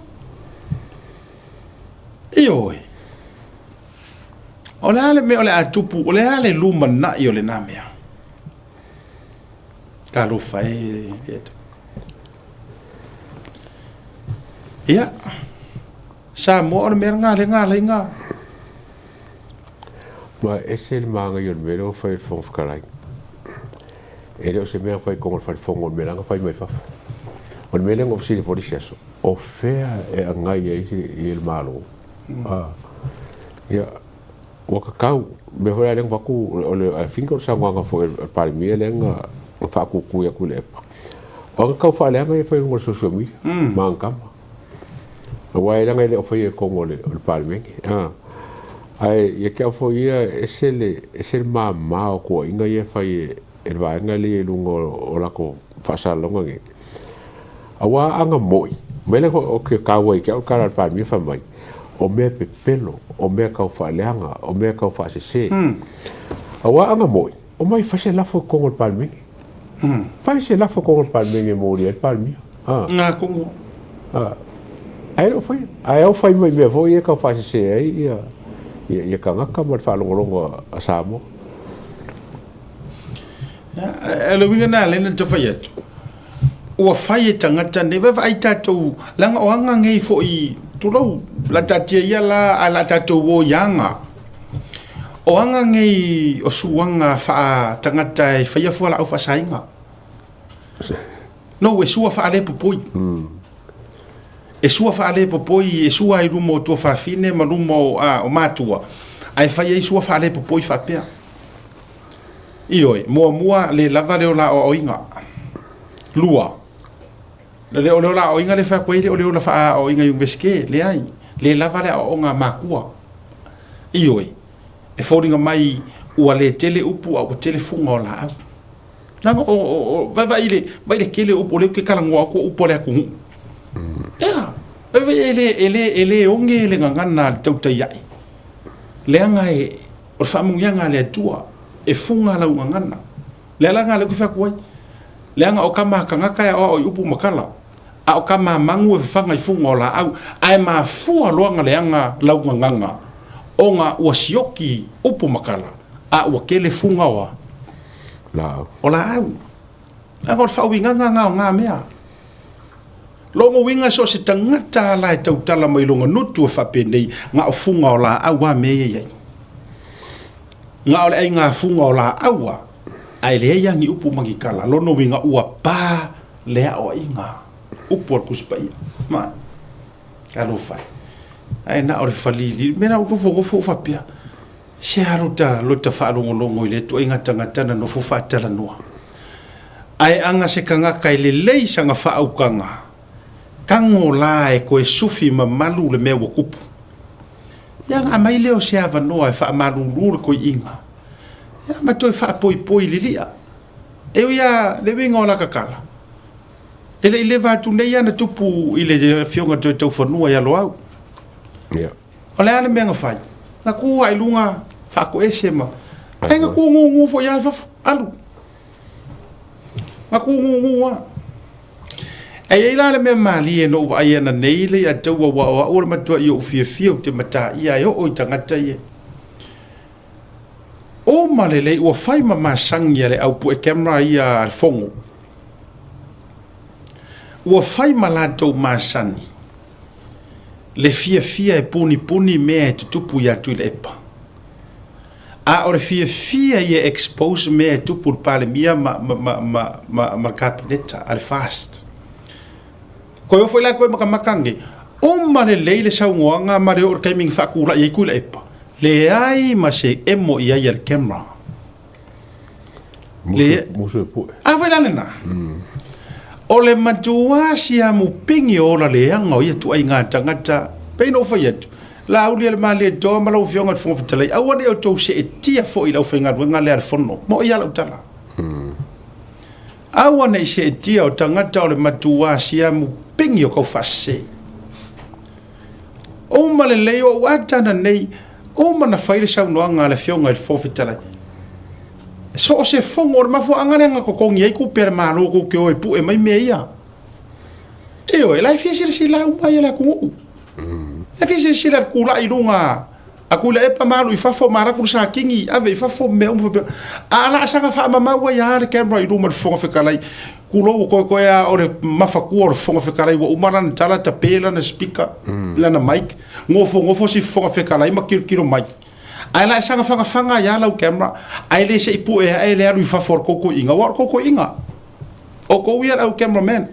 Ioe. O le a le mea o le a tupu, o le a le lumanaʻi o lena mea? Talofa e le Atua. Ia, Samoa o le mea lena le galaiga. Ma ese le māngai o le mea lea ua fai e le Fofoga Fetalai. E le o se mea na fai i totonu o le fale fono o le mea la na fai mai fafo. O le mea lea na ou fesili ai foi le isi aso, o fea e agai ai le Malo? Ia, ua tatau, o le mea foi lea na avatu, o le, I think o le saunoaga foi a le Palemia lea na faatutui atu i le EPA. O aga tau faaleaga ia e fai i luga o le social media ma ana tama. Aua e leaga e le o faia i totonu o le Palemene. Ae ia te au foi ia, ese le, ese le mama o tuuaiga ia e fai e le vaega lea i luga o latou faasalalauga nei. Aua ana moi, mea lea ou te taua ia te au le tala a le Palemia fai mai, o mea pepelo, o mea tau faaleaga, o mea tau faasese. Aua ana moi, omai fai se lafo i totonu o le Palemene. Fai se lafo i totonu o le Palemene e molia ai le Palemia. Ngā kongo. Ae le o faia. Ae au fai mai mea foi ia e tau faasese ai ia ia tagata ma le faalogologo a Samoa. Ia, le uiga lena lea na ta fai atu, ua fai e tagata nei, vaavaai tatou, leaga o aga nei foi, tulou, la taatia ia la, ae la tatou o i aga. O aga nei o suaga faa-tagata e faia fualaau faasaina. No, e sua faalepopoi. E sua faalepopoi, e sua ai luma o tuafafine ma luma o, a, o matua, ae fai ai sua faalepopoi faapea. Ioe, muamua, le lava le ola aoaoina. Lua, le o le ola aoaoina le fai atu ai le o le ola faaoaoina i Iunivesite, leai, le lava le aoaoga a makua. Ioe, e foliga mai ua le tele upu a ua tele fuga o laau. Leaga o, o, o, vaai i le, vaai i le tele o upu, o lea ou te talanoa atu o upu a le atunuu. Ea, vaai e le, e le, e le oge le gagana a le tautai ae. Leaga e, o le faamanuiaga a le Atua, e fuga lau gagana. Le ala lena lea ou te fai atu ai. Leaga o tama a tagata e aoao i upu ma tala, a o tama a manu e fafaga i fuga o laau, ae mafua loa ona leaga lau gagana, ona ua sioki upu ma tala, a ua tele fuga o a? Laau. O laau. Leaga o le faauigaga na o na mea. Lona uiga so o se tagata lava la e tautala mai lona nutu e faapenei, na o fuga o laau a mea ia e i ai. Na o le aiga fuga o laau a, ae leai lava ni upu ma ni tala. Lona uiga ua pa le aoaiga, upu a le Tusi Paia. Ma, talofa e. Ae na o le falili. Le mea la ou nofonofo ou faapea, se a lota, lota faalogologo i le ituaiga tagata na nofo faatalanoa. Ae aga se tagata e lelei sana faautaga, tago la e toe sufi mamalu le mea ua tupu. Ia ona aumai lea o se avanoa e faamalulu le toeaina, ia ma toe faapoipoi lilia. E ui lava le uiga o lata tala, e le i leva atu nei lava na tupu i le afioga i le Toetaufanua ia Loau. Ia. O le a le mea na fai? Na tu lava i luga faatoese ma... Ae na tu gugu foi lava i fafo, alu. Na tu gugu lava. Ae i ai la le mea malie na ou vaai ananei le ia taua aua o au o le matuai ou fiafia ou te mataia e oo i tagata ia. Uma lelei ua fai ma masani a le au pue camera ia a le Fono. Ua fai ma latou masani. Le fiafia e punipuni mea e tutupu iā Tuilaepa. A o le fiafia ia e expose mea e tupu i le Palemia ma, ma, ma, ma, ma, ma le Kapeneta a le FAST. Koe o foi la koe makamaka nei, uma lelei le saunoaga ma le oo i le taimi na faatulai ai Tuilaepa, leai ma se emo i ai a le camera. Le, musu e pue. A foi la lena. O le matua siamu pingi o ola leaga o ia tuaiga tagata, pei ona ou fai atu, Laauli a le Malietoa ma lau Afioga i le Fofoga Fetalai, aua ne i outou seetia foi i le aufaigaluega lea a le Fono. Moʻi lava lau tala. Aua ne i seetia o tagata o le matua siamu pingi o kaufaasese. Uma lelei o ou ata nei, uma na fai le saunoaga a le Afioga i le Fofoga Fetalai. So o se fono o le mafuaaga lea na totogi ai tupe a le Malo tou te o e pue mai mea ia. Ioe, la e fia silasila uma ia le atunuu. E fia silasila i le tulai i luga a Tuilaepa ma alu i fafo ma alu atu le Satini ave i fafo mea uma faapea. A la saga faamamau ai lava le camera i luma o le Fofoga Fetalai. Tulou ua toetoe lava o le mafatua o le Fofoga Fetalai ua uma lana tala tape lana speaker, lana mic, nofonofo si Fofoga Fetalai ma tilotilo mai. Ae la e saga fagafaga ai lava lau camera, ae le se i pue ae le alu i fafo o le kokoiga, aua o le kokoiga. O kou ia le au cameraman.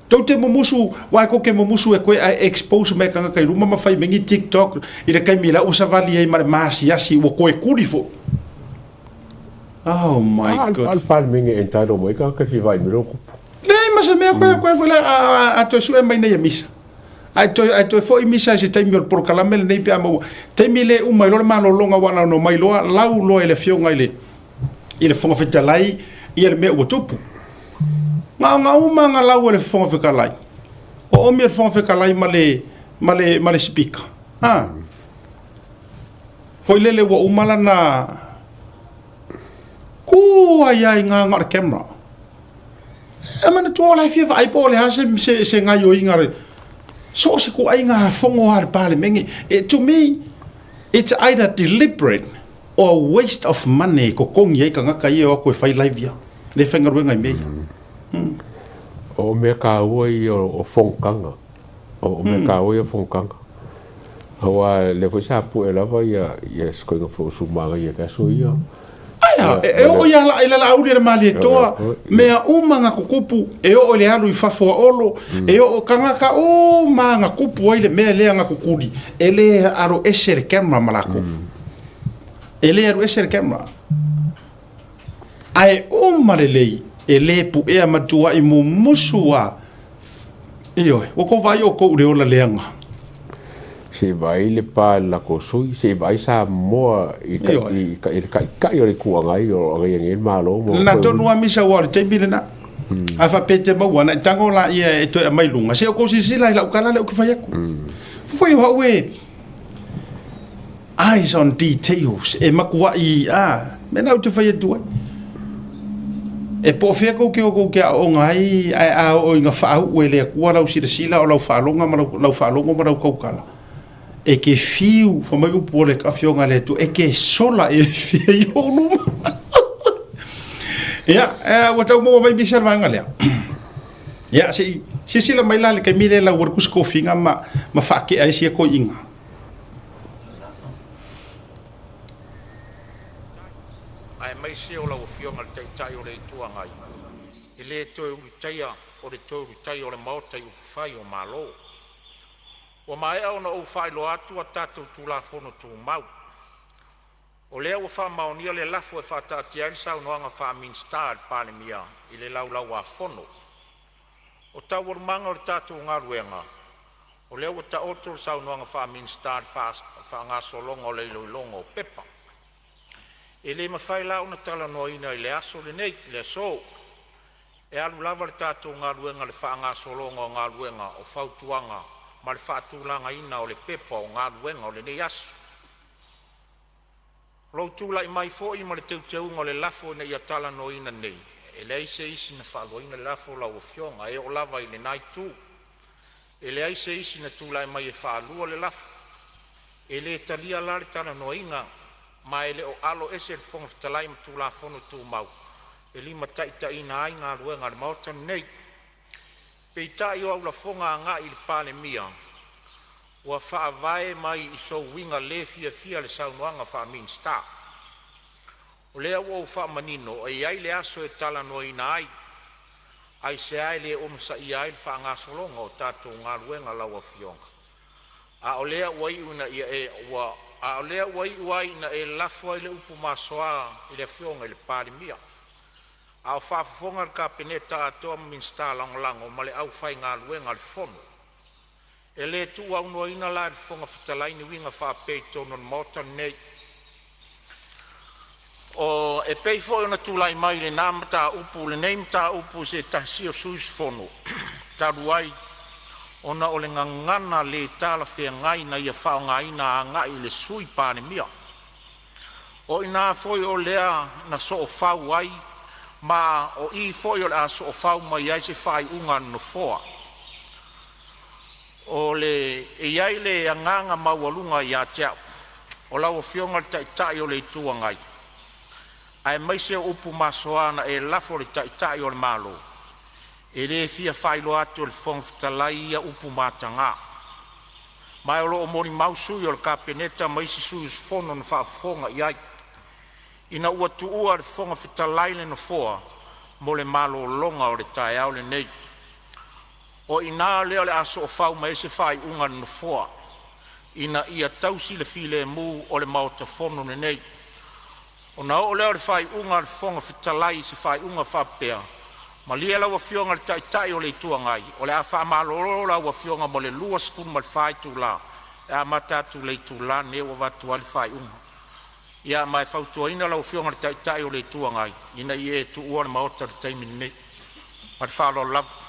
Tou te mumusu, aua e kou te mumusu e koe ae expose mai tagata i luma ma fai mai ni TikTok i le taimi la ua savali ai ma le maasiasi ua koe kuli foi. Oh my God. A le Palemene entitled mai tagata e fia vaai mai lona tupu. Leai ma se mea koe koe foi la a toe sue mai nei e misa. Ae toe, ae toe foi misa i se taimi o le polokalame lenei pe a maua. Taimi le uma ai loa le malologa aua na ona omai loa lau loa i le afioga i le i le Fofoga Fetalai ia le mea ua tupu. Gaoga uma nga lau e le Fofoga Fetalai. O omi e le Fofoga Fetalai ma le, ma le, ma le Speaker. Ha. Foi lele ua uma lana ku ai ai ngā ngā o le camera. E manatua o la e fia vaai po o le a se, se, se gaioiga le, so o se kuaiga fono a le Palemene. It, to me, it's either deliberate or a waste of money e totogi ai tagata ia e o atu e fai live ia. Le faigaluega i mea ia. O mea kāua ia o fonotaga. O mea kāua ia o fonotaga. Aua lea foi sa pue lava ia ia se koiga foi o Sumaga ia ke aso ia. Aia, e oo ia la, i le Laauli e le Malietoa, mea uma na tutupu, e oo i le alu i fafo a Olo, e oo tagata uma na tupu ai le mea lea na tutuli, e le alo ese le camera ma lakou. E le alu ese le camera. Ae uma lelei, e le puea matuai mumusu a. Ioe, ua kou vaai oukou i le ola leaga. Se i vaai le pa i le latou sui, se i vaai Samoa i le taitai o le Itu Agai o lo o agaia nei le Malo. Lena tonu lava misa aua o le taimi lena. A faapea e te maua ana i tago laia e toe aumai i luga, se i outou silasila i lau tala lea ou te fai atu. Foi o au e Eyes on details, e matuai, a, mea na ou te fai atu ai. E po o fea kou te o kou te aooga ai, ae a oo ina faauu e le Atua lau silasila o lau faaloga ma lau, lau faalogo ma lau tautala, e te fiu, fai mai upu o le Afioga a le Atua, e te sola e fia i ou luma. Ia, ua tau maua mai misa le vaega lea. Ia, se i silasila mai la le taimi lea lau atu se tofiga ma, ma faatea ai sia toeaiina. Aemaise o lau Afioga i le Taitai o le Itu Agai, e le toe ulutaia o le toe ulutaia o le Maota i upufai o Malo. Ua maea ona ou faailoa atu a tatou Tulafono Tumau. O lea ua faamaonia le lafo e faataatia ai le saunoaga faa-Minisita a le Palemia i le Laulau-a-Fono. O Taualumaga o le tatou galuega, o lea ua taoto le saunoaga faa-Minisita i le faagasologa o le iloiloga o pepa. E le mafai la ona talanoaina i le aso lenei, le aso. E alu lava le tatou galuega i le faagasologa o galuega o fautuaga ma le faatulagaina o le Pepa o Galuega o lenei aso. O lou tulai mai foi ma le teuteuga o le lafo ina ia talanoaina nei, e leai se isi na faaluaina le lafo lau Afioga e oo lava i lena itu. E leai se isi na tulai mai e faalua le lafo. E le talia la le talanoaina ma e le o alo ese le Fofoga Fetalai ma Tulafono Tumau e limataitaiina ai galuega a le Maota lenei. Peitai o au lafoga agai i le Palemia Ua faavae mai i sou uiga le fiafia le saunoaga faa-Minisita. O lea ua ou faamanino e i ai le aso e talanoaina ai, aisea e le onosaia ai le faagasologa o tatou galuega lau Afioga. A o lea ua iu ai ina e lafo ai le upu masoa i le Afioga i le Palemia, a o faafofoga le Kapeneta atoa ma Minisita Lagolago ma le aufaigaluega a le Fono. E le tuuaunoaina la e le Fofoga Fetalai ni uiga faapea i totonu o le Maota lenei. O e pei foi ona tulai mai i lena mataupu lenei mataupu i se tasi o sui usufono talu ai ona o le gagana le talafeagai na ia faaaogaina agai i le Sui Palemia. O i ina foi o lea na soofau ai ma o i foi o le a soofau mai ai se faaiuga a le Nofoa. O le e i ai le agaga maualuga ia te au, o lau Afioga i le Taitai o le Itu Agai, aemaise o upu masoa na e lafo i le Taitai o le Malo, e le fia faailoa atu e le Fofoga Fetalai ia upu mataga. Ma o lo o molimau sui o le Kapeneta ma isi sui usufono na faafofoga i ai, ina ua tuua e le Fofoga Fetalai le Nofoa mo le malologa o le taeao lenei. O i ina lea o le a soofau mai ai se faaiuga a le Nofoa, ina ia tausi le filemu o le Maota Fono lenei. Ona oo lea o le faaiuga a le Fofoga Fetalai i se faaiuga e faapea; Malie lau Afioga i le Taitai o le Itu Agai, o le a faamalolo lau Afioga mo le 24 itula e amata atu i le itula lenei ua avatu ai le faaiuga. Ia ma e fautuaina lau Afioga i le Taitai o le Itu Agai ina ia e tuua le Maota i le taimi lenei. Ma le faaaloalo lava.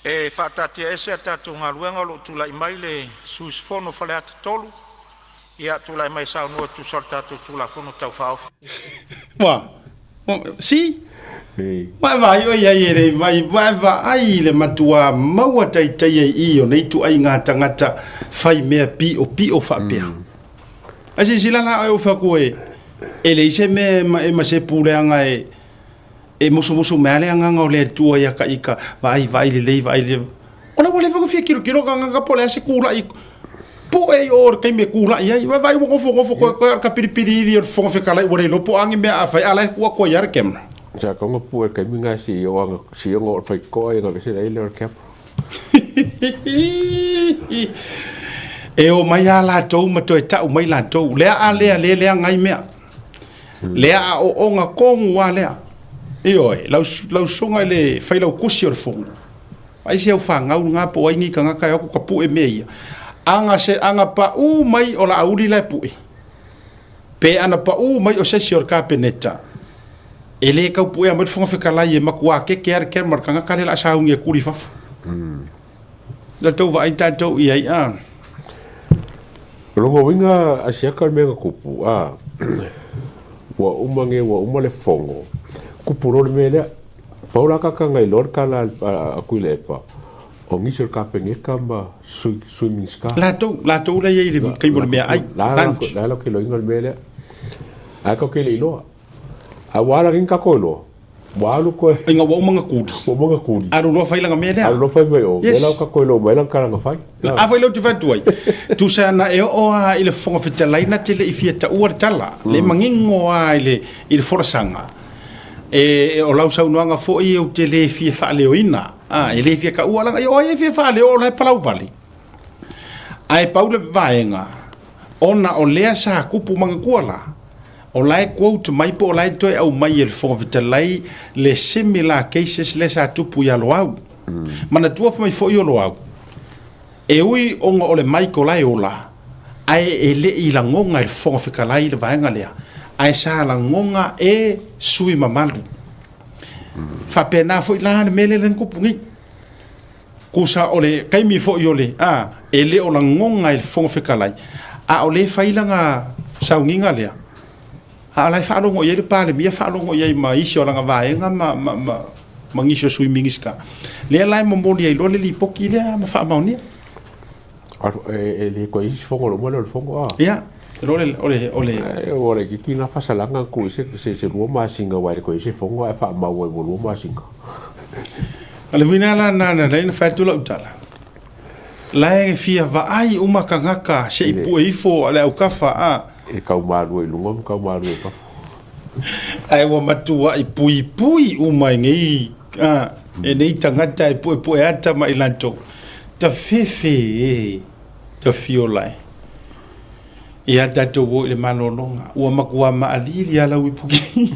E faataatiaese a tatou Galuega o lo o tulai mai le sui usufono mo Faleata 3. Ia, tulai mai e saunoa e tusa o le tatou Tulafono Tau Faaofi. Ua, si? Ua e vaai oe i ai e le mai, ua e vaai i le matuā maua taitaia i i o nei ituaiga tagata fai mea piopio faapea. Ae silasila la oe ou fai atu e, e leai se mea e ma, e ma se puleaga e, e musumusu mai a le agaga o le Atua ia ka ika, vaai, vaai lelei, vaai lelei. O la ua leva ona fia kilokilo ka agaga po o le a se kulaʻi poʻe i o le taimi e kulaʻi ai. Ua vaai ua nofonofo koe koe o le kapilipili ili o le Fofoga Fetalai ua le iloa po o a ni mea a fai a la e tuu atu ai lava le camera. Sa tonga pua i le taimi lena se i oo ana se i ono o le faitotoa ia ona aveese ai lea o le camera. E omai lava latou ma toe tau mai latou, lea a lea le leaga ai mea. Lea a ooga tonu lava lea. Ioe, lau, lau susuga i le failautusi o le Fono, ai se au fanau lena po o ai ni tagata e o atu tapue mea ia. Ana se, ana pau mai o Laauli la e pue, pe ana pau mai o se isi o le Kapeneta, e le tau puea mai le Fofoga Fetalai e matua keke lava le camera o le tagata lea o le a sauni e tuli i fafo. La tou vaai tatou i ai a. O lona uiga asiata le mea na tupu a ua uma nei ua uma le fono tupu loa le mea lea pau la tagata na iloa le tala a Tuilaepa o nisi o le Kapeneta ma sui sui Minisita. Latou latou la i ai i le taimi o le meaai lunch. La la ke iloaina le mea lea ae tatou te le iloa a ua ala nei ona tatou iloa Ua alu koe. Ina ua uma ona kuli. Ua uma ona kuli. Alu loa fai lana mea lea. Alu loa fai mai o. Yes. Lea la ua koe mai lana tala na fai. A foi lea ou te fai atu ai. Tusa ana e oo lava i le Fofoga Fetalai na te le i fia taua le tala. Le manino lava i le, i le folasaga. E, o lau saunoaga foi ou te le fia faaleoina. A, e le fia taua lana. O ai e fia faaleo o la e palauvale. Ae pau le vaega, ona o lea sa tupu manatua la, O la e quote mai po o la e toe aumai e le Fofoga Fetalai le similar cases lea sa tupu ia Loau. Manatua mai foi o Loau, e ui ona o le mic o la e ola, ae e le i lagona e le Fofoga Fetalai le vaega lea, ae sa lagona e sui mamalu. Faapena foi la le mea lea na tupu nei. Kusa o le taimi foi o le, a, e le o lagona e le Fofoga Fetalai, a o lea e fai lana sauniga lea, a o la e faalogo i ai le Palemia, faalogo i ai ma isi o lana vaega ma, ma, ma, ma nisi o Sui Minisita. Lea la e momoli ai loa le lipoti lea ma faamaonia. E le toe isi fono o le uma lea o le fono a. Ia, o le, o le, o le. Ua laitiiti na faasalaga atu i se, se, se 2 masina aua e le toe i ai se fono ae faamau ai ua 2 masina. O le uiga la lena na ala ai ona fai atu lau tala, la e fia vaai uma tagata se i pue ifo a le aukafa a. E tau malua i luga ma tau malua i fafo. Ae ua matuai puipui uma e nei, a, e nei tagata e puepue ata ma i latou. Tafefe e, tafiola e. Ia tatou o i le malologa. Ua matua maaliili lava lau ipuki.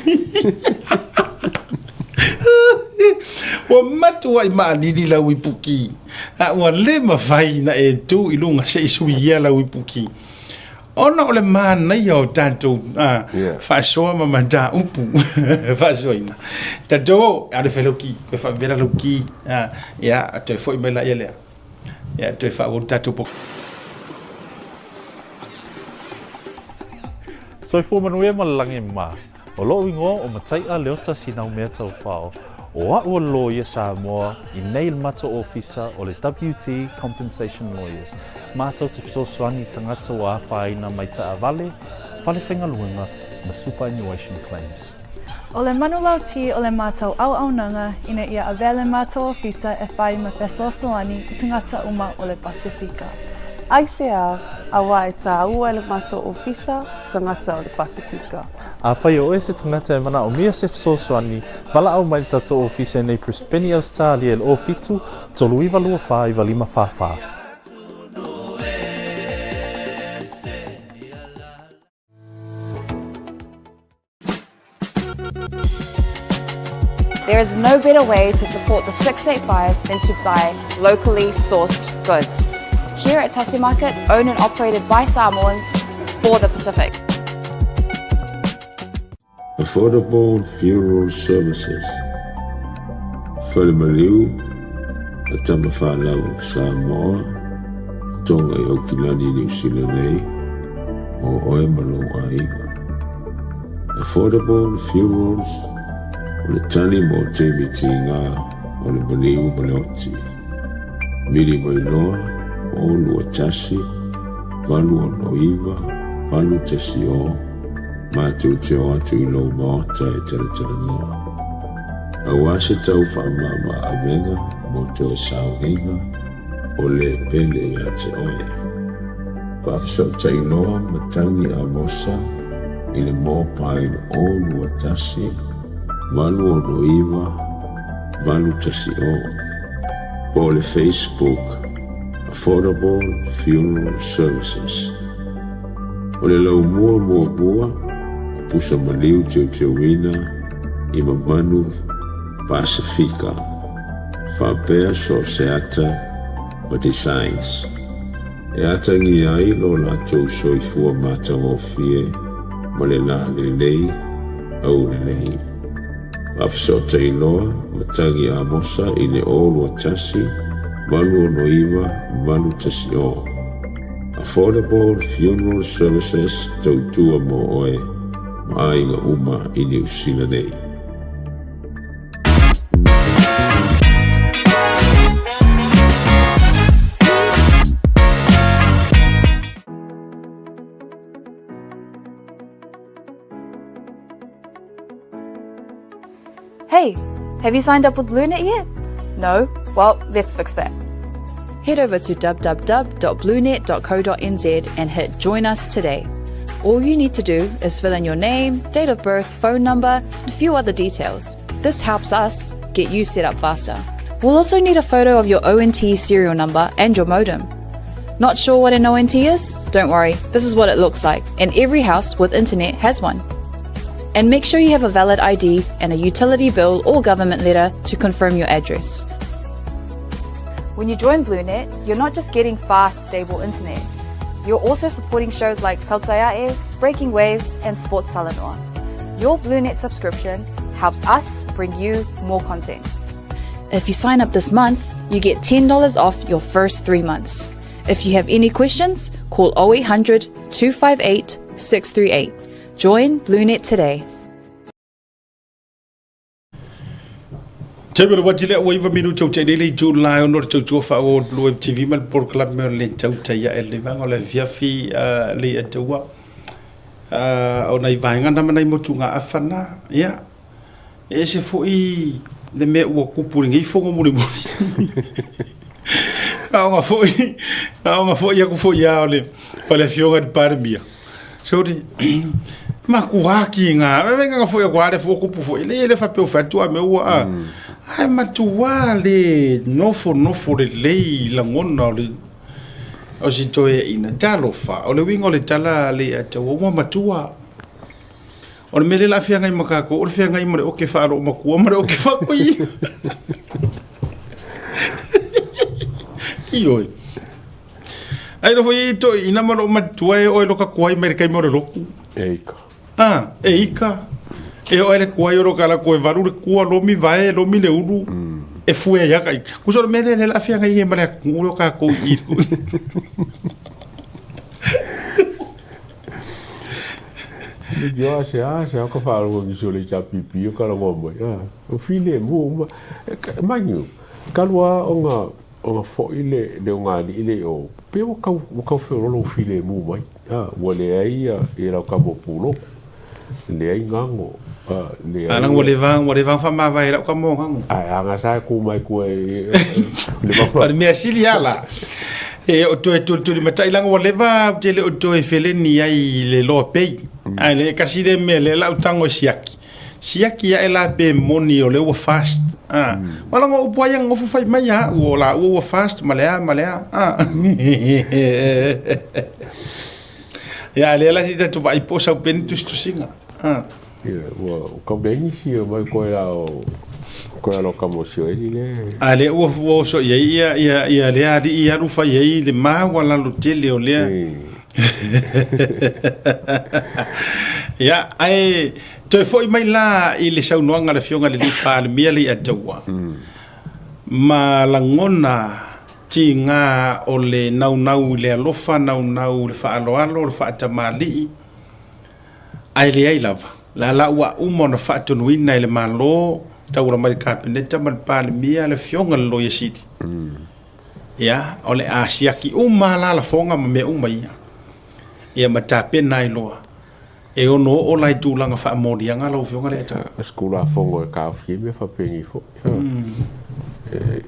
Ua matuai maaliili lau ipuki. A ua le mafai na e tu i luga se i suia lau ipuki. Ona o le manaia o tatou faasoa ma mataupu faasoaina. Tatou, a le fai lau ki, koe faavela lau ki, ia, toe foi mai laia lea. Ia, toe faaauau le tatou po. Soifua manuia ma le lagi mā. O loʻu igoa o Mataiʻa Leota Sinaumea Taufao. O aʻu o le loia Samoa i nei le matou ofisa o le WT Compensation Lawyers. Matou te fesoasoani i tagata ua afaina mai taavale, fale faigaluega ma superannuation claims. O le manulauti o le matou auaunaga ina ia avea le matou ofisa e whai ma fesoasoani i tagata uma o le Pasifika. Aisea, auā e tāua e le matou ofisa tagata o le Pasifika. Afai o oe se tagata e manaomia se fesoasoani, valaau mai le tatou ofisa i nei Brisbane, Ausetalia i le 07 39 24 95 44. There is no better way to support the 685 than to buy locally sourced goods. Here at Tasi Market, owned and operated by Samoans for the Pacific. Affordable Funeral Services, Fale Maliu a Tamafanau Samoa, Tonga i Aukilani Niu Sila nei, mo oe ma lou aiga. Affordable Funerals, o le tali mo taimi tiga o le maliu ma le oti. Vili mai loa, 0 2 1 8 6 9 8 1 0, matou te o atu i lou maota e talatalanoa. Aua se tau faamama avega mo toe sauniga o le pele ia te oe. Faafesootai loa matagi Amosa i le mobile 0 2 1 8 6 9 8 1 0 po o le Facebook Affordable Funeral Services. O le laumua muamua o pusa maliu teuteuina i mamanu Pasifika faapea so o se ata ma designs e atagia ai lo latou soifua matagofie ma le la lelei aulelei. Faafesootai loa matagi Amosa i le 0 2 1 8 6 9 8 1 0. Affordable Funeral Services tautua mo oe ma aiga uma i Niu Sila nei. Hey, have you signed up with BlueNet yet? No? Well, let's fix that. Head over to www.bluenet.co.nz and hit Join Us Today. All you need to do is fill in your name, date of birth, phone number, and a few other details. This helps us get you set up faster. We'll also need a photo of your ONT serial number and your modem. Not sure what an ONT is? Don't worry, this is what it looks like, and every house with internet has one. And make sure you have a valid ID and a utility bill or government letter to confirm your address. When you join BlueNet, you're not just getting fast, stable internet. You're also supporting shows like Tautai A'e, Breaking Waves, and Sports Talanoa. Your BlueNet subscription helps us bring you more content. If you sign up this month, you get $10 off your first three months. If you have any questions, call 0800 258 638. Join BlueNet today. Taimi o le uati lea ua iva minute ua te'i nei le itu la e ono le tautua faaauau o le Blue Wave TV ma le polokalame o le Tautai Ae le Vaega o le Afiafi le Ataua o nai vaega na ma nai motugaafa na. Ia, e ese foi le mea ua kupu i lenei fono mulimuli. Na ona foi, na ona foi aku foi lava o le, o le afioga i le Palemia. Sorry. Makuā ki ngā, me ngā foi aku are fo kupu foi. Le le faapea o fai atu a mea ua a. Ai matuā le nofo nofo lelei lagona o le o si toeaina. Talofa, o le uiga o le tala le ia te ua matua. O le mea lea o le a feagai ma tatou, o le feagai ma le oke faaloomatua ma le oke faatoeaina. Ioe. Ai nofo i toeaina ma loomatua e oo i loka tuai mai le taimi o le lotu. E ika. Ah, e ika. E oo ai le tuai o loka la koe valu le kua lomi vae lomi le ulu. E fue ai aka. Kusa o le mea lea lea o le a feagai nei ma le atunuu lea o tatou i i. Le ioa se a se a ka wharonga ki so le cha pipi o ka rongo mai. Ah, o file mu uma. Manyu, ka lua o nga o nga foi le le o ngā ni le o pe o kau o kau wheorolo o file mu mai. Ah, ua le ai ia i rau ka mo pūlo. Le ai ngango. Ah, le ai. Ana ua le vang, ua le vang whamāwae rau ka mō ngango. Ai, anga sa ku mai ku e le mau. O le mea sili ala. E o toe tulituli matai langa ua leva ou te le o toe feleni ai i le loa pei. Ae le kasi le mea lea la ou tago e siaki. Siaki ae la pe moni o lea ua fast. Ah. Wala ngo upu ai ngofu fai mai a ua la ua ua fast ma le a ma le a. Ah. Ia lea la si tatu vai po sau peni tusitusiga. Ah. Ia, ua kau nei nisi o mai koe la o koe alo ka mo sio eli le. A lea ua ua oso i ai ia ia ia lea ali'i alu fai ai le maualalo tele o lea. Ia, ae toe foi mai la i le saunoaga a le Afioga i le Alii Palemia le Iataua, ma lagona tiga o le naunau i le alofa, naunau i le faaaloalo, o le faatamalii, Ae leai lava, la la ua uma ona faatonuina e le Malo, tauala mai le Kapeneta ma le Palemia le Afioga i le Loia Sili. Ia, o le a siaki uma lava la lafoga ma mea uma ia, ia ma tapena ai loa. E ono oo la i tulaga faamoliaga lau Afioga le Atua. O se Tulafono e taofia ai mea faapenei foi. E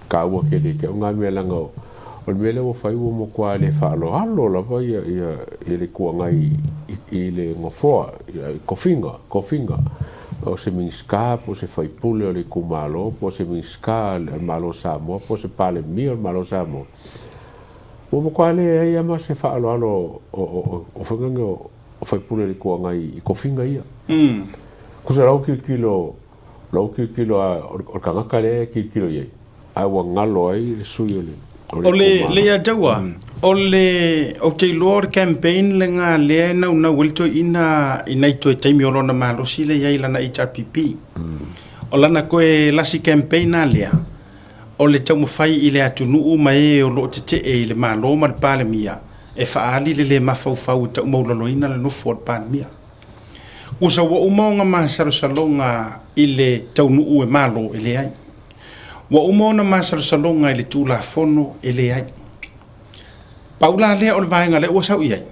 taua tele te au ngā mea leaga o O le mea lea ua fai ua matua le faaaloalo lava ia ia ia le Itu Agai i i le nofoa i tofiga tofiga o se Minisita po o se sui usufono o le itumalo po o se Minisita o le Malo o Samoa po o se Palemia o le Malo o Samoa. Ua matua leai lava ma se faaaloalo o o o faiga nei o sui usufono o le Itu Agai i tofiga ia. Tusa la ua tilotilo La ua tilotilo a o le tagata lea e tilotilo i ai, ae ua galo ai le sui o le O le le ia taua, o le ou te iloa o le campaign lena lea e naunau ai le toeaina i nai toe taimi o lona malosi lea e i ai i lana HRPP. O lana toe lasi campaign lena lea, o le taumafai i le atunuu ma e o lo o tetee i le Malo ma le Palemia e faaali le le mafaufau e taumaulaloina le nofo a le Palemia. Usa ua uma ona masalosaloga i le taunuu e Malo e leai. Ua uma ona masalosaloga i le Tulafono e leai. Pau la lea o le vaega lea ua sau i ai,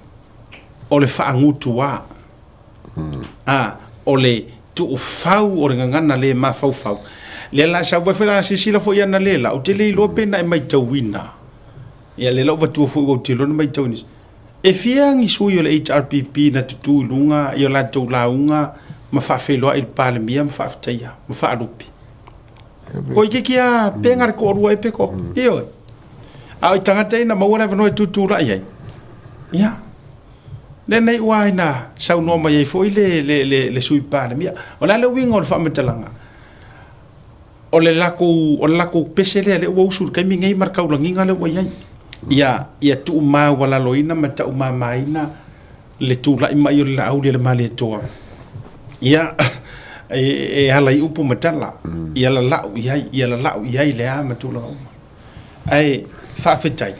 o le faagutuā. A, o le tuufau o le gagana le mafaufau. Lea la sau ai foi la silasila foi i ana lela, ou te le iloa pe na e maitauina. Ia lea la ua vatua foi ua ou te iloa na maitauina. E fia ni sui o le HRPP na tutū i luga i o latou lauga ma faafeiloai i le Palemia ma faafetaia ma faalupe. Ko ikeiki a pega le toalua e pe ko. Ioe. A o i tagata ia na maua le avanoa e tutulai ai. Ia. Lea nei ua ina saunoa mai ai foi le, le, le, le sui Palemia. O le a le uiga o le faamatalaga? O le latou, o le latou pese lea, lea ua usu i le taimi nei ma le taulagiga lea ua i ai. Ia, ia tuumaualaloina ma taumamaina le tulai mai o le Laauli a le Malietoa. Ia, e ala i upu ma tala, ia lalau i ai, ia lalau i ai le a ma tulaga uma. Ae faafetai,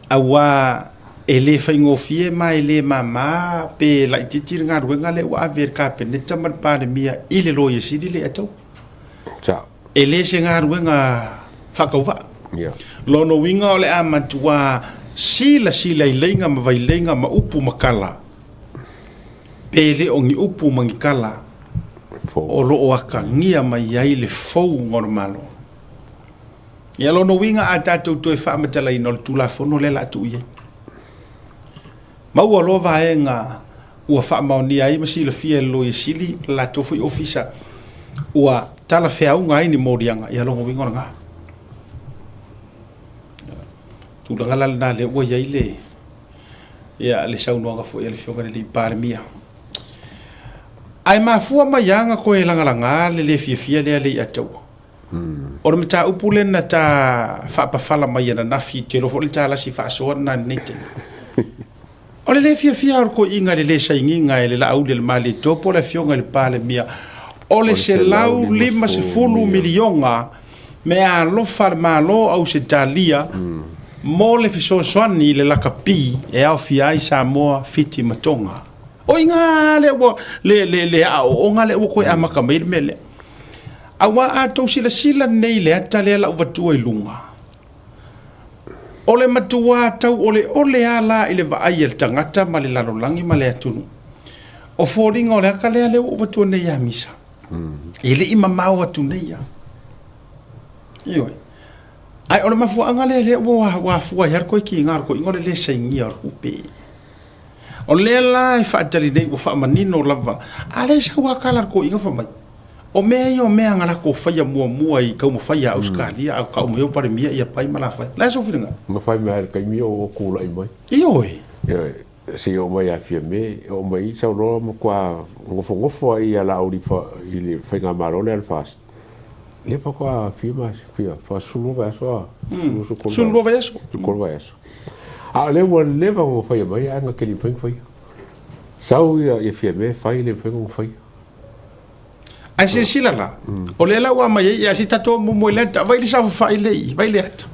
auā e le faigofie ma e le māmā pe laitiiti le galuega lea ua ave e le Kapeneta ma le Palemia i le Loia Sili le Ataua. E le se galuega faatauvaa. Lona uiga o le a matuā silasila i leiga ma vaileiga ma upu ma tala, pe le o ni upu ma ni tala o lo o atagia mai ai le fouga o le Malo. Ia lona uiga a tatou toe faamatalaina o le Tulafono lea o le a tuu i ai. Maua loa vaega ua faamaonia ai ma silafia e le Loia Sili ma le latou foi Ofisa ua talafeauga ai ni moliaga, ia lona uiga o lena. Tulaga la lena lea ua i ai le, ia, le saunoaga foi a le Afioga i le Palemia. Ae mafua mai lava na toe lagalaga le le fiafia lea le ia te au. O le mataupu lea na ta faapafala mai ananafi, ou te iloa foi o le talasi faasoa lena i lenei taimi. O le le fiafia o le toeaina i le le sainiga e le Laauli a le Malietoa po o le Afioga i le Palemia o le $150 miliona meaalofa a le Malo o Ausetalia mo le fesoasoani i le lakapi e aofia ai Samoa, Fiti ma Toga. O i ina lea ua le aoaoga lea ua toe amata mai ai le mea lea. Aua a tou silasila nei i le ata lea la uvatua i luga, o le matuā tauoleole lava la i le vaai a le tagata ma le lalolagi ma le atunuu. O foliga o le ata lea lea ua uvatua nei ia Misa. E le i mamao atu nei ia. Ioe. Ae o le mafuaaga lea lea ua afua ai lava le toe kiga o le toeaina o le le sainia o le tupe. O lea la e faatali nei ua faamanino lava, a lea e sau lava tala a le toeaina fai mai, o mea ia o mea na latou faia muamua i taumafai a Ausetalia a o tau mai o Palemia ia pai ma la fai. O le a sou finagalo? Na fai mai lava i le taimi o tulai mai. Ioe. Ioe. Se i oo mai ia Fiame, oo mai i sau loa matua nofonofo ai ia Laauli i le faigamalo lea a le FAST. Lea faatoa fia masina, fia, faasefulu vaiaso a? Sefulu lua vaiaso. Sefulu vaiaso. A o lea ua leva ona faia mai ae na te le mafai ona faia. Sau ia Fiame fai le mafai ona faia. Ae silasila la, o lea la ua aumai ai, ia se tatou momoe i le ata, vai le saofafai le i, vai le ata.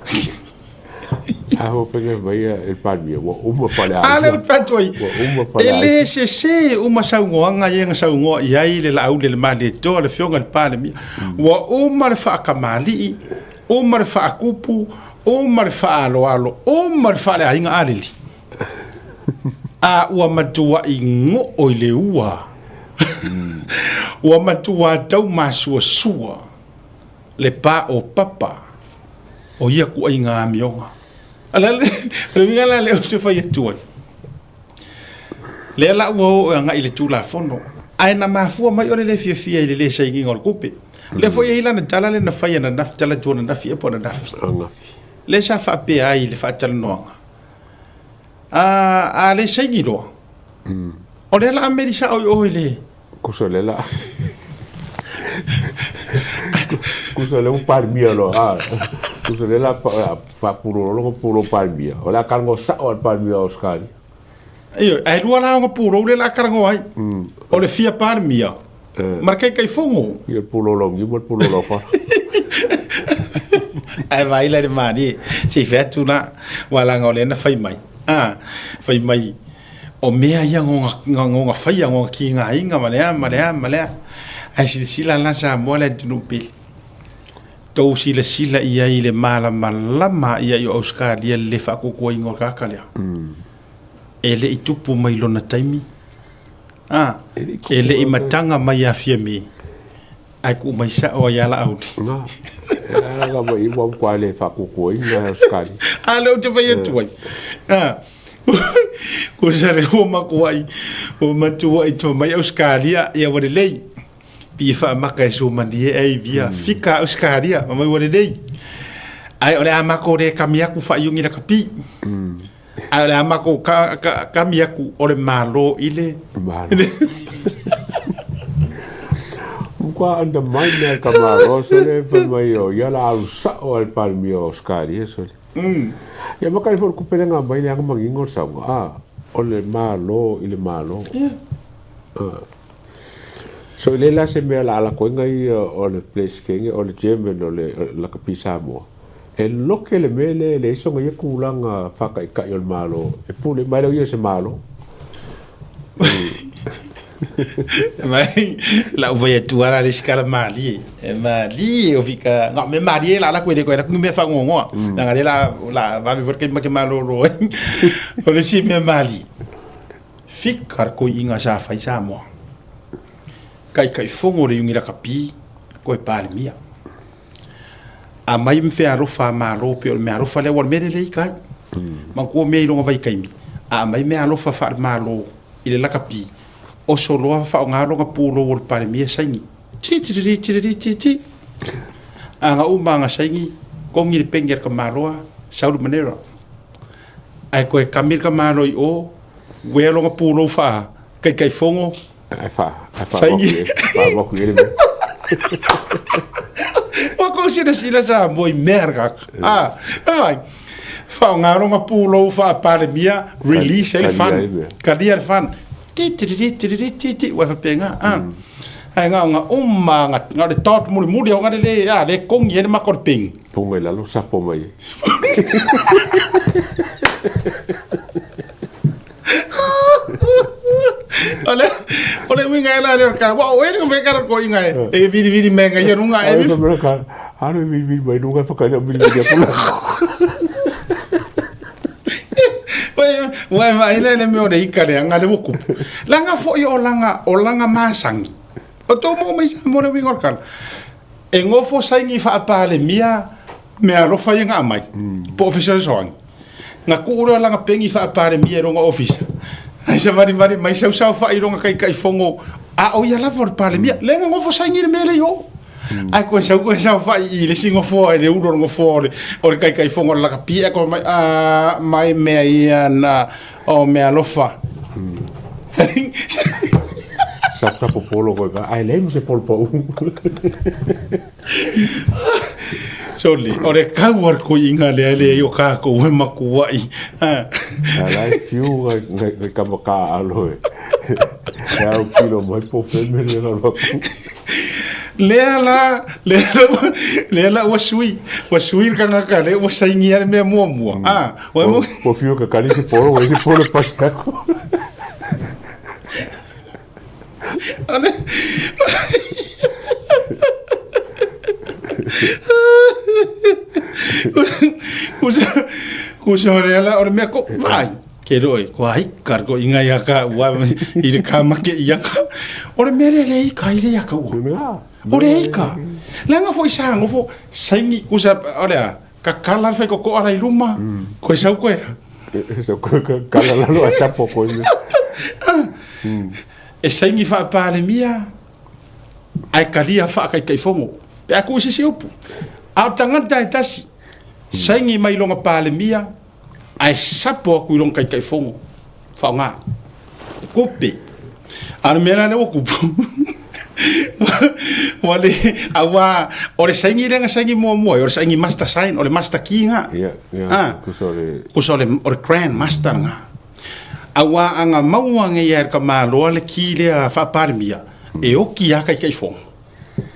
A ho faiga mai e le Palemia, ua uma faleaiga. A lea ou te fai atu ai, Ua uma faleaiga. e le sese uma saunoaga ia na saunoa i ai le Laauli a le Malietoa, le Afioga i le Palemia. Ua uma le faatamalii, uma le faatupu, uma le faaaloalo, uma le faaleaiga aleli. A ua matuai goo i le ua. Ua matua taumasuasua le pa o papa o ia kuaiga amioga. O le uiga la lea ou te fai atu ai, lea la ua oo agai i le Tulafono, ae na mafua mai o le le fiafia i le le sainiga o le tupe. Lea foi e i ai lana tala lea na fai ananafi, tala atu ananafi ea po o ananafi. Lea sa faapea ai i le faatalanoaga, a le saini loa, o lea la a meli sao i o i le Kusa le la. Kusa le u Palemia loa. Ah, kusa le la pa pulo lo pulo Palemia. O la kalango sao al Palemia o Australia. Ioe, ae lua la ona pulou lea la kalango ai. O le fia Palemia ma le Taitaifono. Ia pulo lo ngi ma pulo lo fa. Ae vaai la i le malie, se i fai atu la, ua laga o lea na fai mai. Ah, fai mai O mea ia goga faia, goga kigaina ma lea, ma lea, ma lea. Ae silasila la Samoa le atunuu pele. Tou silasila i ai i le malamalama ia i o Ausetalia le le faakuakuaina o le tagata lea. E le i tupu mai lona taimi. A, e le i mataga mai ia Fiame, ae tuu mai sao ai ia Laauli. Na, e ala mai ua ua le faakuakuaina e Ausetalia. A lea ou te fai atu ai. A, Kusa le ua matuai, ua matuai to mai Australia ia ua lelei. Pi whaamaka e sumani e ai via fika Australia ma mai ua lelei. Ai o le a mako le kami aku whaiungi la kapi. Ai o le a mako ka, ka, kami aku o le malo i le. Malo. Mkwa undermine le ka malo sole fa mai o ia la alu sao al Palemia o Australia sole. Ia ma kai foi le kupelega mai le aga manino le sauga a o le Malo i le Malo. So e leai la se mea o le a lakoina ia o le Peresetene o le Chairman o le Lakapi Samoa e loke le mea lea e leai sona ia tulaga faataitai o le Malo e pule ma e le o ia se Malo. Mai la u vai atu ala le isi kala malie. E malie o fika nga me malie la la koe le koe la mea whangongoa. Mm. Nga le la la va me vorke ma ke malolo. O le si mea malie. Fika ar koi inga sa whai Samoa. Kai kai fongo le yungi lakapi koe palemia. A mai me whea alofa malo pe o le mea alofa lea wal mere lei kai. Mm. Mang kua mea i longa vai kaimi. A mai mea alofa wha malo i le lakapi. Oso loa whaonga longa pūlou o le palemia saini. Ti ti ti ti ti ti ti. Anga uma anga saini kongi le pengi ka maloa saulu manera. Ai koe kami ka malo i o wea longa pūlou wha kai kai fongo. Ai wha, ai wha Saini. Wha waku i le Wa ko sila sila sa moi merga. Ah, ai. Wha ngā ronga pūlou wha palemia release ele fan. Kalia le fan. Ti ti ti ti ti ti ti wa whapenga. Ah. Ai ngā ngā uma ngā ngā le tot muli muli o ngā le a le kongi ele mako le ping. Punga i lalo sapo mai. Ole ole winga ela le ka wa o ele ko kara ko inga e e viri viri menga ia runga e vi. Aro viri viri mai runga whakaira viri viri apula. Wai vai le le mea o le ika le anga le wokupu. Langa foi o langa o langa masangi. O tō mō mai sa mo le winga o le kala. E ngofo saingi whaapālemia me alofa ia ngā mai. Po ofisa soangi. Nga ku'u lea langa pengi whaapālemia e ronga ofisa. Ai sa vari vari mai sau sau wha i ronga kai kai fongo. A o ia lava o le palemia. Le nga ngofo saingi le mea le i o. Ai koe sau koe sau wha i le singo foa i le uro ngofo o le o le kai kai fongo le laka pia ko mai a mai mea ia na o mea alofa. Sa sa popolo koe ka ai le se polo pau. Soli, o le kau ar ko inga le ale i o kā ko ue makuai. A lai fiu ngai ngai kama ka alo e. E au kilo mai po femele le ngalo aku. Lea la, lea la, lea la ua sui, ua sui le kangaka lea ua saingia le mea muamua. Ah, ua mo. Ua fiu ka kani se polo, ua se polo pasi aku. Ale. Kusa, kusa o la, o le mea ko, vai. Ke roe, ko ai kar ko inga ia ka ua i le ka make ia ka. O le mea le le i ka i le ia ka ua. O le i ka. Langa fo i sa ngofo saini kusa o le a ka kala fai ko ko ala i luma. Ko e sau koe. Sau koe ka kala lalo a tapo koe me. E saini wha palemia ai kalia wha kai kai fongo. Pe aku i sisi upu. A o tangata e tasi. Saini mai longa palemia Ae sapo aku i rongo kaikaifongo, whaonga. Kupe. A le mea la lea ua kupu. Ua le, aua, o le saini lea na saini muamua, o le saini master sign, o le master key nga. Ia, ia, Ah. kusa o le... Kusa o le, o le grand master nga. Aua a nga maua nge ia e le kamaloa le key lea faa-Palemia, e oki a kaikaifongo.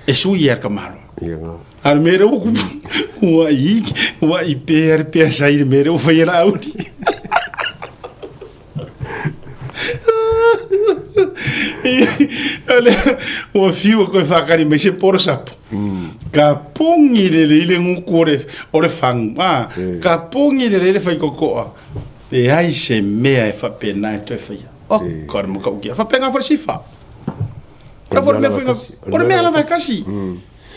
E sui ia ka malo. Ia nga. A le mere o kupu, ua i, ua i pea le pea sai le mere o whai la auri. Ale, ua fiu koe whakari mai se poro sapo. Ka pongi le le ile nguku o le, o le whangu. Ah, ka pongi le le le whai kokoa. E ai se mea e whapena e toe whaia. O, ka re maka ukia. Whapenga whare sifa. Ka fo le mea foi o le mea lava e kasi.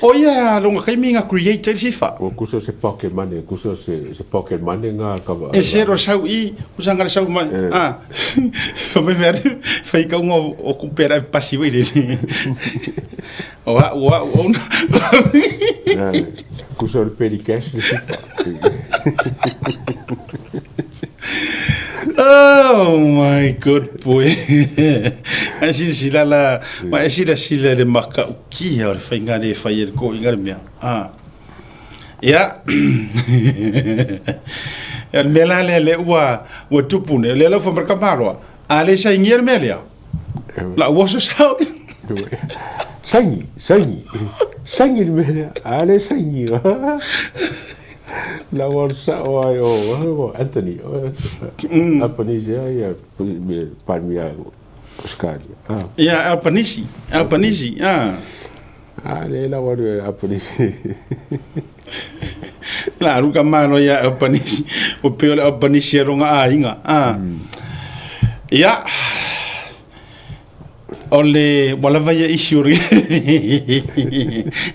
O ia a longa kaimi nga create le sifa. O kuso se pocket money, kuso se se pocket money nga ka va. E sero sau i, kusa nga sau mai. Ah. Fa mai ver fai ka unga o kupera pasi wei le. O a o a o na. Kuso le petty cash le sifa. Oh my good boy. Ai silasila la, ma e silasila le makaukia o le faiga le fai e le koʻiga le mea. Ah. Ia. Ia le mea la lea le ua ua tupu nei, lea lau fa mai le kamaloa. A le sainia le mea lea. La ua oso sao. Saini, saini, saini le mea lea. A le saini. La ua sao ai o Anthony. Albanese ia Palemia Australia. Ia Albanese, Albanese. A le la ua Albanese. La alu ka malo ia Albanese. O peo le Albanese e ronga aiga. Ia. O le ua lava ia isi o le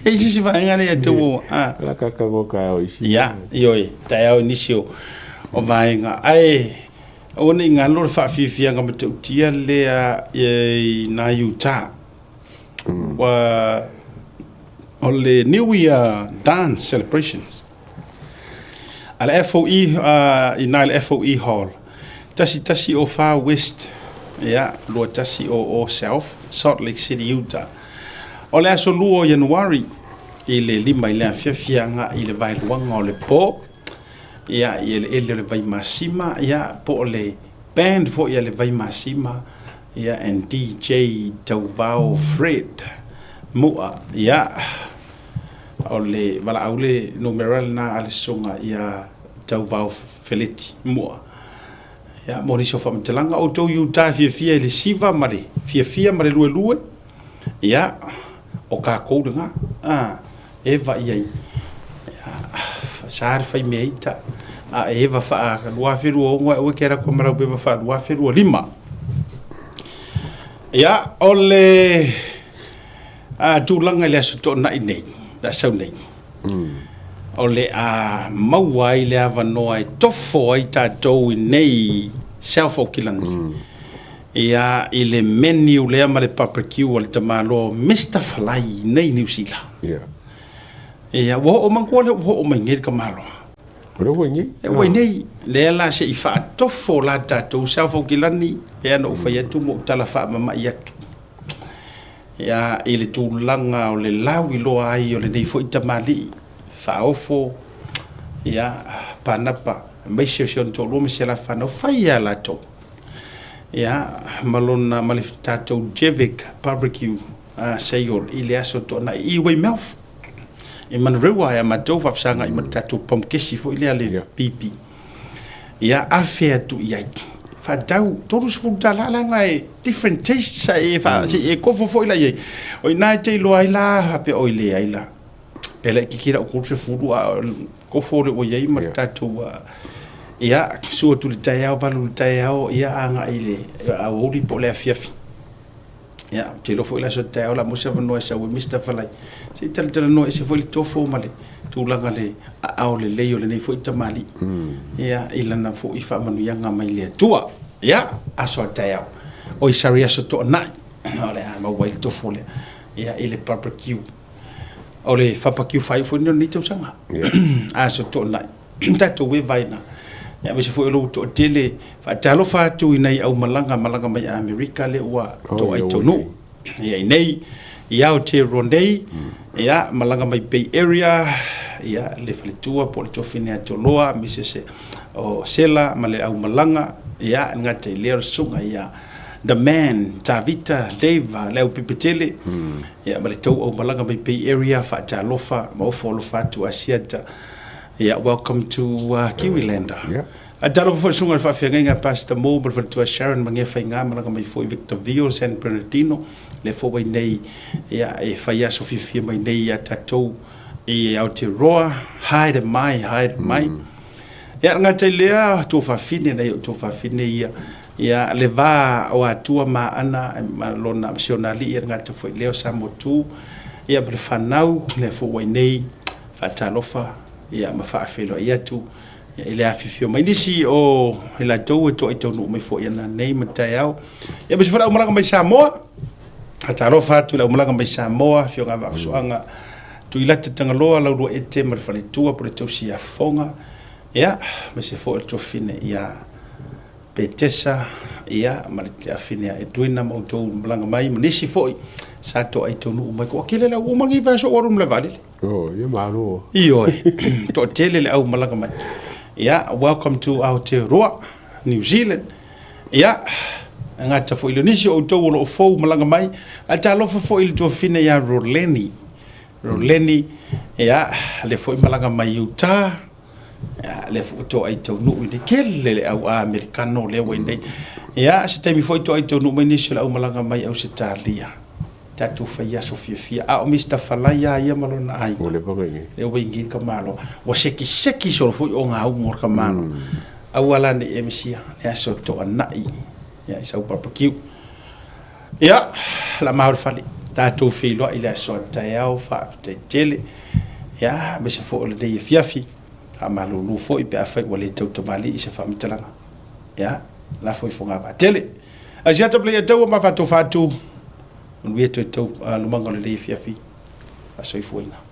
e isi si vaega lea e tau a. La ka ka go ka o isi. Ia, ioe, taeao i nisi o o vaega. Ae aua ne i galo le faafiafiaga matautia lea i nā Utah. Ua o le New Year Dance Celebrations a le FOE i nā le FOE Hall 1104 West ia 2100 South Salt Lake City Utah. O le aso 2 o Ianuari i le 5 i le afiafi agai i le vaeluaga o le po ia i eleele o le Vaimasima ia po o le band foi a le Vaimasima ia and DJ Tauvao Fred Mua ia o le valaau le numera lena a le susuga ia Tauvao Feleti Mua. Ia mo nisi o faamatalaga outou i uta e fiafia i le siva ma le fiafia ma le luelue ia o kakou lena a eva i ai ia sa le faimea ita a e eva faa 2026 e aua e kera kua marau eva faa 2025. Ia o le a tulaga i le aso toonai nei, le a sau nei, o le a maua ai le avanoa e tofo ai tatou i nei South Aukilani, ia, i le menu lea ma le barbecue a le tamaloa o Mister Falai i nei Niu Sila. Ia, ua oo manatua lea ua oo mai nei le tamaloa. O lea ua i nei? E ua i nei. Lea la se i faatofo la tatou South Aukilani, pei ona ou fai atu ma ou tala faamama'i atu. Ia, i le tulaga o le lauiloa ai o lenei foi tamalii faaofo, ia, Panapa, aemaise o si ona toalua ma si a la fanau, fai ia latou. Ia, ma lona, ma le tatou Jevic Barbecue Sale i le aso Toonai i Weymouth, i Manurewa, ia matou faafesagai ma le tatou pamukesi foi lea le pipi. Ia afe atu i ai. Faatau $30 leaga e different tastes a e fa se e kofo foi la i ai. O ina e te iloa ai la faapea oi leai la. E laitiiti lau 30 a o kofo le ua i ai ma le tatou ia sua atu i le taeao 8 i le taeao ia agai i le aoauli po o le afiafi. Ia, ou te iloa foi le aso taeao o le a maua se avanoa e sau ai Mister Falai se i talatalanoa ese foi le tofo ma le tulaga le aao lelei o lenei foi tamalii ia i lana foi faamanuiaga mai le Atua. Ia, aso a taeao. Oi, sorry, aso toonai o le a maua ai le tofo lea ia i le barbecue. O le barbecue faaiu foi lenei o lenei tausaga. Aso toonai. Tatou e vaina. Ia, aemaise foi o lou toatele, faatalofa atu i nai aumalaga malaga mai Amerika lea ua toai taunuu. Ia, i nei, i Aotearoa nei, ia, malaga mai Bay Area, ia, le faletua po o le tuafine a Toloa, aemaise se o Sela ma le aumalaga, ia, e le gata i lea o le susuga ia The Man, Tavita, Dave, le aupepetele, ia, ma le tou aumalaga mai Bay Area, faatalofa ma ofo alofa atu Asiata. Ia, welcome to Kiwilander. Yeah. A talofa foi le susuga i le faafeagaiga Pastor Mo ma le faletua Sharon Magefaiga, malaga mai foi Victorville, San Bernardino, lea foi ua i nei, ia, e fai aso fiafia mai nei ia tatou i Aotearoa. Haere mai, haere mai. Ia, le gata i lea, tuafafine, nai ou tuafafine ia, ia, le va o Atua ma Aana ma lona, ma si ona alii, ia le gata foi i lea o Samotu, ia, ma le fanau, lea foi ua i nei, Faatalofa ia ma faafeiloai atu i le afifio mai nisi o i latou e toai taunuu mai foi ana nei ma taeao. Ia aemaise foi le aumalaga mai Samoa. Faatalofa atu i le aumalaga mai Samoa, Afioga Vaafusuaga Tuilata Tagaloa, Laulua Ete ma le Faletua po o le Tausi ia Fofoga. Ia, aemaise foi o le Tuafine ia Petesa, ia, ma le afine ia Edwina ma outou malaga mai ma nisi foi sa toai taunuu mai. Ko tele le au uma lenei vaiaso ua alu ma le vaalele. Oh, ia malo. Ioe, toatele le au malaga mai. Ia, welcome to Aotearoa, New Zealand. Ia, E gata foi i le nisi o outou o lo o fou malaga mai, ae talofa foi i le tuafafine ia Roleni. Roleni, ia, lea foi malaga mai i uta, ia, lea foi ua toai taunuu i le tele le au Amerikano lea ua i nei. Ia, se taimi foi toai taunuu mai nisi o le au malaga mai Ausetalia. Tatou fai aso fiafia. A o Mister Falai lava ia ma lona aiga. Ua leva ona i ai. Lea ua i nei le tamaloa. Ua sekiseki solo foi o gauga o le tamaloa. Aua la ne i e misia le aso toanai ia i sau barbecue. Ia, la mau le fale. Tatou feiloai i le aso a taeao, faafetai tele. Ia, aemaise foi o lenei afiafi. Faamalulu foi pe afai ua le tautamalii se faamatalaga. Ia, lafo i fogavaa tele. Ae se ata play taua ma faatofa atu. Manuia toe tau lumaga o lenei afiafi. Faasoifuaina.